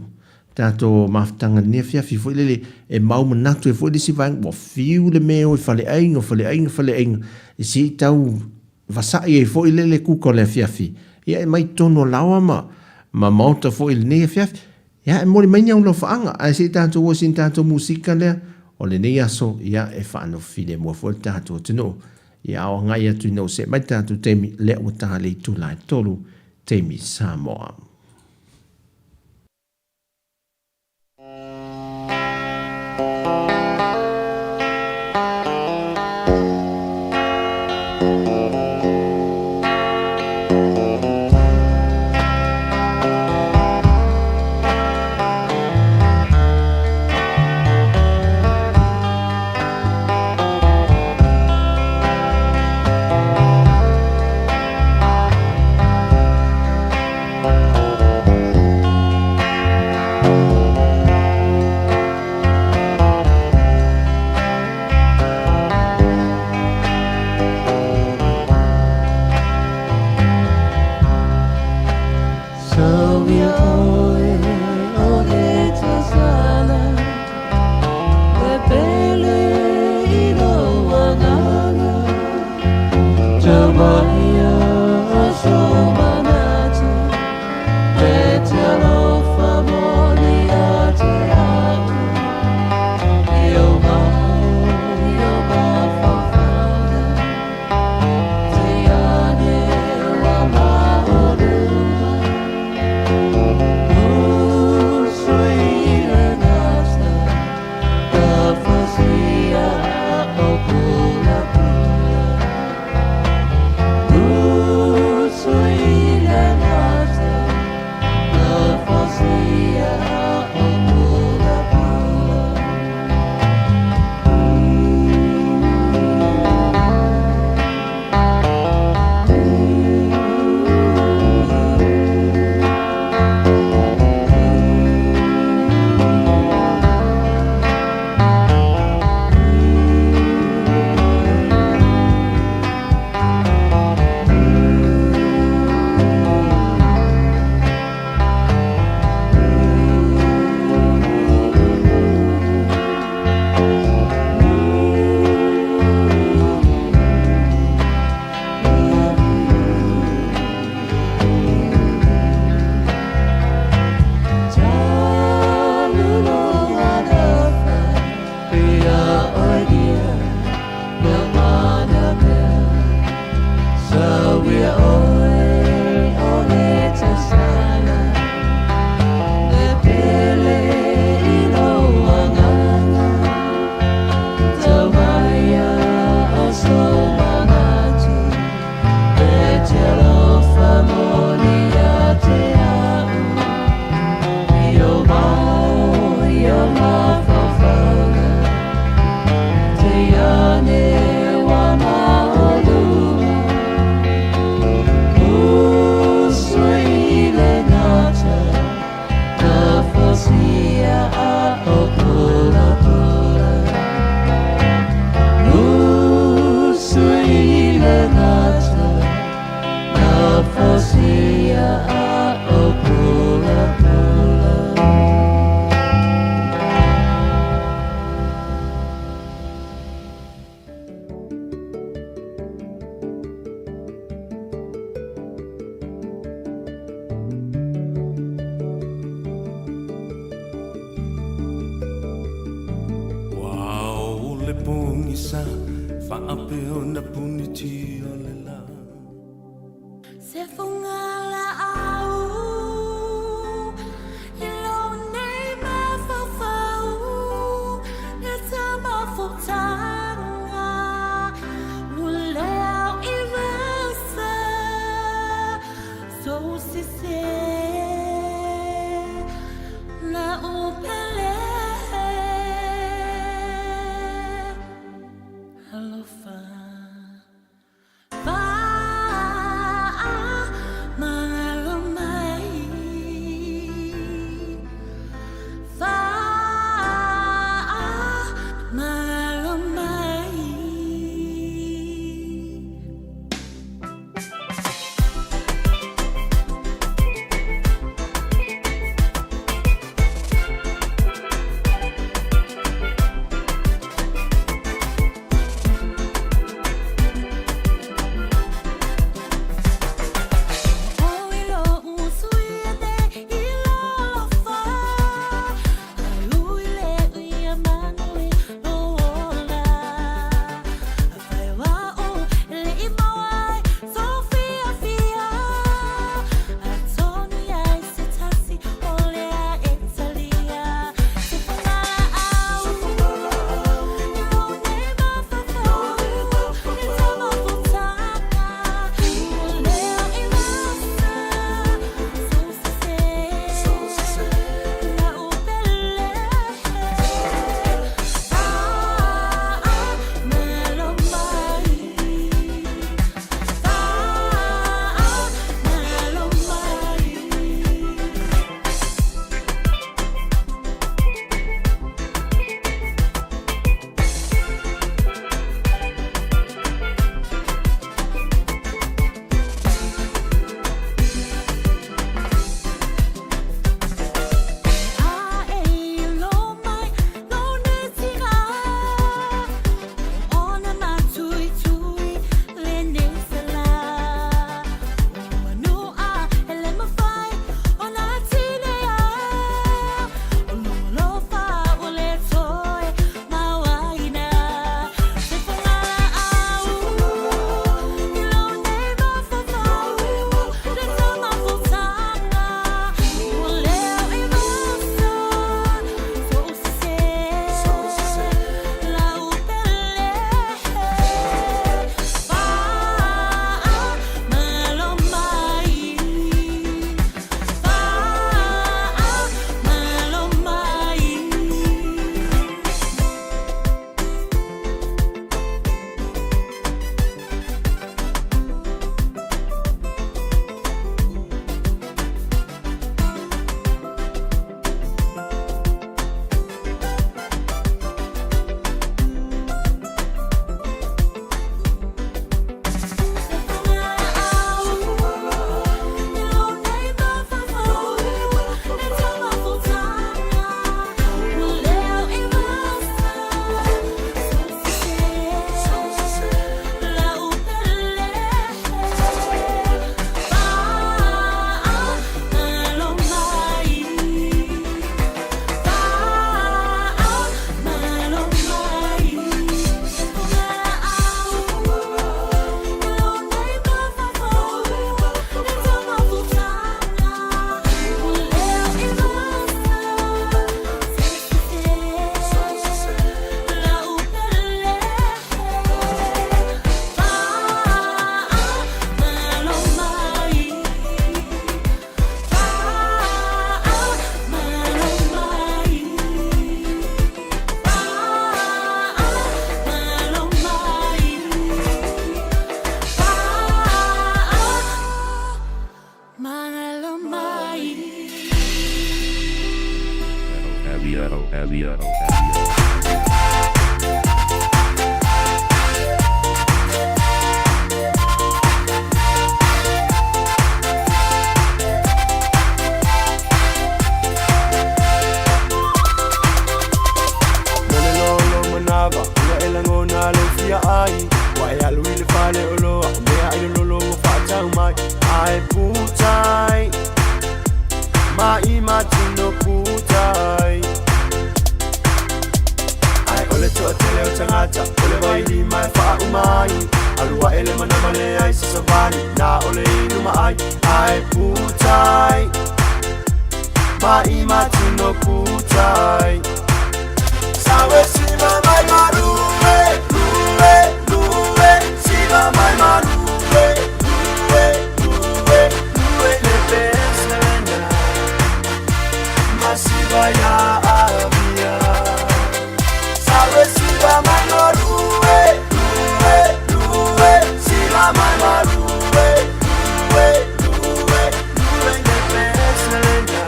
tatou mafutaga i lenei afiafi foi lele e mau manatu ai foi le isi vaega ua fiu le mea e o i faleaiga faleaiga faleaiga e se i tau vasa'i ai foi lele kuka o le afiafi, ia e mai totonu o laoa ma ma maota foi i lenei afiafi. Ia e momoli mai ni aulofaaga, ae se i tatou o i sina tatou musika lea o lenei aso, ia e faanofo filemu ai foi le tatou atunuu. Ia a o agai atu ina ua see mai le tatou taimi, lea ua ta le itula e tolu, taimi Samoa. pogisa faapea ona punitia le lā. Se fugalaau i lou nei mafaufau, le tamafutaga ua leo i rasa sou sese la upele. Alofa. Faamagalo mai. Faamagalo mai. Mo le lolo manava ua e lagona lou fia ai ua e alu i le fale oloa o mea ai lololo ua faatau mai ae putai ma i matino putai. O le toatele o tagata o le vailima e faauma ai Alu ae le manava leai se savali Na o le inu ma ai Ae putai Mai matino putai Sawe siva mai marue Lue, lue Siva mai marue Lue, lue, lue Le peselena Masiva ya avia Sawe siva mai marue Lue, lue Siva mai marue Lue, lue, lue Le peselena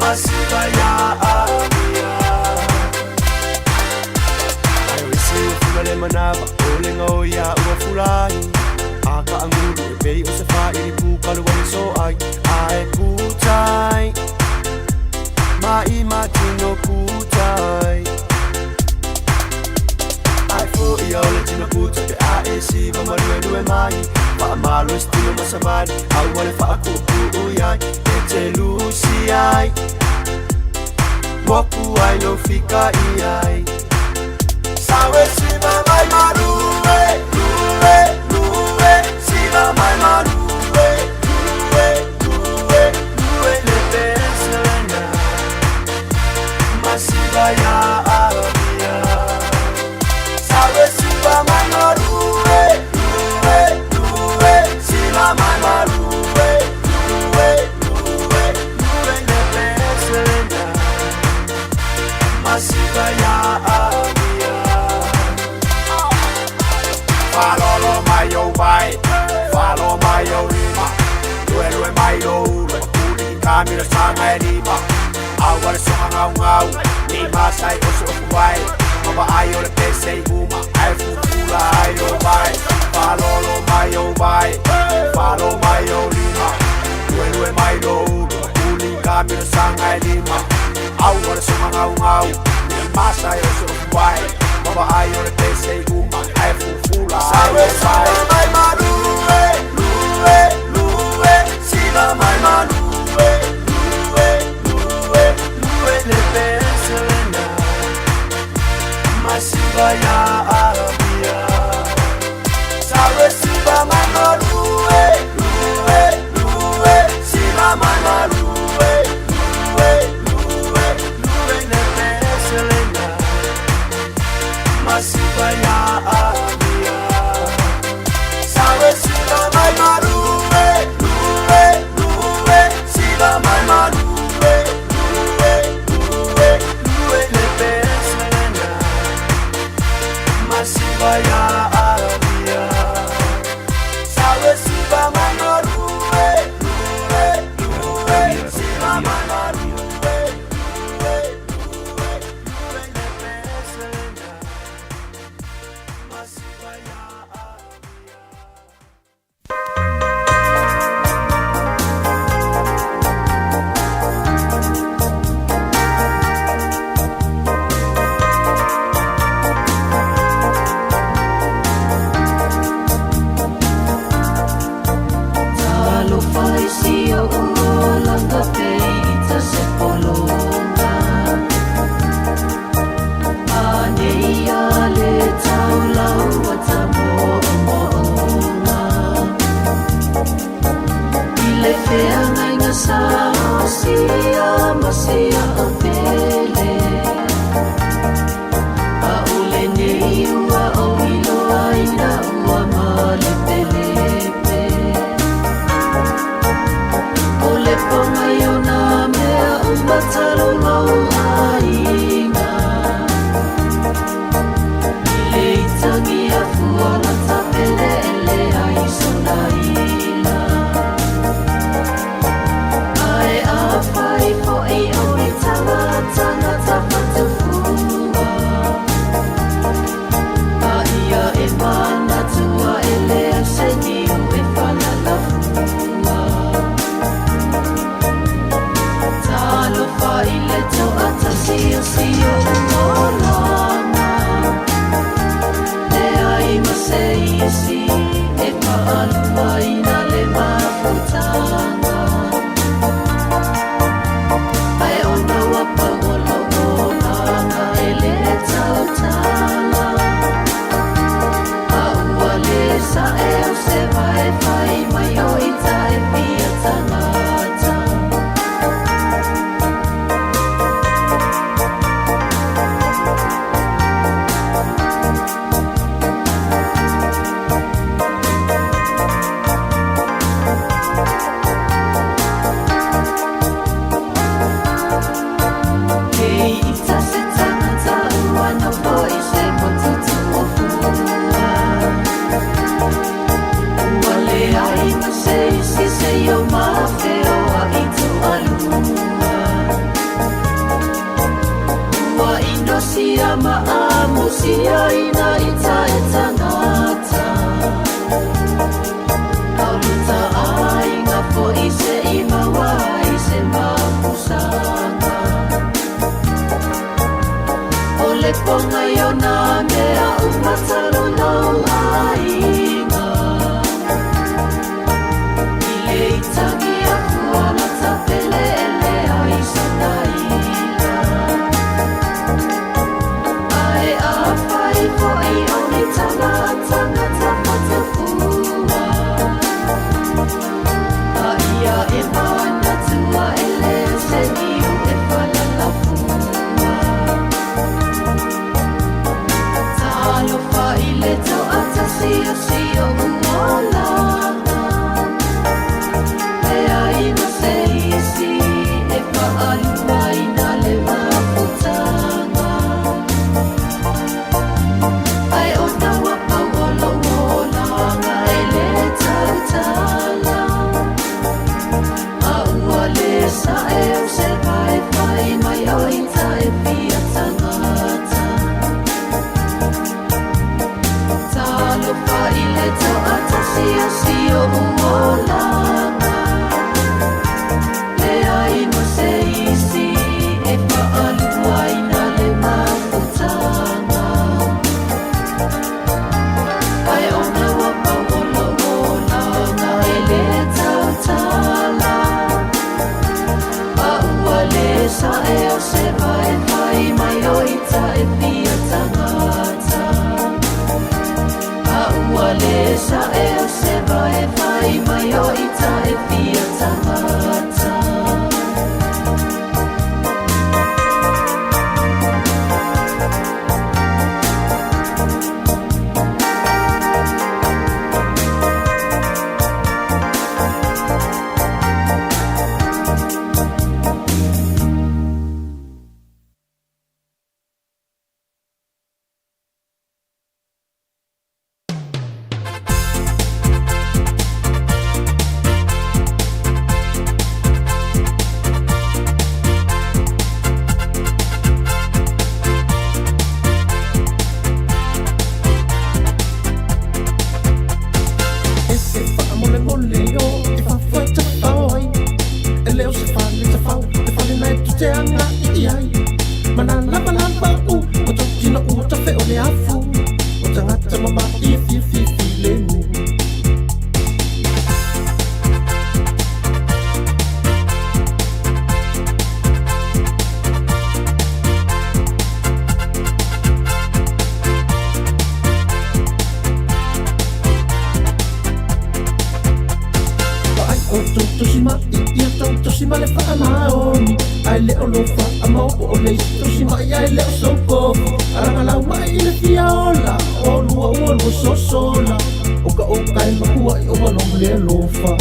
Masiva ya avia Ai o isi ua fula le manava O le ngao ia ua fulai A ka angulu e pei o se whairi pū kalu wale so ai Ae putai Mai matino putai Ai fo ia o le tino puta pe a e siva marue lue mai Wha amalo e stilo masavali Au wale wha akupu ui ai E te lusi ai Moku ai lo fika i ai Sawe siva mai marue Lue, lue Siva mai marue Lue, lue, lue Le peselena Masiva ya avia Sawe siva mai marue Lue, lue Siva mai marue Lue, lue, lue Le peselena Masiva ya avia Falolo mai o vai Falo mai o lima Lue lue mai lo ulu Makuli kamira sanga e lima Au ale songa ngau ngau Ni masai o se ofu vai Mama ai o le pese i uma Ai fufula ai o vai Falolo mai o vai Falo mai o lima Lue lue mai lo ulu Makuli kamira sanga e lima Au ale songa ngau ngau Ni masai o se ofu vai Mama ai o le pese i uma Ai fufula ai o vai mai marue Lue, lue Siva mai marue Lue, lue, lue Le peselena Masiva ya avia Sawe siva mai marue Lue, lue Siva mai marue Lue, lue, lue Le peselena Masiva ya avia Sawe siva mai marue Lue, lue Siva mai marue Lue, lue, lue Le peselena Masiva ya avia Sawe siva mai marue Lue, lue Siva mai marue Lue, lue, lue Le peselena Masiva ya avia Talofa i si o olaga peita se polonga Anei a le taulau ta mo'omo'oga I le feagaiga sa o sia ma sia o pele A'u lenei ua ou iloaina ua malepelepe O le pagai o nā mea uma talolou aiga I le itagi afua la tapele ele ai sona ila Ae afai fo'i o i tagatagata fatufua A ia e manatua e le au se niu e falalafua Talofa i le to'atasi o si o'u olaga Leai ma se isi e fa'aluaina le mafutaga Ae ona ua pau o lo'u olaga e le E se faamolemole o e fafo e tafao ai E le o se fale tafao Le fale na e te agaʻi i ai Malalavalava u O tautino ua tafe o le afu O tagata mamaʻi e fiafia filemu. Vaai outou tausimaʻi ia tou tausi ma le faamaoni ae le o lou faamaopo o le isi tausimaʻi ae le o sou kofo alagalau mai i le fia ola o lua ua lua sosola o ka oka e makuaʻi o malomu le alofa.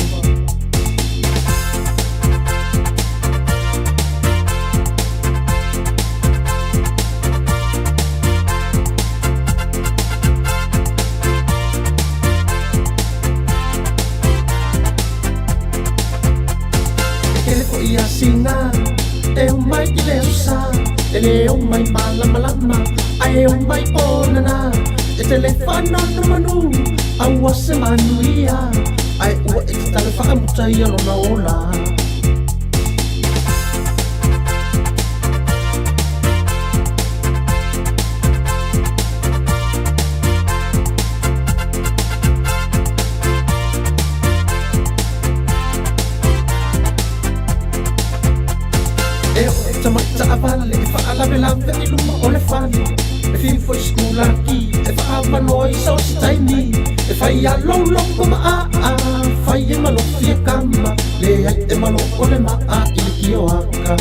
E tele foʻi asiga e omai i le aso sa e lē omai malamalama ae omai onana e tele faanonomanu aua se manuia ae ua e tatalo faamuta ia lona ola. E oo e tamaʻi taavale e faalavelave i luma o le fale e fiu foi sikulaki e faaavanoa i so o se taimi e fai a loulou ma aa fai e malofi e kama leai e malo o le maa i le kioaka.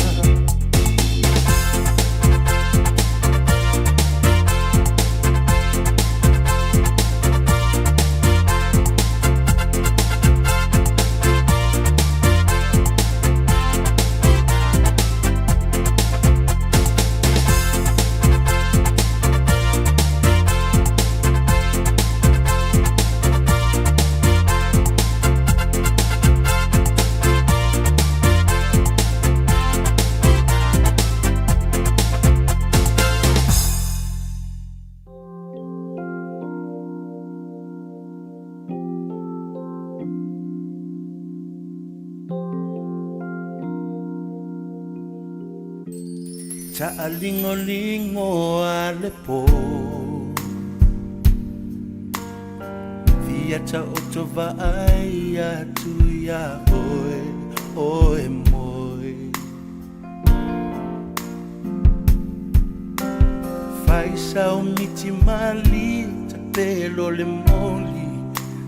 Taʻaligolingo a le pō Fia taoto vaai atu iā oe o e moe Fai sau miti mali tapelo le moli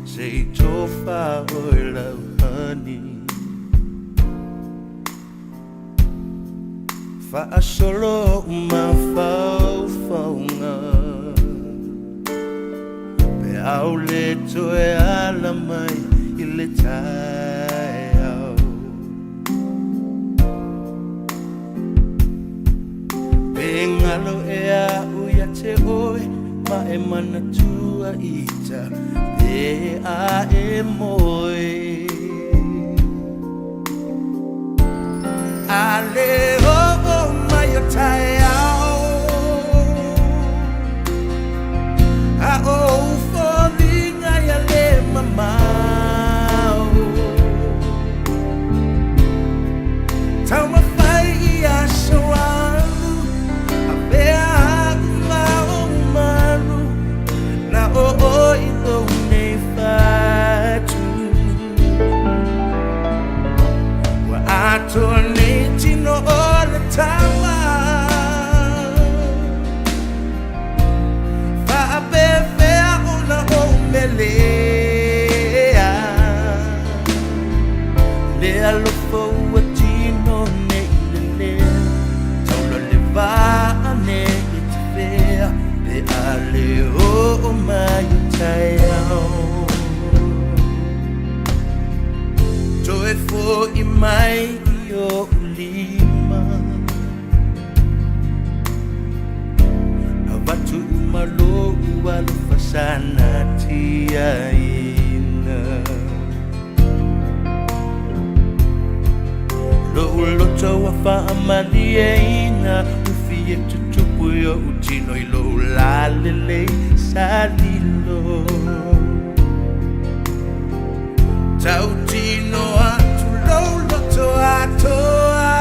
Se i tofa oe lau honey Faasolo ou mafaufauga Pe a ou le toe ala mai i le taeao Pe galo ea a'u ia te oe ma e manatua ita pe a e moe A le oo mai o taeao A o ou foliga ia le mamao Taumafai i aso alu Avea a'u ma ou malu Na o oe i lou nei fatu Ua atoa nei tino o le tama Faapefea ona ou melea Le alofa ua tino nei lelea Taula le vaa nei tafea Pe a le oo mai o taeao Toe foʻi mai i oʻu lima Avatu uma lou alofa sa natiaina Lou loto ua faamalieina Ufi e tutupu i ou tino i lou lalelei sa lilo Tautino atu lou loto atoa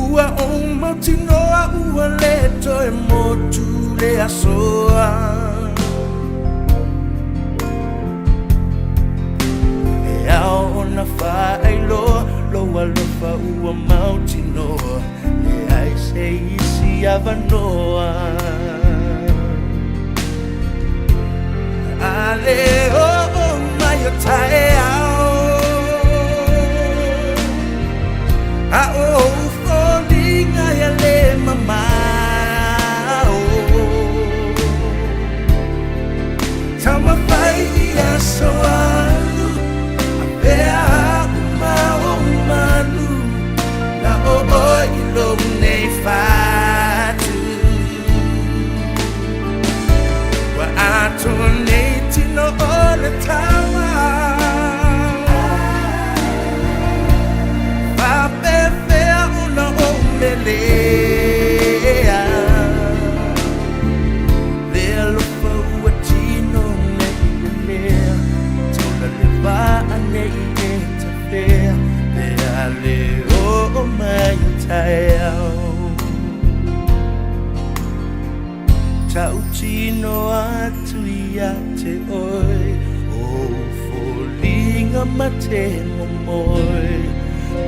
Ua ou mautinoa ua le toe motu le asoa E ao ona faailoa lou alofa ua mautinoa Leai se isi avanoa A le oo mai o taeao A o ou foliga ia le mamao Taumafai i aso alu Avea a'u ma ou malu Na o oe i lou nei fatu Ua atoa nei tino o le tama Faapefea ona ou melea Le alofa ua tino nei lelea Taula le vaa nei e tafea Pe a le oo mai o taeao Tautino atu ia te oe O foliga ma te momoe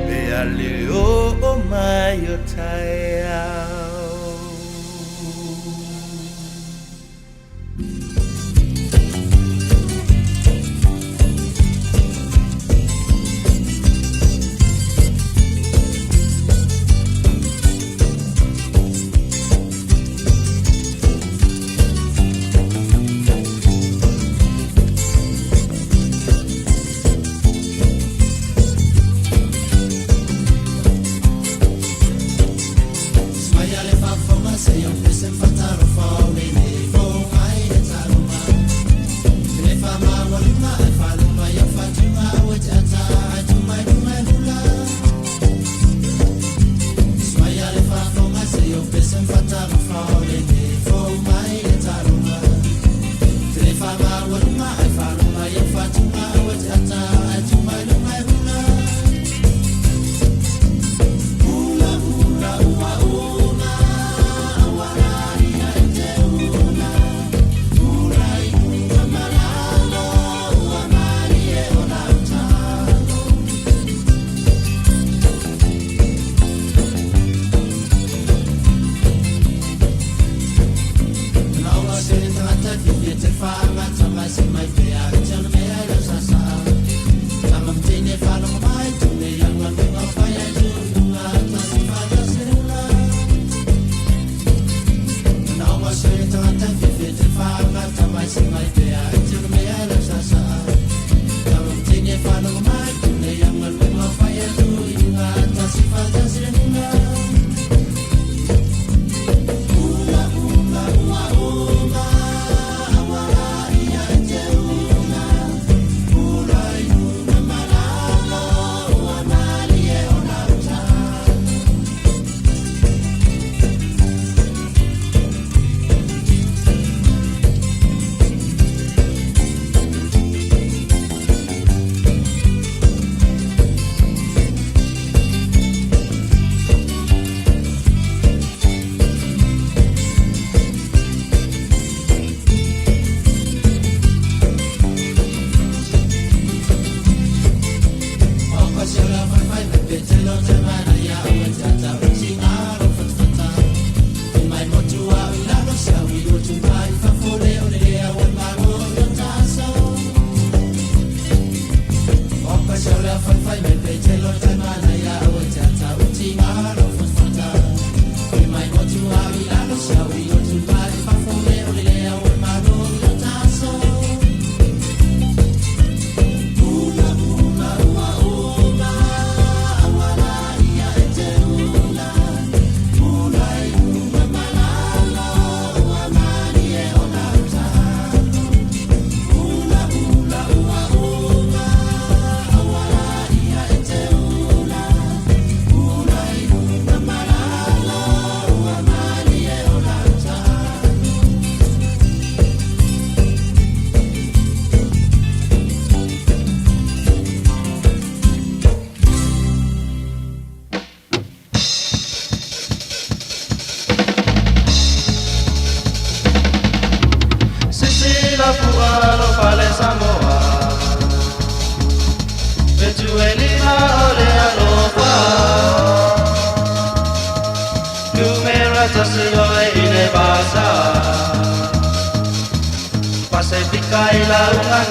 Pe a le oo mai o taeao.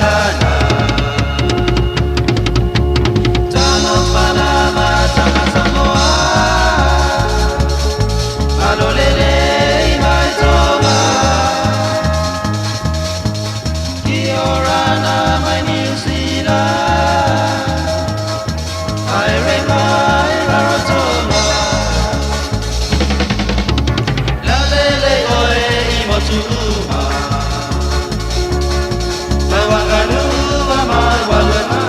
gagana. Talofa lava tama Samoa, malo lelei mai Tonga. Kia orana mai Niu Sila, haere mai Rarotonga. Lavele oe i motu uma, mai Wakalua mai Waluena.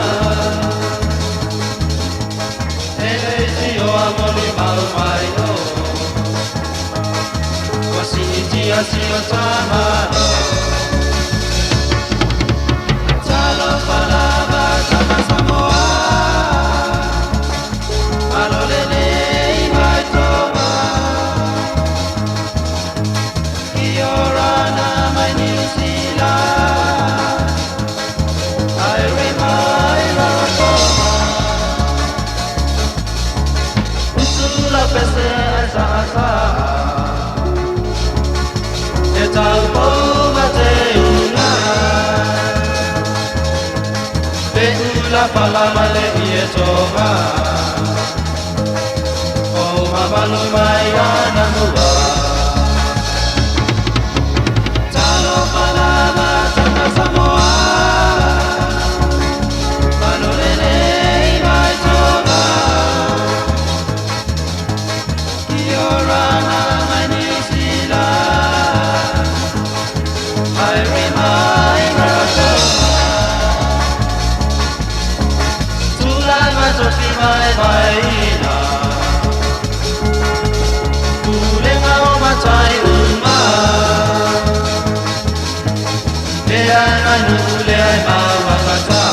E le tio a moli mau mai o, ua siitia sio tamalo. Talofa lava tama Samoa, malo lelei mai Tonga. Kia orana mai Niu Sila, haere mai Rarotonga. Usu la pese ai sa'asa'a, e taupou ma te unga. Pe ula fala ma le ie tonga, o mamalu mai ana mua. Talofa lava tama Samoa, malo lelei mai Tonga. Kia orana mai Niu Sila, haere mai Rarotonga. Tulai mai tofi mai vaeina, pulega o matai uma. Le ai manu le ai mauagata,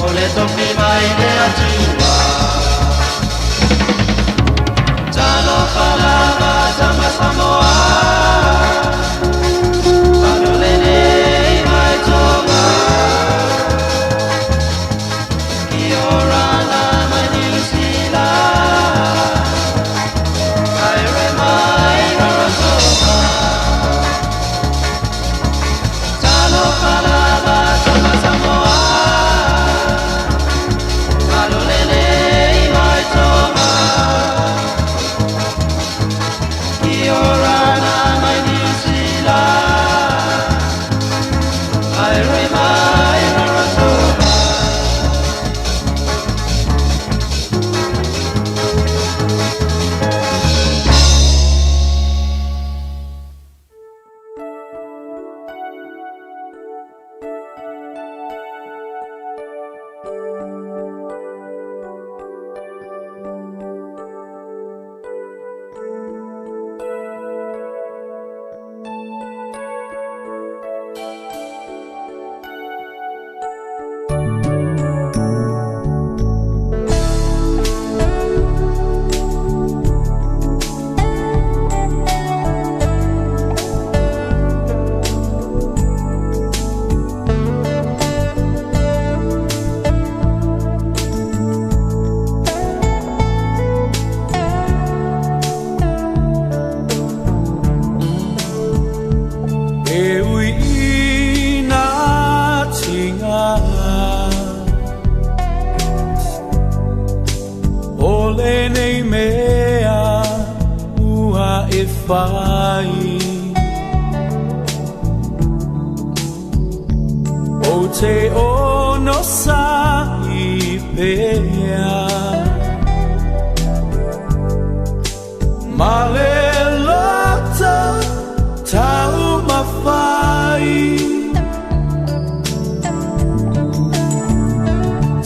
o le tofi mai le Atua. Talofa lava tama Samoa, malo lelei mai Tonga. Kia orana mai Niu Sila, haere mai Rarotonga. Talofa lava tama Samoa, malo lelei mai Tonga. Kia orana mai Niu Sila, haere mai Rarotonga. E ui i nā tinga O lenei mea ua e whai O te ono sa i pea Ma le loto tau mawhai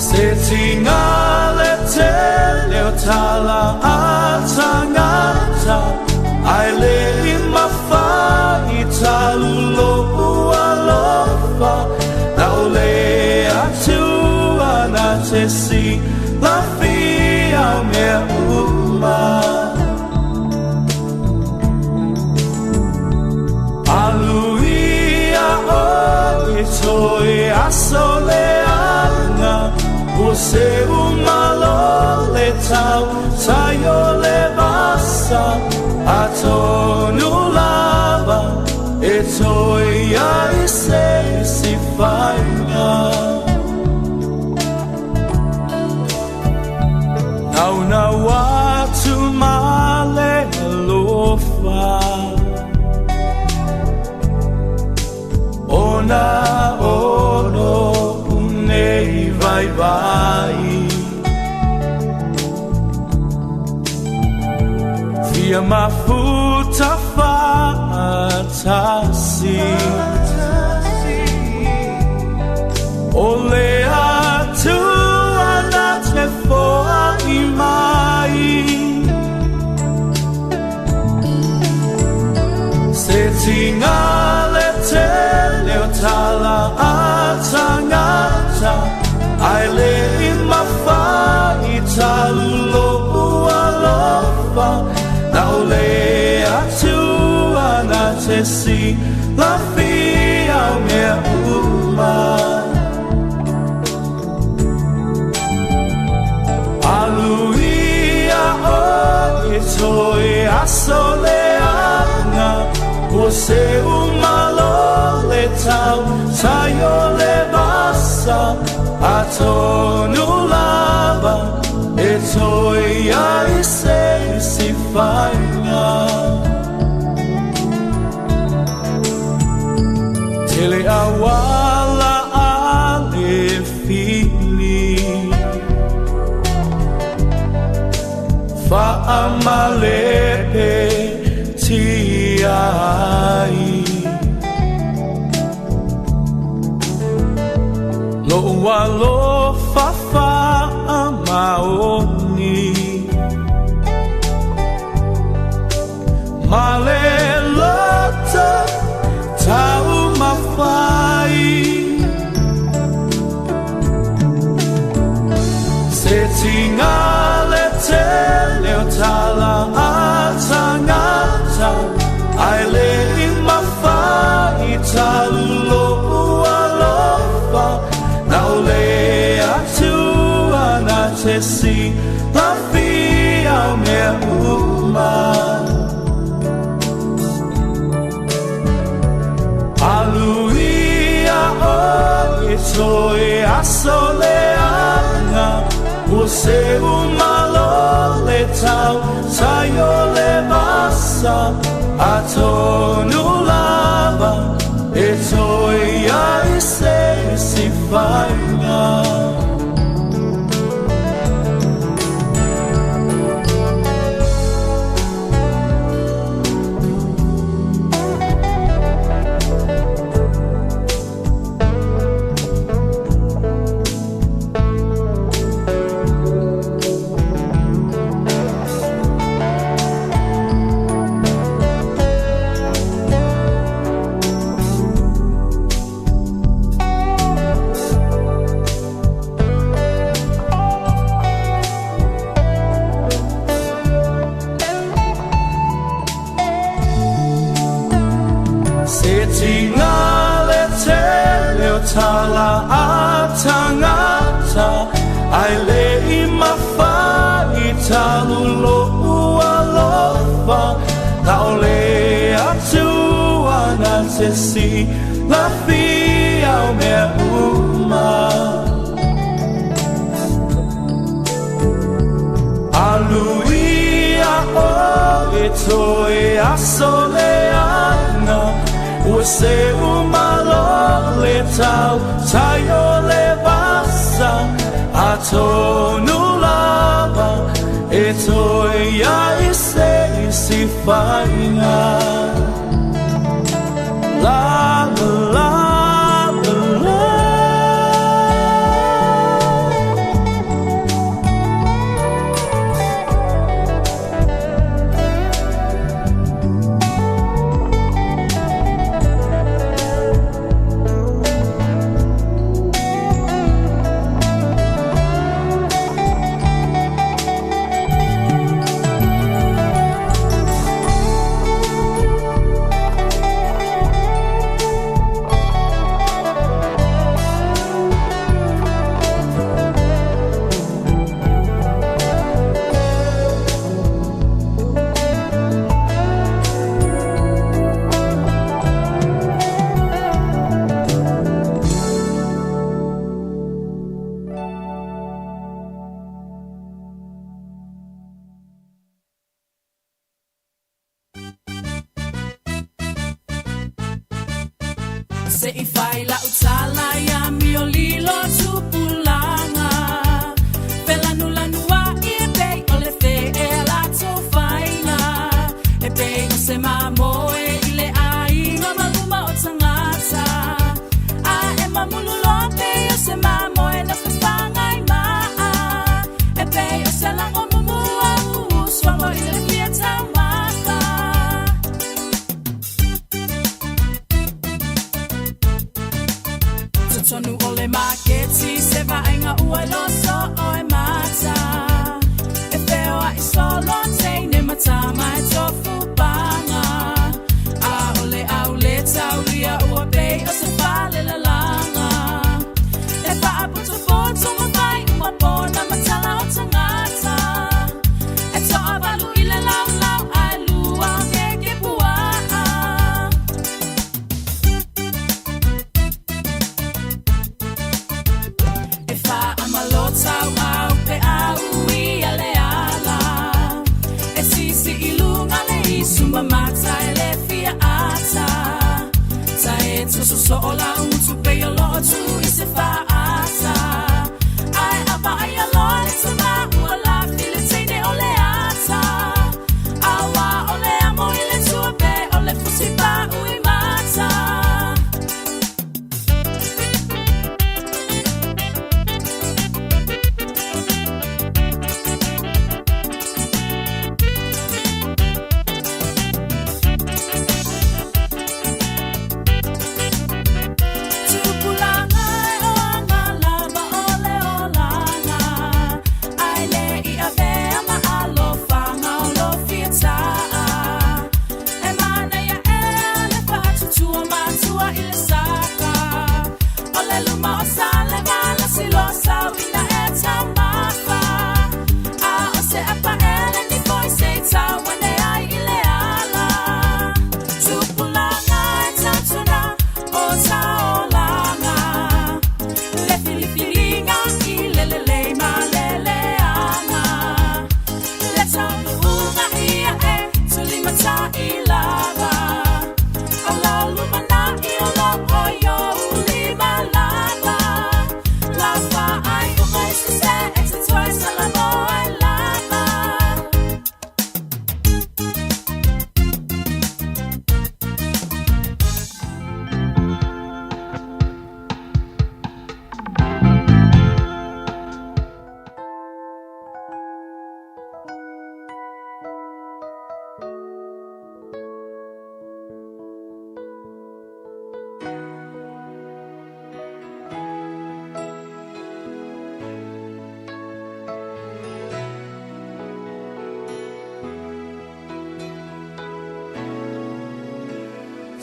Se tinga le te leo tala a tangata Ai le i mawhai talulo alofa Na o le atua na te si la fia o mea uma. Aluia o e toe aso le anga, ua se umalo le tau, taio le vasa, atonu lava, e toe ia i se faiga. Naunau atu ma le alofa, ona o lo'u nei vaivai. Fia mafuta fa'atasi, o le Atua na te foa'i mai. Se tiga le tele o tala a tagata, ae le'i mafai talu lo'u alofa. Na o le Atua na te silafia o mea uma. Alu ia oe toe aso leaga, ua seu malo le tautai o le vasa. Atonu lava e toe i ai se isi faiga. Tele auala a le fili, fa'amalepe tia ai. Lo'u alofa fa'amaoni, ma le loto taumafai. Se tiga le tele o tala a tagata, ae le'i mafai talu lo'u alofa. Na o le Atua na te silafia o mea uma. Alu ia oe toe aso leaga, ua seu malo le tautai o le vasa. Atonu lava e toe i ai se isi faiga. Se tiga le tele o tala a tagata, ae le'i mafai talu lo'u alofa. Na o le Atua na te silafia o mea uma. Alu ia oe toe aso leaga, ua seu malo le tautai o le vasa. Atonu lava e toe i ai se isi faiga. La la la la la. Se i fai lau tala ia miolilo tupulaga. Felanulanua i e pei o le fee a latou faiga. E pei o se mamoe i le aiga ma luma o tagata. A e mamulu loa pei o se mamoe na fafaga i maa. E pei o se lago mumua usuago i le fia taumafa. Totonu o le maketi se vaaiga ua iloa soo e mata. E feoai solo teine ma tama e tofu paga. A o le aule taulia ua pei o se fale lalaga. E faapotopoto ma fai uma pona ma tala o tagata. E toavalu i le laulau ae lua o keke puaa. E faamalō tauau pe a uia le ala. E sisi i luga le isu ma mata e le fia ata. Taeto sosoo lau gutu pei o loo tu i se faata. Ae a vaaia loa le tama ua lafi le teine o le ata. Auā o le amo i le tua pe o le fusi pau i mata. Tupulaga e o aga lava o le olaga, ae le i avea ma alofaga o lo fia taa. E manaia ea le faatutua matua i le saka. O le luma o Salevalasi loa sau ina e taumafa. A o se apaele ni foi se i tau ane ai i le ala. Tupulaga e tautuna o taolaga. Le filifiliga i le lelei ma le leaga. Le taunuuga ia e tulimatai lava. O lau lumanai o lo o i ou lima lava. Lau faaiuga e sese e te toe salamo ai lava.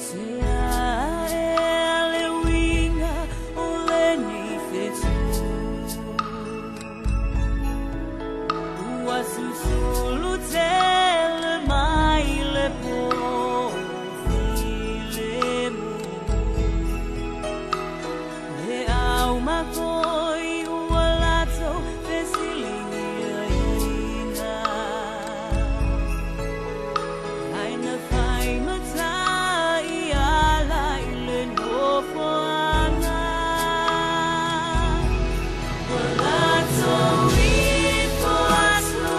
Se ae le uiga o lenei fetu, ua susulu tele mai le pō filemu. Le au makoi ua latou fesiligiaina. Ai na fai matai ala i le nofoaga. Ua latou ifo atu.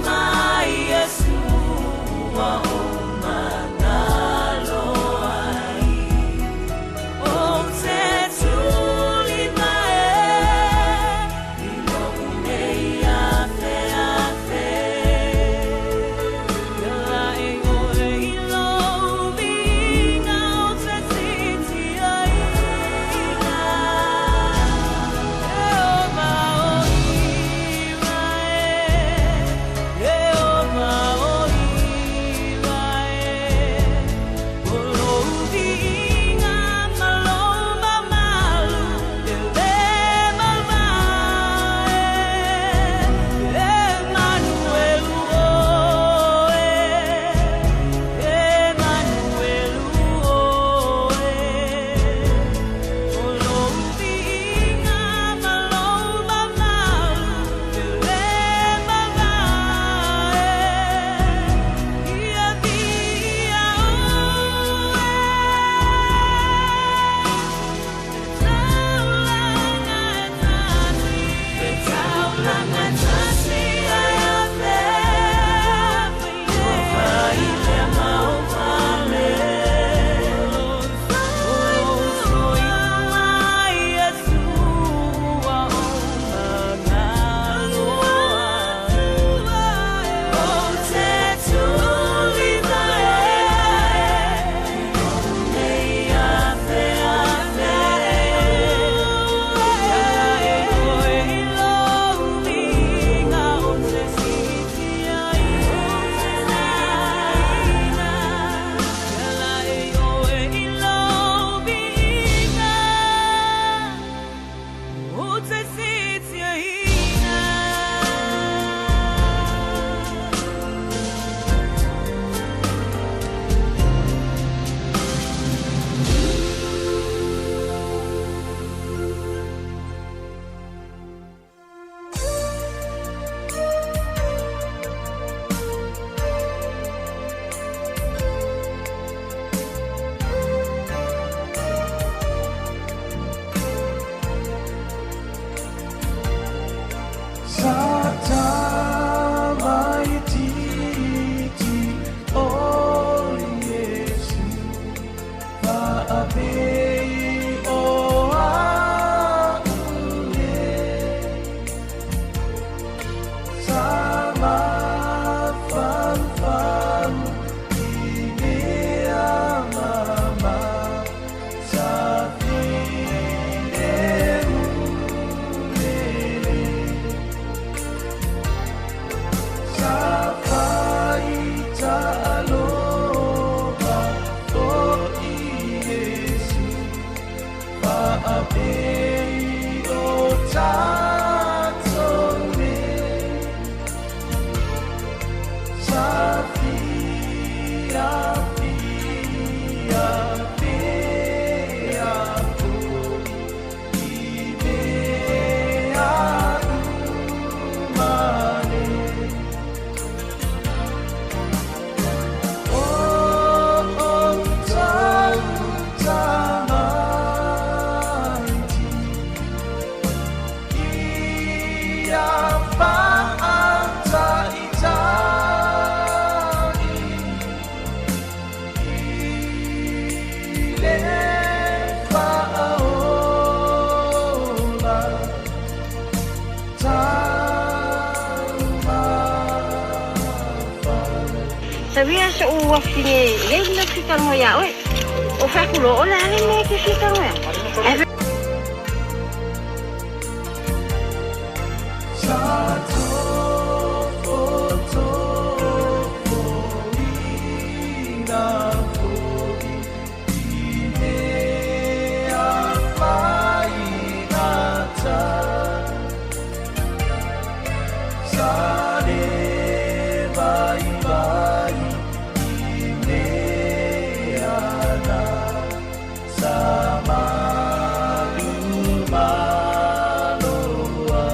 mai Iesu ua ou magalo ai. Ou te tuli mai e i lou nei afeafe. E ala e oe i lou viiga ou te sitiaina. Ieova o iva e, Ieova o iva e, O lou viiga ma lou mamalu e lē mavae. Emanuelu oe, Emanuelu oe, O lou viiga ma lou mamalu e lē mavae. Ia viia oe, e taulaga e tasi, e taulaga e tasi ai afeafe, ua fai lea ma ou fale. O lou soifua mai Iesu ua ou magalo ai. Ou te tuli mai e i lou nei afeafe. E ala e oe i lou viiga ou te sitiaina. E ala e oe i lou viiga ou te sitiaina. Sa tamaitiiti o Iesu faapei o a'u e sa mafalufalu i mea mama sa fileulele sa faita'alofa o Iesu faapei o tatou e sa fiafia pea fo'i i mea uma nei. O outou tamaiti ia fa'ata'itai i le fa'aola taumafa. Sabia se ou afine lei le fia talanoa iā oe. O fai atu loa, o le a le mea e te fia talanoa ai? Ae Sa tofotofoina fo'i i mea faigata sa lē vaivai i mea na sa malumaloa.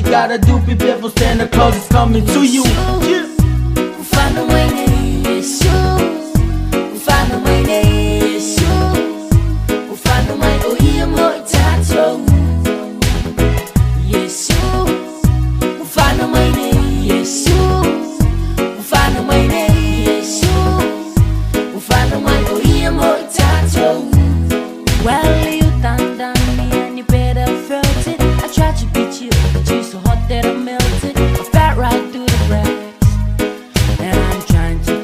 Gotta do, prepare for Santa Claus is coming to you. Well, you done done me and you better felt it. I tried to beat you, but you so hot that I melted. I fell right through the cracks, and I'm trying to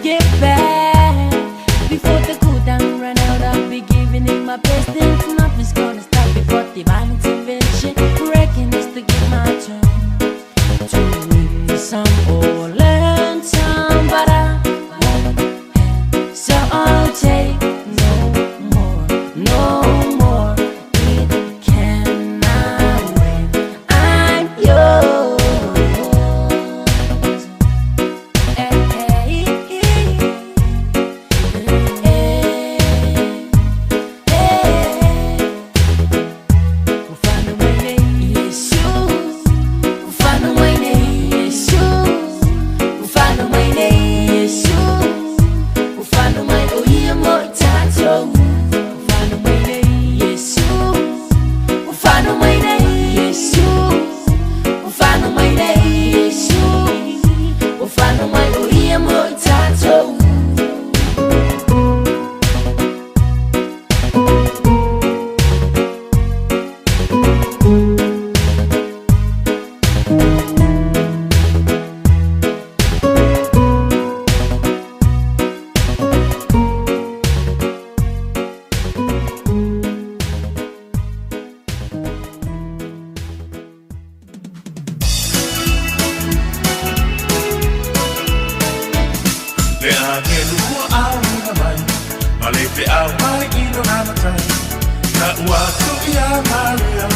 Maria,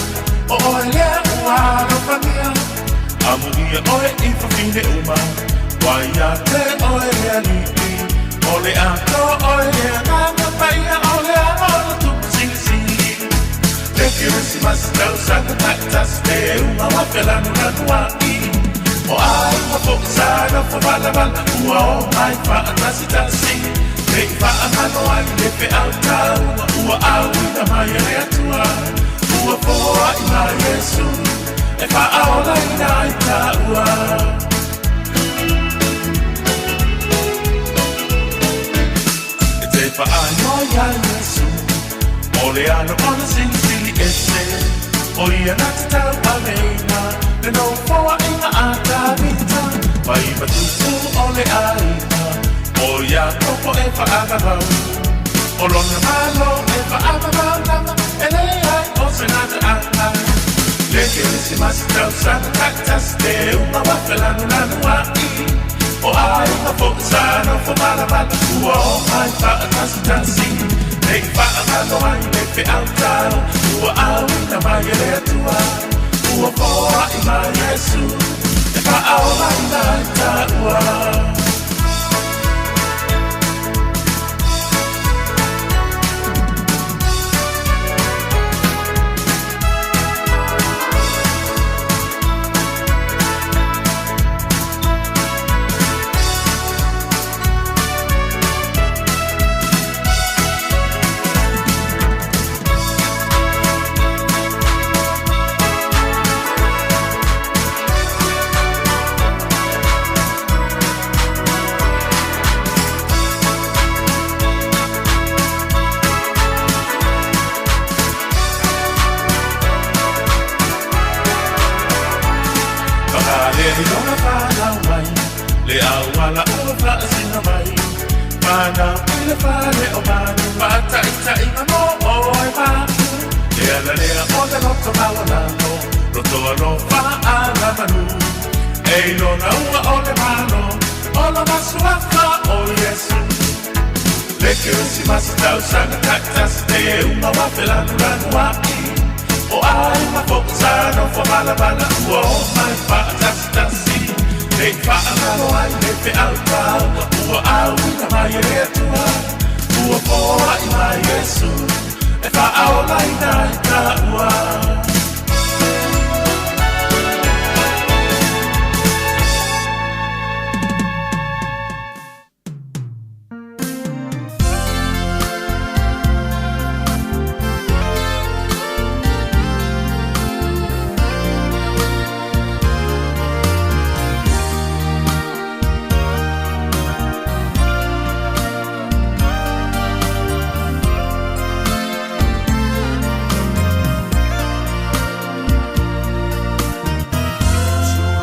o oe lea ua alofagia, Amuia oe i fafine uma, Ua ia te oe le Alii, O le Atoa oe le Agaga Paia, O le Alo o le Tupu Silisili. Le Kerisimasi tausaga taitasi, Le uga wa felanulanuai, O aiga foi sa nofo valavala, Ua omai faatasitasi, Ne i faagalo ai le feau taua, Ua auina mai e le Atua, Ua foai mai Iesu, E faaolaina ai taua. E te faaigoa iā Iesu, O le Alo o le Silisili Ese, O ia na te tauaveina Le nofoaiga a Tavita, Mai matupu o le aiga O Iakopo e faavavau, O lona Malo e faavavau lava, E leai o se gataaga. Le Kerisimasi tausaga taitasi, Le uga ua felanulanuai, O aiga foi sa nofo valavala, Ua omai faatasitasi, Ne i faagalo ai le feau tau, Ua auina mai e le Atua, Ua foai mai Iesu, E faaolaina ai taua. Paga lea i lona fanau mai, Le auala ua faasina mai, Fanau i le fale o manu, Faataitaiga mo oe ma'u. Le ala lea o le loto maualalo, Loto alofa ala manu, E i lona ua o le Malo, O lona suafa o Iesu. Le Kerisimasi tausaga taitasi, Le uga ua felanulanuai, O aiga foi sa nofo valavala, Ua omai faatasitasi, Ne i faagalo ai le feau taua, Ua auina mai e le Atua, Ua foai mai Iesu, E faaolaina ai taua.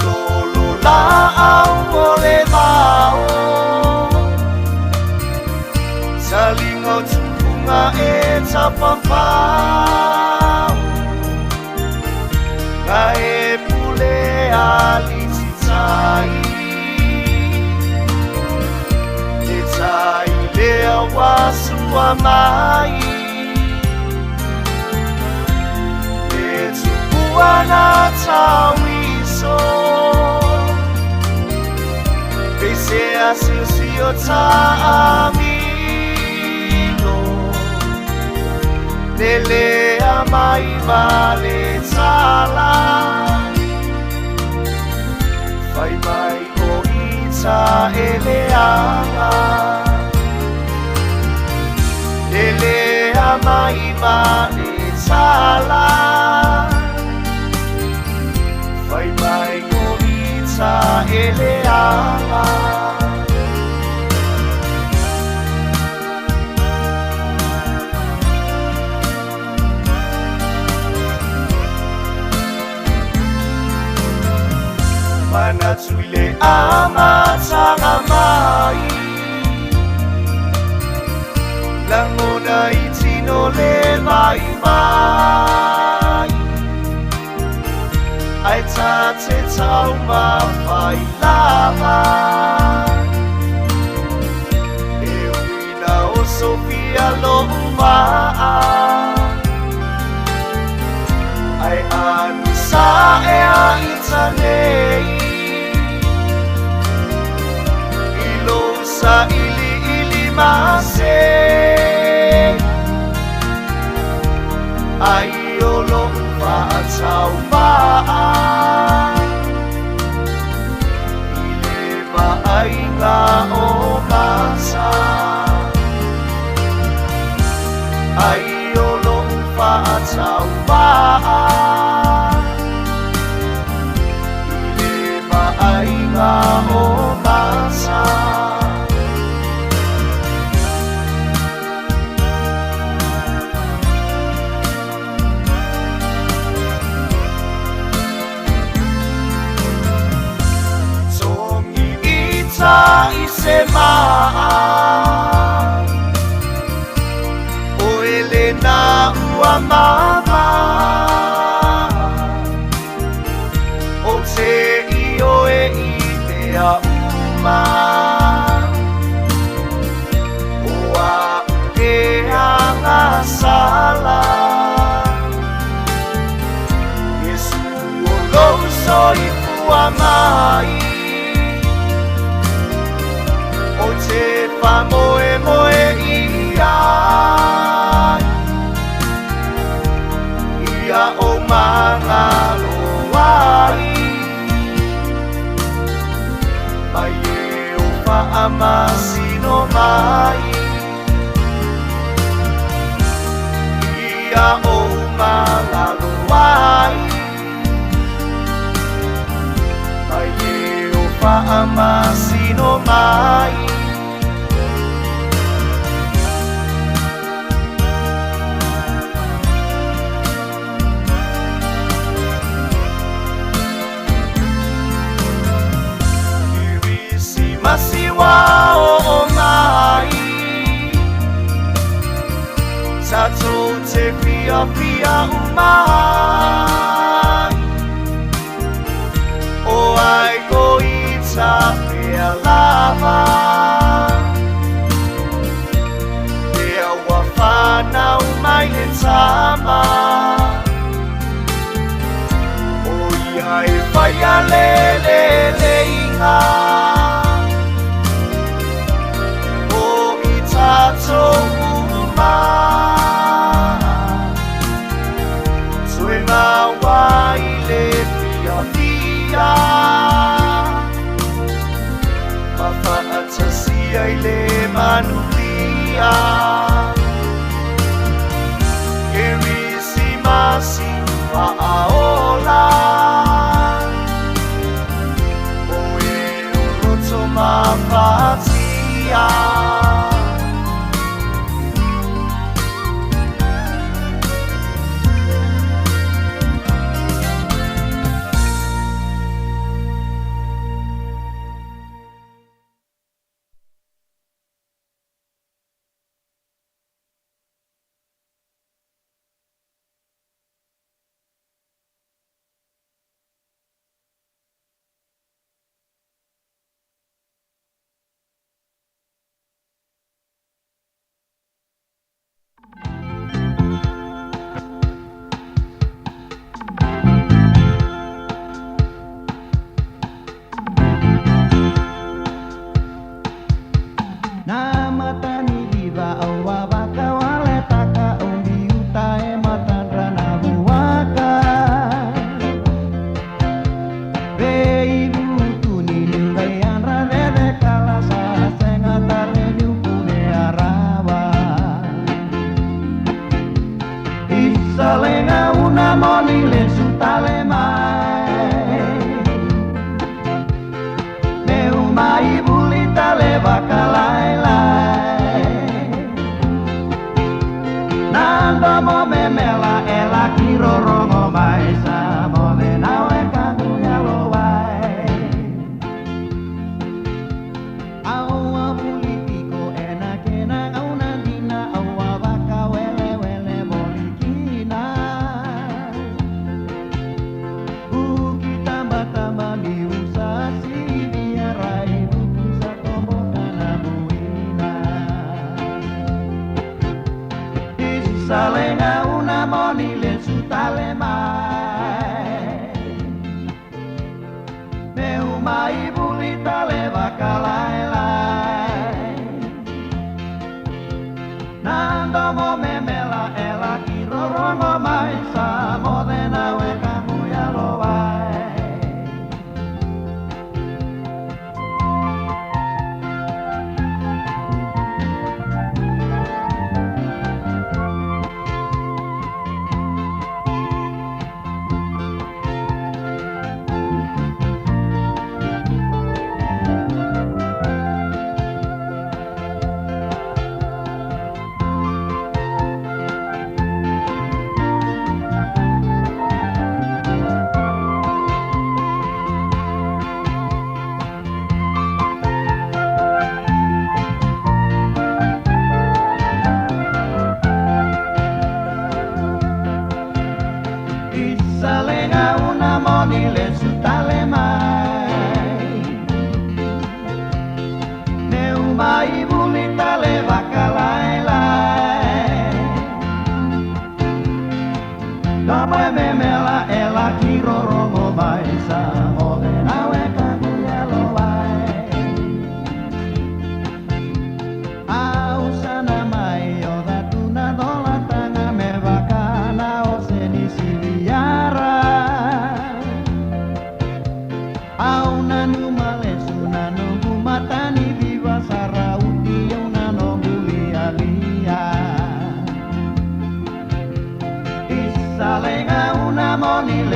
Tulolo laau o le vao, Saliga o tupuga e tapafao, Na e pule alititai, E tai lea ua sua mai, E tupua na tauiso, Peisea siosio taamilo, Lelea mai ma le tala, Fai mai o ita e leaga, Lelea mai ma le tala, Fai mai o ita e leaga. Manatu i le amataga mai, Lagona i tino le vaivai, Ae ta te taumafai lava, E ui na osofia lou vaa, ita nei I lou sailiili mase Ai o lou faatauvaa I le vaaiga o mata Ai o lou faatauvaa I le vaaiga o mata. Togi ita i se maa O elena ua mama O te i oe i mea uma O a e agasala Iesu o lou soifua mai O te faamoemoe i ai Ia ou magalo ai Mai e o faamasino mai Ia ou magalo ai Mai e o faamasino mai. Kerisimasi ua oo mai Tatou te fiafia uma ai O ai koita pea lava Lea ua fanau mai le tama O ia e faia le leleiga O i tatou uma. Toe maua i le fiafia Ma faatasia i le manuia Kerisimasi faaola.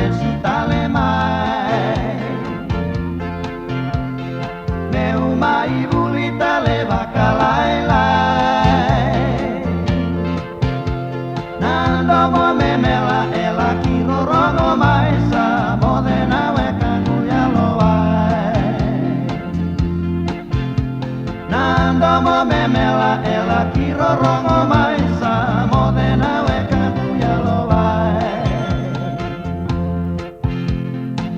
Iesu tale mai. Me uma i tale vakalailai. Nando mo memela ela kirorogo mai sa modena weka loai. Nando mo memela ela kirorogo mai sa modena weka loai.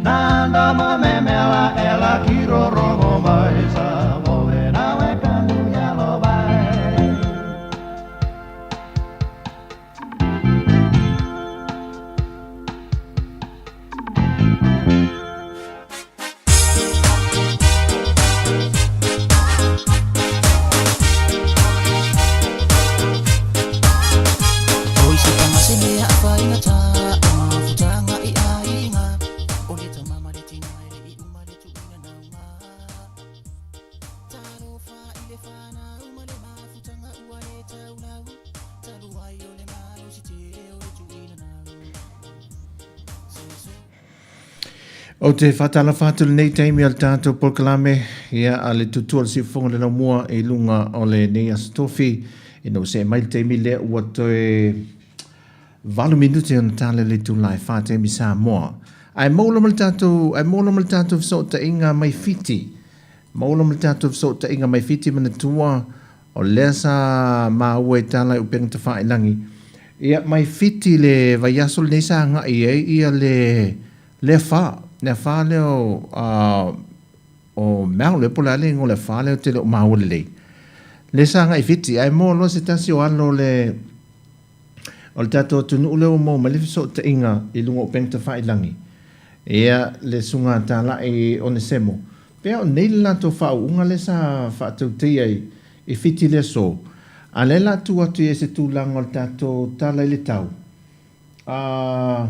Nando mo memela ela kirorogo mai sa modena weka loai. O isi pamasene a faigata o mafutaga i aiga o le tama ma le tina e leʻi uma le tuuina nauga talofa i le fanau ma le mafutaga ua le taulau talu ai o le malosi tele o le tuuina nau. Ou te faatalofa atu i lenei taimi o le tatou polokalame, ia, a le tutua o le siufofoga o le laumua i luga o lenei Aso Tofi, ina ua see mai le taimi lea ua toe valu minute ona tala i le itula e fa taimi Samoa. Ae maua lava le tatou, ae maua lava le tatou fesootaiga mai Fiti. Maua lava le tatou fesootaiga mai Fiti manatua o lea sa maua i tala i upega tafailagi. Ia, mai Fiti le vaiaso lenei sa agai ai ia le Le afa, le afa lea o, uh, o Mel, po o le a le igoa o le afa lea ou te le o maua lelei. Le sa agai i Fiti, ae moa loa se tasi o alo o le, o le tatou atunuu lea ua maua mai le fesootaiga i luga o upega tafailagi. Ia, le Susuga Talai Onesemo. Pea o nei le latou faauuga lea sa faatautaia i, i Fiti i le aso, a o lea o le a tuu atu i ai se tulaga o le tatou tala i le tau. A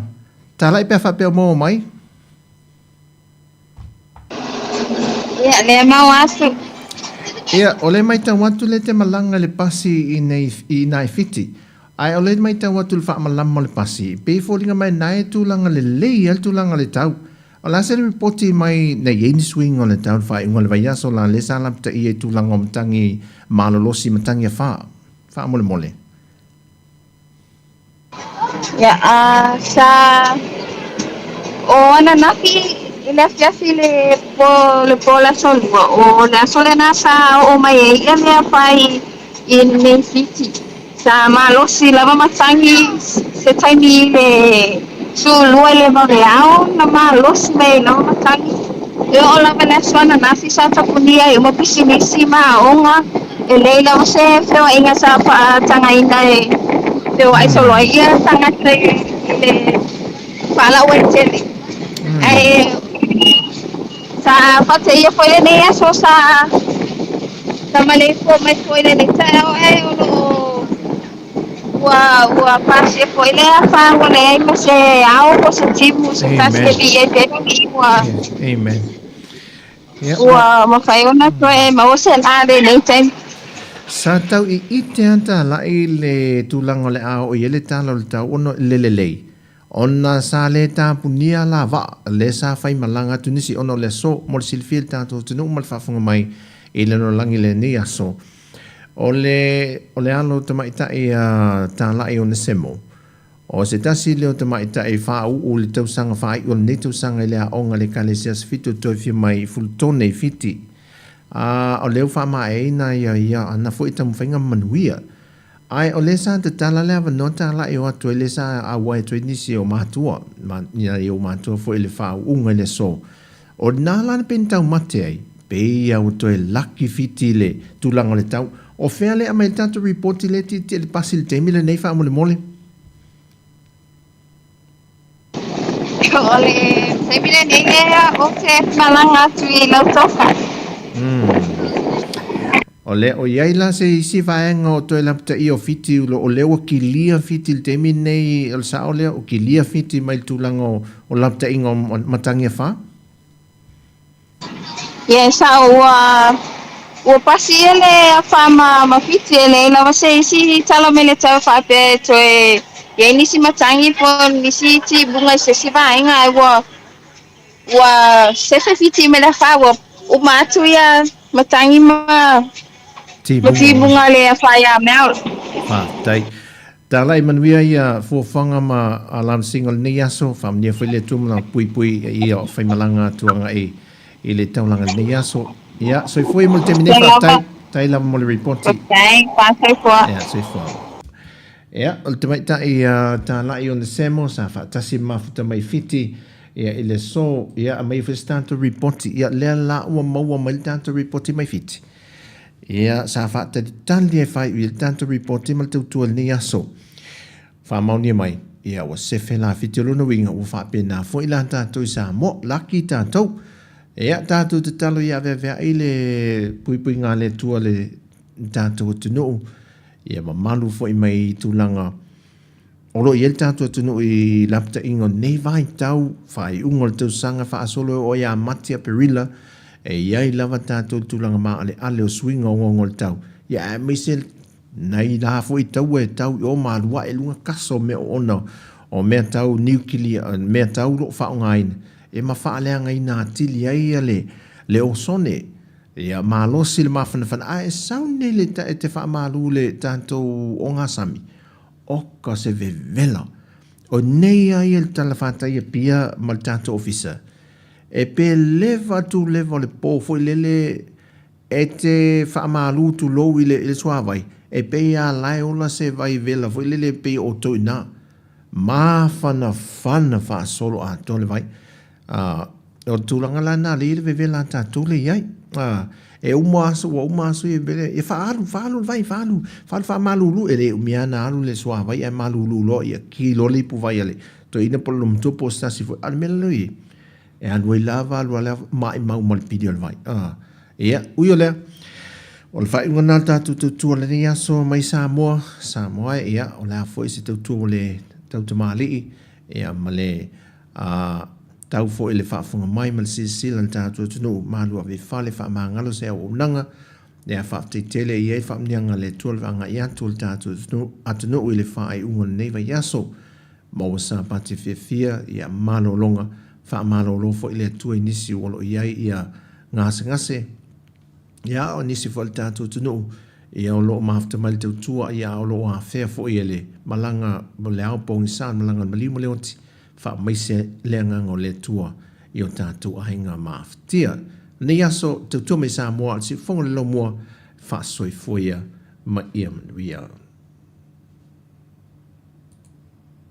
talai pe a faapea o maua mai? Ia, lea maua atu. Ia, o le maitau atu lea te malaga i le pasi i nei, i ina i Fiti. Ae o le maitau atu i le faamalama o le pasi, pei e foliga mai na e tulaga lelei ai le tulaga o le tau. O le a se ripoti mai na i ai ni suiga o le tau i le faaiuga o le vaiaso la lea sa lapataia i tulaga o matagi malolosi matagi afa? Faamolemole. Ia, a, sa o ananafi i le afiafi le po le po o le aso lua, o le aso lena sa oo mai ai ia mea fai i nei Fiti. Sa malosi lava matagi se taimi i le sulua i le vaveao na malosi mai ai lava matagi. E oo lava i le aso ananafi sa tapunia ai uma pisinisi ma aoga. E leai lava se feoaiga sa faatagaina e feoai solo ai ia tagata i le faalauaitele. Ae sa faateia foi lenei aso sa sa maleifua mai foi lenei taeao ae o lo o ua ua pasia foi lea afa ua leai ma se ao po o se timu se tasi e viia ai pea le alii ua Amen. Ua mafai ona toe maua se la lenei taimi. Sa tau iite a talai le tulaga o le a oo i ai le tala o le tau ona le lelei, ona sa le tapunia la vaa lea sa fai malaga atu nisi ona o le aso mo le silafia i le tatou atunuu ma le faafofoga mai i le lalolagi i lenei aso. O le, o le alo tamaitai a Talai Onesemo, O se tasi lea o tamaitai faauu i le tausaga faaiu o lenei tausaga i le aoga a le Ekalesia Sefito toe fia mai i Fulutone i Fiti. Ā, o lea ua faamaeaina ia ia ana foi taumafaiga manuia. Ae o lea sa tatala le avanoa talai o atu ai lea sa auai atu ai nisi o matua, ma, nai ou matua foi i le faauuga i le aso. O lena la pei na taumate ai, pei ia ua toe laki Fiti i le tulaga o le tau. O fea lea aumai ai le tatou ripoti lea tietie i le pasi i le taimi lenei faamolemole? O le taimi lenei lea ou te malaga atu i Lautoka. O lea, o i ai la se isi vaega o toe lapataia o Fiti, o lea ua kilia Fiti i le taimi lenei, o le sao lea, o kilia Fiti mai le tulaga o, o lapataiga o matagi afa? Ia, e sao, ua, ua pasi ia le afa ma, ma Fiti, e leai lava se isi tala mai le tau faapea e toe I ai nisi matagi po o nisi timuga i se isi vaega ae ua ua sefe Fiti mai le afa ua uma atu ia matagi ma ma timuga le afa ia Mel. Faafetai. Tala e manuia ia fuafuaga ma alamsiga o lenei aso, faamanuia foi le Atua ma Lana puipui ia o faimalaga atu agai i le taulaga i lenei aso. Ia, soifua ia mo le taimi nei, faafetai. Faafetai lava mo le ripoti. Faafetai, faasoifua. Ia, soifua. Ia, o le tamaitai a Tāla'i Onesemo sa faatasi ma mafuta mai Fiti, ia, i le aso, ia, aumai foi se tatou ripoti. Ia, lea la ua maua mai le tatou ripoti mai Fiti. Ia, sa faatalitali e faaiu i le tatou ripoti ma le tautua i lenei aso. Faamaonia mai, ia, ua sefe la Fiti o lona uiga ua faapena foi la tatou i Samoa, laki tatou. Ia, tatou tatalo ia aveaveai le puipuiga a le Atua le tatou atunuu, ia mamalu foi mai i tulaga o lo o i ai le tatou atunuu i lapataiga o lenei vaitau, faaiuga o le tausaga faasolo e oo ia Mati, Aperila, e i ai lava tatou i le tulaga maaleale o suiga ogaoga o le tau, ia aemaise nai la foi taua e tau i o ma alu ae i luga kasa o mea oona o mea tau niukilia, mea tau lo o faaaogaina, e ma faaleagaina atili ai le le osone. Ia malosi le mafanafana ae sau nei le e te faamalu le tatou ogasami, oka se vevela. O nei a ia le tala fatai Apia ma le tatou ofisa, e pe leva atu leva o le po foi lele e te faamalu tulou i le i le suavai, e pei a la e ola se vai vela foi lele pei o outou ina. Mafanafana faasolo atoa le vai. A, o le tulaga la lena lea i le vevela a tatou lea i ai. A, e uma aso, ua uma aso ia vevela, ia faaalu, faaalu le vai, faaalu, faaalu faamalulu, e le umi lava ona alu le suavai ae malulu loa, ia ki loa le ipuvai a le toeaina po o le lomtua po o se tasi foi. A o le mea la lea e i ai, e alu ai lava, alu ai lava, maimau ma le pili o le vai. A, ia, ui o lea, o le faaiuga lena o le tatou tautua i lenei aso mai Samoa, Samoa e, ia, o le a foi se tautua ua le tautamalii, ia, ma le A tau foi le faafofoga mai ma le silasila a le tatou atunuu, malu ave i fale, faamagalo se auaunaga, ia faafetai tele i ai faamanuiaga a le Atua le agai atu o le tatou atunuu i le faaiuga o lenei vaiaso. Maua Sapati fiafia, ia malologa, faamalolo foi le Atua i nisi ua lo o i ai ia gasegase, ia o nisi foi o le tatou atunuu, ia o lo o mafuta mai le tautua, ia o lo o afea foi e le malaga o le ao pogisa, le malaga o le maliu ma le oti. Faamaise le agaga o le Atua i o tatou aiga maafatia. Lenei aso, tautua mai Samoa, o le siufofoga o le Laumua, faasoifua ia ma ia manuia.